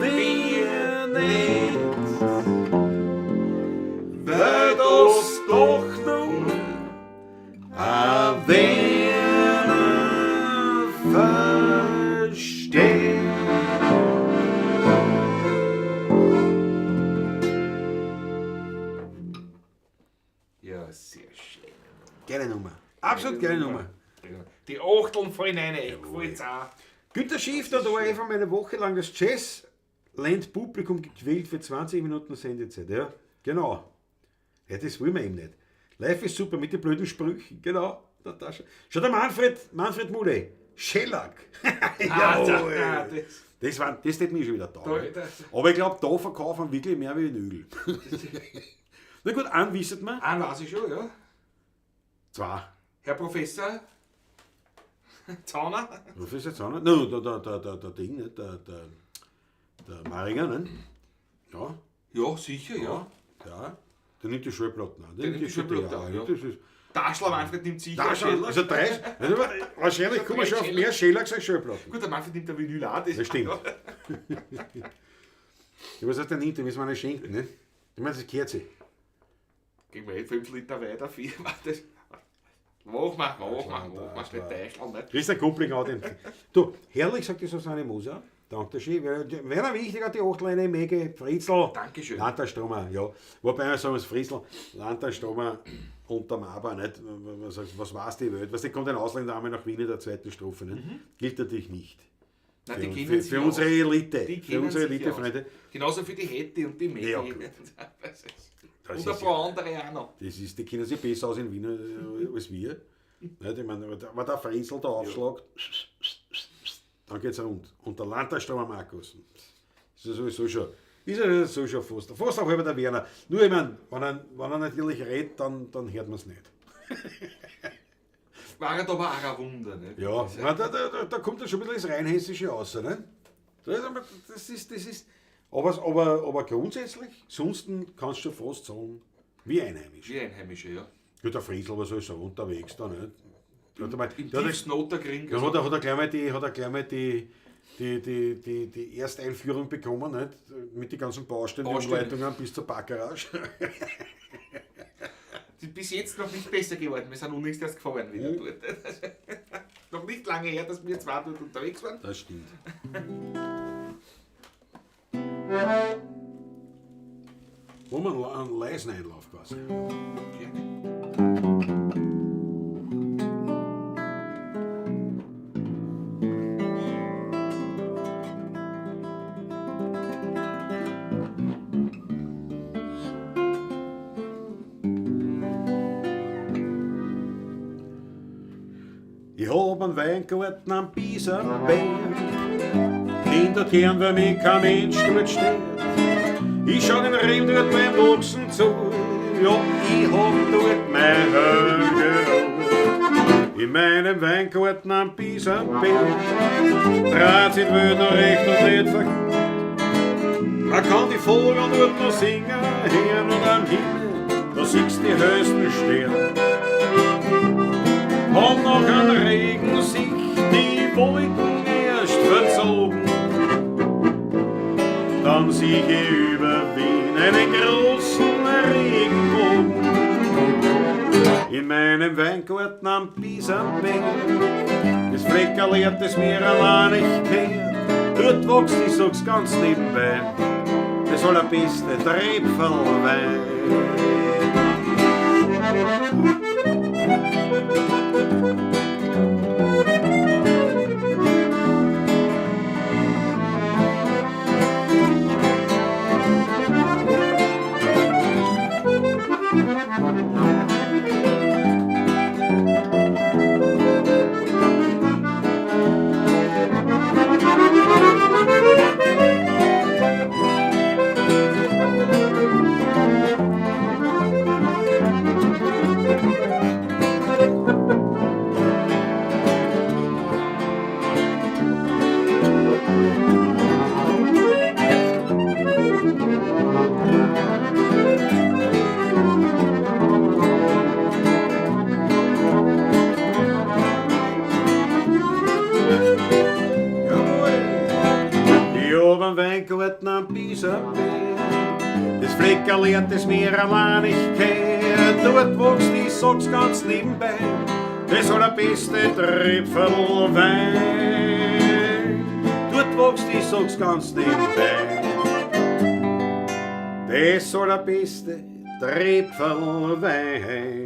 wir nicht, weil das doch nur ein Werner versteht. Ja, sehr schön. Geile Nummer. Absolut geile Nummer. Die Achteln fallen rein, ich gefällt's auch. Günter Schiff, da war einfach mal eine Woche lang das Jazzland-Publikum gequält für 20 Minuten Sendezeit. Ja, genau. Ja, das wollen wir eben nicht. Live ist super mit den blöden Sprüchen. Genau. Natascha. Schau der Manfred Muley. Schellack. Jawohl. Ah, das. Das tät mir schon wieder taugen. Da, das. Aber ich glaub, da verkaufen wir wirklich mehr wie Vinyl. Na gut, einen wisset man. Einen weiß ich schon, ja. Zwei. Herr Professor Zauner. Professor Zauner? Nein, der Ding, nicht? Der Maringer, ne? Ja. Ja, sicher, ja. Ja. Der nimmt die Schallplatten an. Der nimmt die Schallplatten an, ja. Das ist, Daschler Manfred nimmt sicher Da schon, Scheller. also drei, also wahrscheinlich kommen wir schon auf mehr Schellax als Schallplatten. Gut, der Manfred nimmt der Vinyl auch. Das stimmt. Ja, was heißt der nimmt? Den müssen wir nicht schenken, ne? Ich meine, das gehört sich. Gehen wir eh 5 Liter weiter, 4, das. Mach mal, mach mal, mach mal, schnell Teichel, nicht? Christian Kuppling auch den. Du, herrlich, sagt die Susanne Moser. Danke schön. Wer wichtig hat die Achtleine, Mege, Fritzl. Dankeschön. Landerstromer, ja. Wobei wir sagen, das Fritzl, Landerstromer und der Maber, nicht? Was, was weiß die Welt? Was, die kommt ein Ausländer einmal nach Wien in der zweiten Strophe, nicht? Gilt natürlich nicht. Nein, die Für, kennen für, sich für aus. unsere Elite. Die Für kennen unsere sich Elite, aus. Freunde. Genauso für die Hetty und die Maggie. Ja, gut. Das ist- Das Und ein ist paar andere auch noch. Das ist, die kennen sich besser aus in Wien als wir. Nicht? Ich meine, wenn der Fritzl da aufschlagt, dann geht's rund. Und der Landerstromer Markus, das ist ja sowieso schon, ist ja sowieso schon fast auch halber der Werner. Nur, ich meine, wenn er natürlich redet, dann hört man es nicht. War aber auch ein Wunder, nicht? Ja, ich meine, da kommt ja schon ein bisschen das Rheinhessische raus, ne? Das ist, aber- das ist, das ist aber grundsätzlich, sonst kannst du schon fast sagen, wie einheimisch. Wie Einheimische, ja. Gut, der Friesl war sowieso unterwegs da, nicht? Der hat einmal- Im der hat- tiefsten Otterkring. Dann hat er gleich mal die, hat er gleich mal die Ersteinführung bekommen, nicht? Mit den ganzen Baustellen, die Baustellen. Umleitungen bis zur Parkgarage. Sind bis jetzt noch nicht besser geworden. Wir sind unlängst erst gefahren wieder dort. Noch nicht lange her, dass wir zwei dort unterwegs waren. Das stimmt. Wo man einen leisen Einlauf quasi. Gerne. Ich hab einen Weingarten am Biesenberg, in der Tern, weil mich kein Mensch dort steht. Ich schau den Reben dort beim Wachsen zu, ja, ich hab dort mein Höhe. In meinem Weingarten am Biesenberg dreht sich die Welt noch recht und nicht verkehrt. Man kann die Vögel dort noch singen, hören und am Himmel, da siehst die höchsten Sterne. Und noch an Regen sich die Wolken erst verzogen. Dann sieh ich über Wien einen großen Regenbogen. In meinem Weingarten am Biesenberg, das Fleckerl hat das mir allein nicht gehört. Dort wächst, ich sag's ganz nebenbei, das allerbeste Tröpfelwein. Ich hab einen Weingarten am Biesenberg, das Fleckerl hat das mir allein nicht gehört. Dort wächst, ich sag's ganz nebenbei, das allerbeste Tröpferl Wein. Dort wächst, ich sag's ganz nebenbei, das allerbeste Tröpferl Wein.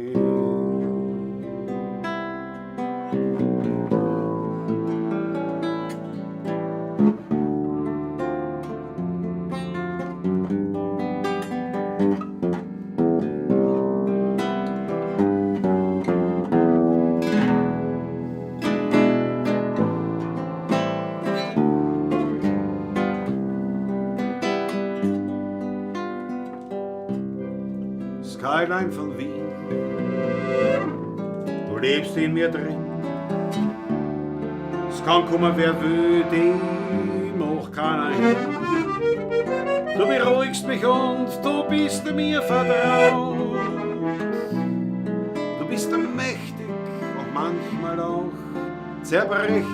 Skyline von Wien, du lebst in mir drin. Es kann kommen, wer will, die macht keiner hin. Du beruhigst mich und du bist mir vertraut. Du bist bist mächtig und manchmal auch zerbrechlich.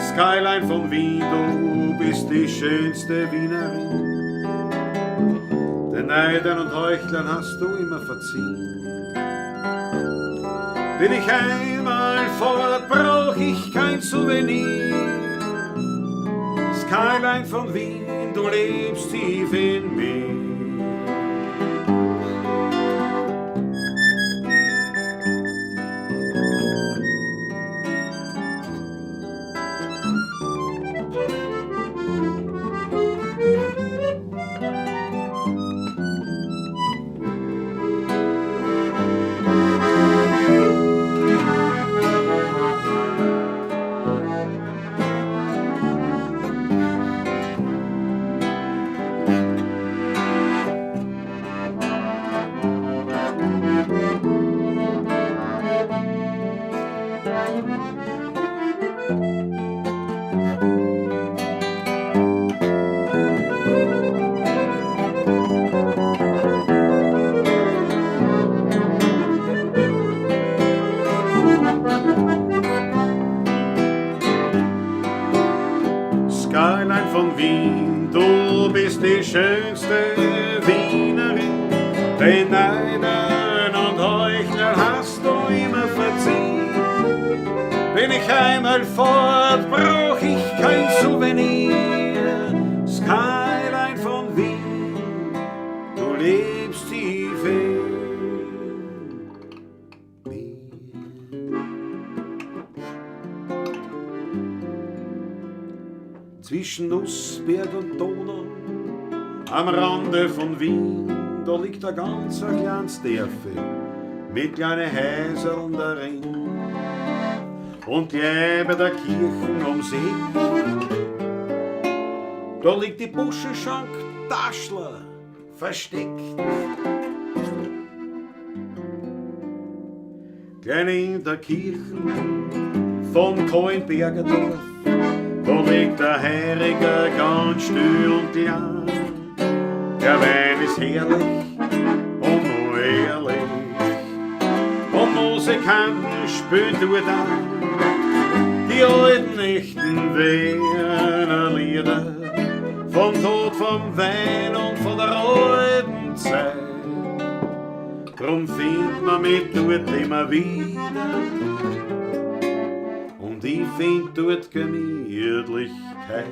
Skyline von Wien, du bist die schönste Wienerin. Den Neidern und Heuchlern hast du immer verziehen. Bin ich einmal fort, brauch ich kein Souvenir. Skyline von Wien, du lebst tief in mir. Skyline von Wien, du bist die schönste Wienerin. Den Neidern und Heuchlern hast du immer verziehen. Bin ich einmal fort, brauch ich kein Souvenir. Skyline von Wien, du lebst tief in mir. Zwischen Nussberg und Donau, am Rande von Wien, da liegt ein ganz ein kleines Dörfli mit kleinen Häuserl darin. Und gleich bei der Kirche ums Eck, da liegt die Buschenschank Taschler versteckt. Klein in der Kirche vom Kahlenberger Dorf, da liegt der Heiriger ganz still und klein. Der Wein ist herrlich und nur ehrlich, und Musikanten spielen dort an. Die alten echten Wiener Lieder, vom Tod, vom Wein und von der alten Zeit. Drum findet man mich dort immer wieder, und ich find dort Gemütlichkeit.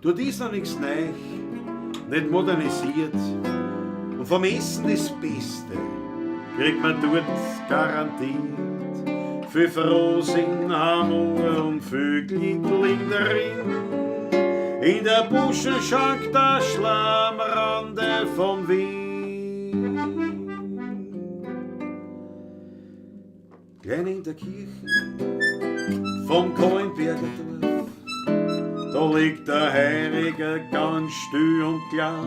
Dort ist noch nichts neu, nicht modernisiert, und vom Essen das Beste kriegt man dort garantiert. Viel Frohsinn, Amor und viel Glück liegt darin. In der Buschenschank Taschl am Rande von Wien. Klein in der Kirche vom Kahlenberger Dorf, da liegt der Heiriger ganz still und klar.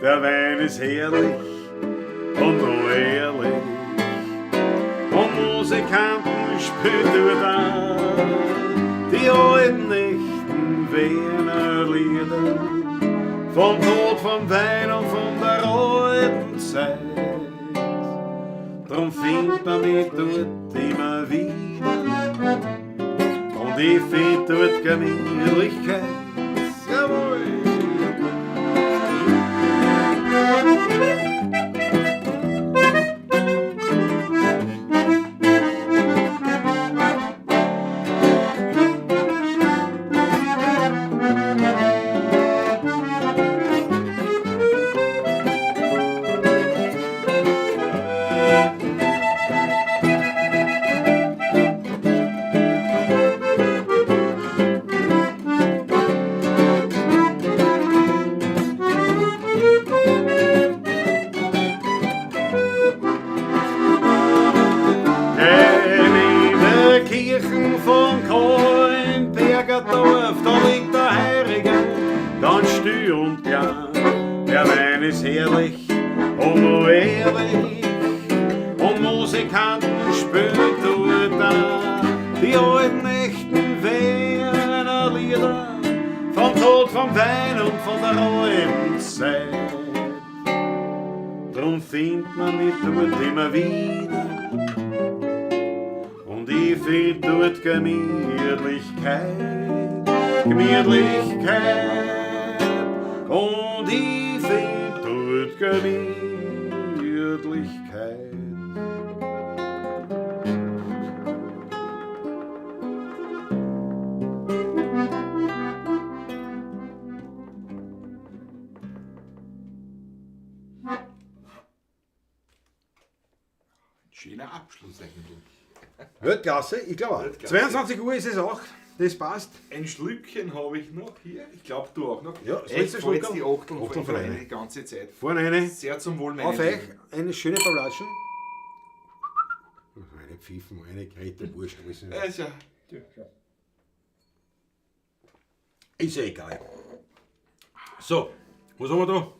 Der Wein ist herrlich und nur ehrlich, und Musikanten spielen dort an. Die alten echten Wiener Lieder, vom Tod, vom Wein und von der alten Zeit. Drum findet man mich dort immer wieder, und ich find dort Gemütlichkeit. Jawohl! Kirchen vom Kahlenberger Dorf, da liegt der Heiriger ganz still und klar. Der Wein ist herrlich und nur ehrlich, und Musikanten spielen dort da die alten echten Wiener Vom Wein und von der Räumzeit. Drum findet man mich dort immer wieder und ich find dort Gemütlichkeit, Gemütlichkeit. Und ich find dort Gemütlichkeit. Schöner Abschluss eigentlich. Weltklasse, ich glaube auch. Weltklasse. 22 Uhr ist es auch, das passt. Ein Schlückchen habe ich noch hier. Ich glaube, du auch noch. Ja, das ich letzte fahr jetzt Schluckerl. die Achteln Achteln von von eine. die ganze Zeit. Vorne eine. Sehr zum Wohl, meine Auf euch Lieben. eine schöne Pavlatschen. Eine Pfeifen, eine Grete, Wurscht. alles Ja, ist ja. Ist ja egal. So, was haben wir da?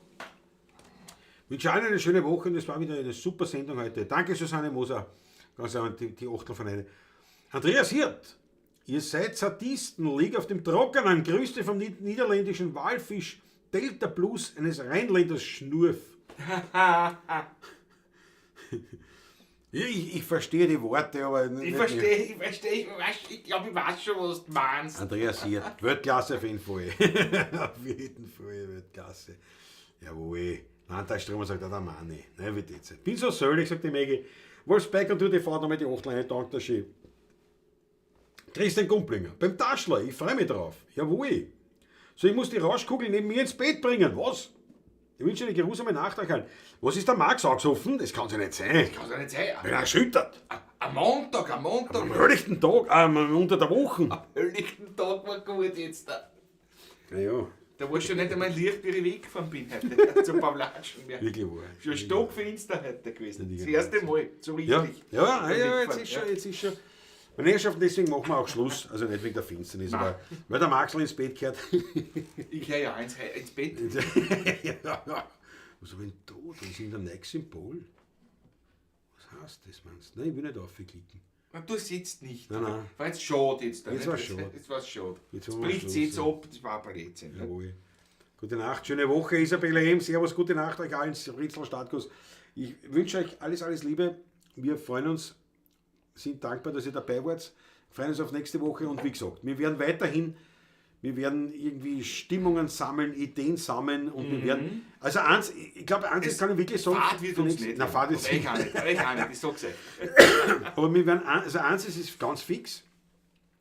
Ich wünsche allen eine schöne Woche und es war wieder eine super Sendung heute. Danke, Susanne Moser. Ganz einfach die Achtel von einer. Andreas Hirt, ihr seid Sadisten, liegt auf dem Trockenen. Grüße vom niederländischen Walfisch Delta Blues eines Rheinländers Schnurf. Ja, ich verstehe die Worte, aber. Ich verstehe, ich verstehe, ich glaube, ich weiß schon, was du meinst. Andreas Hirt, Weltklasse auf jeden Fall. Auf jeden Fall, Weltklasse. Jawohl. Landtagstromer sagt auch der Manni. Ne, wie geht's? Bin so selig, sagt die Maggie. Wolfsberg und du, die fahrt nochmal die Achtleine, danke dir schön. Christian Gumplinger, beim Taschler, ich freue mich drauf. Jawohl. So, ich muss die Rauschkugel neben mir ins Bett bringen. Was? Ich wünsche eine geruhsame Nacht euch allen. Was ist der Max Augshofen? Das kann ja nicht sein. Kann ja nicht sein. Wenn er schüttert. Am Montag, am Montag. Am helllichten Tag, unter der Woche. Am helllichten Tag war gut jetzt. Da, Ja, da war schon nicht einmal Licht, wie ich weggefahren bin heute. Zum Pavlatschen mehr. wirklich wahr. Schon stockfinster heute gewesen. Ja, Das erste Mal, so richtig. Ja, ja, Bin ja, weggefahren, jetzt ist schon, jetzt ist schon. Meine Herrschaften, deswegen machen wir auch Schluss. Also nicht wegen der Finsternis, Nein. aber weil der Maxl ins Bett gehört. Ich höre ja ins Bett. Ja. Was habe ich denn da? Da ist irgendein neues Symbol. Was heißt das, meinst du? Nein, ich will nicht aufklicken. Na, du sitzt nicht. Nein, nein. War jetzt schade jetzt. Da, Jetzt nicht? war's schade. Jetzt war's schade. Jetzt Jetzt haben wir bricht Schluss, sie jetzt ja. ab, das war ein Blödsinn. Ne? Jawohl. Gute Nacht, schöne Woche, Isabella M. Servus, gute Nacht euch allen, Ritzel Startkuss. Ich wünsche euch alles, alles Liebe. Wir freuen uns, sind dankbar, dass ihr dabei wart. Freuen uns auf nächste Woche und wie gesagt, wir werden weiterhin, wir werden irgendwie Stimmungen sammeln, Ideen sammeln und wir werden, also eins, ich glaube, eins Es kann ich wirklich sagen. Fahrt wird für uns nächste- nicht. Na, Fahrt ist Euch auch nicht, euch auch nicht, ich sag's euch. Aber wir werden, also eins ist ganz fix,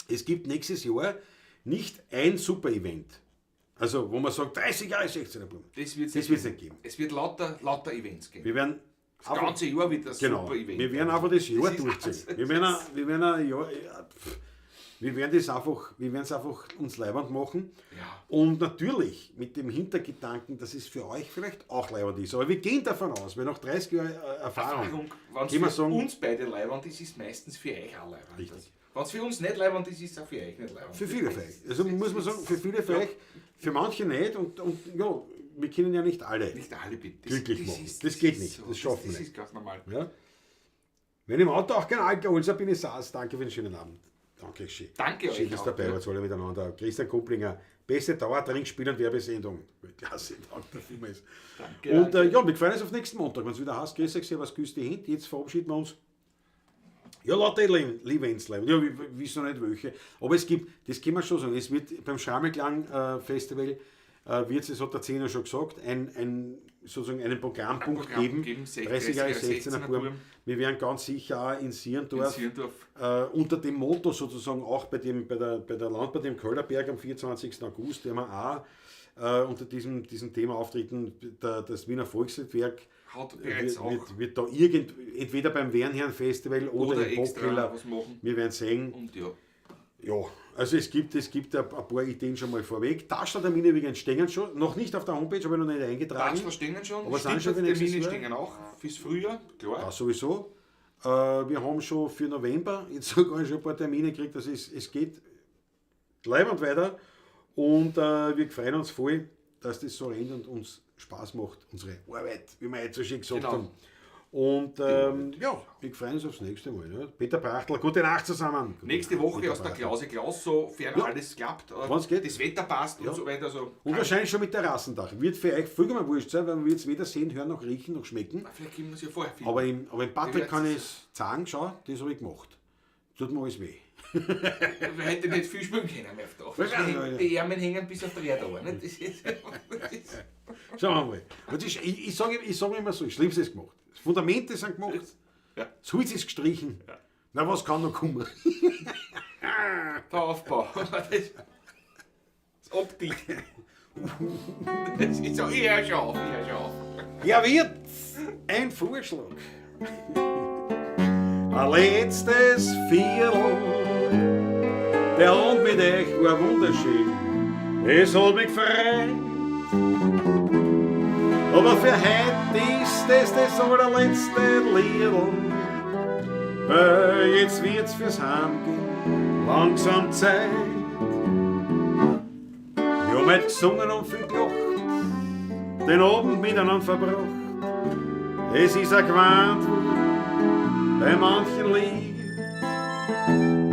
es gibt nächstes Jahr nicht ein Super-Event. Also, wo man sagt, 30 Jahre 16er Buben. Das wird's Das wird's nicht geben. Es wird lauter Events geben. Wir werden Das ganze Jahr wird das genau, super Event. Wir werden einfach das Jahr Das ist durchziehen. Wir werden, wir werden ein Jahr, ja, pff, wir werden das einfach, wir werden es einfach uns leibend machen. Ja. Und natürlich mit dem Hintergedanken, dass es für euch vielleicht auch leibend ist. Aber wir gehen davon aus, weil nach 30 Jahren Erfahrung, Wenn es können wir für sagen, uns beide leibend ist, ist es meistens für euch auch leibend. Richtig. Wenn es für uns nicht leibend ist, ist es auch für euch nicht leibend. Für viele vielleicht. Also muss man sagen, für viele vielleicht, für manche nicht. Und ja, wir können ja nicht alle. Nicht alle bitte. Glücklich machen. Das geht nicht. Ist Das schaffen wir Das nicht. ist ganz normal. Ja? Wenn im Auto auch kein Alkohol, Sabine Saas, danke für den schönen Abend. Danke, schön. Danke Schön, euch dass auch, dabei ja. wart, alle miteinander. Christian Koplinger, beste Dauertrinkspiel und Werbesendung. Klasse, danke vielmals. Danke, Und danke. ja, wir freuen uns auf nächsten Montag, wenn es wieder heißt, grüß euch, servus, küsst die Hände. Jetzt verabschieden wir uns. Ja, lauter Events, ja, wir wissen noch nicht welche. Aber es gibt, das kann man schon sagen, es wird beim Schrammelklang-Festival, wird es, das hat der Zehner schon gesagt, sozusagen einen Programmpunkt Ein Programm geben. geben, 30 Jahre 16er Buben. Buben. Wir werden ganz sicher auch in Sierndorf, In Sierndorf. Unter dem Motto sozusagen auch bei der Landpartie im Köllerberg am 24. August, werden wir auch unter diesem Thema auftreten, das Wiener Volksliedwerk Hat bereits auch. wird da entweder beim Wernherrn-Festival oder Oder im extra Bockkeller. was machen. Wir werden sehen. Und ja. Ja, also es gibt ein paar Ideen schon mal vorweg. Taschler-Termine übrigens stehen schon, noch nicht auf der Homepage, habe ich noch nicht eingetragen. Taschler stehen schon, Aber sind schon für nächstes Termine Jahr? stehen auch fürs Frühjahr, klar. Das sowieso. Wir haben schon für November jetzt sogar schon ein paar Termine gekriegt, also es geht leibend weiter und wir freuen uns voll, dass das so rennt und uns Spaß macht, unsere Arbeit, wie wir jetzt so schön gesagt Genau. haben. Und ja, wir freuen uns aufs nächste Mal. Ne? Peter Brachtl, gute Nacht zusammen. Gute Nächste Nacht, Woche Peter aus der Brachtl. Klause Klaus, sofern Ja. alles klappt, Wenn's geht. das Wetter passt und Ja. so weiter. Also, Und wahrscheinlich schon mit Terrassendach. Wird für euch vollkommen wurscht sein, weil wir jetzt weder sehen, hören, noch riechen, noch schmecken. Vielleicht können wir es ja vorher filmen. Aber im Patrick Ich kann ich werd's- es sagen, schau, das habe ich gemacht. Tut mir alles weh. Wir hätten nicht viel spielen können mehr auf der Weiß ich nicht, Die Ärmel hängen bis auf der Erde an, nicht? Das ist, das ist, Schauen wir mal. Und das, ich sage ich sag immer so, das Schlimmste ist gemacht. Das Fundamente sind gemacht, ja, das Holz ist gestrichen. Na, was kann noch kommen? der Aufbau. Das, das Abdichten. Das ist so, ich hör schon auf, ich hör schon auf. Ja, wird ein Vorschlag. Ein letztes Viertel. Der Abend mit euch war wunderschön. Es hat mich gefreut. Aber für heute ist es das allerletzte Liedl. Weil jetzt wird's fürs Heimgehen langsam Zeit. Wir haben heute gesungen und viel gelacht, den Abend miteinander verbracht. Es ist ein Gewand bei manchen Lied.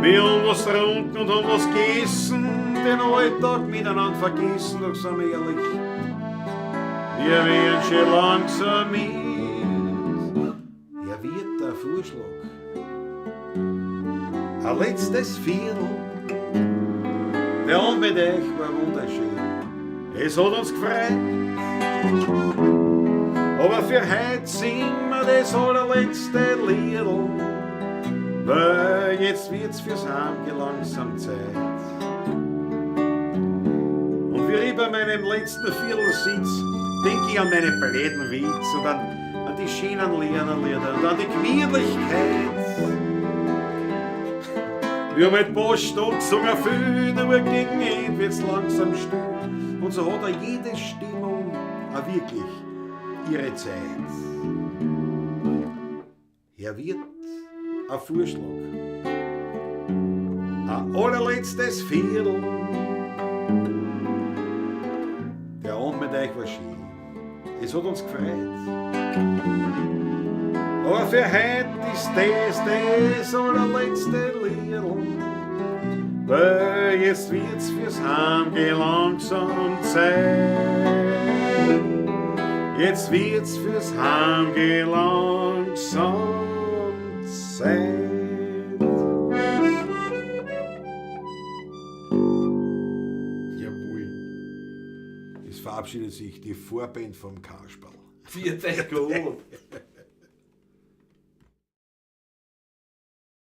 Wir haben was getrunken und haben was gegessen, den Alltag miteinander vergessen, doch sind wir ehrlich, wir werden schon langsam mit. Er wird der Vorschlag. Ein letztes Viertel. Der Abend mit euch war wunderschön. Es hat uns gefreut. Aber für heute singen wir das allerletzte Liedl. Weil jetzt wird's fürs Heimgehen langsam Zeit. Und wie ich bei meinem letzten Viertel sitz, denk ich an meine blöden Witz und an die schönen Lieder und an die Gemütlichkeit. Wir haben halt Post und gesungen viel, nur gegen Ende wird's langsam still. Und so hat er jede Stimmung auch wirklich ihre Zeit. Er wird ein Vorschlag. Ein allerletztes Viertel. Der Abend mit euch war schön. Es hat uns gefreut. Aber für heute ist das das allerletzte Liedl. Weil jetzt wird's fürs Heimgehen langsam Zeit. Jetzt wird's fürs Heimgehen langsam Zeit. Jawohl. Es verabschiedet sich die Vorband vom Kasperl. Viert euch gut.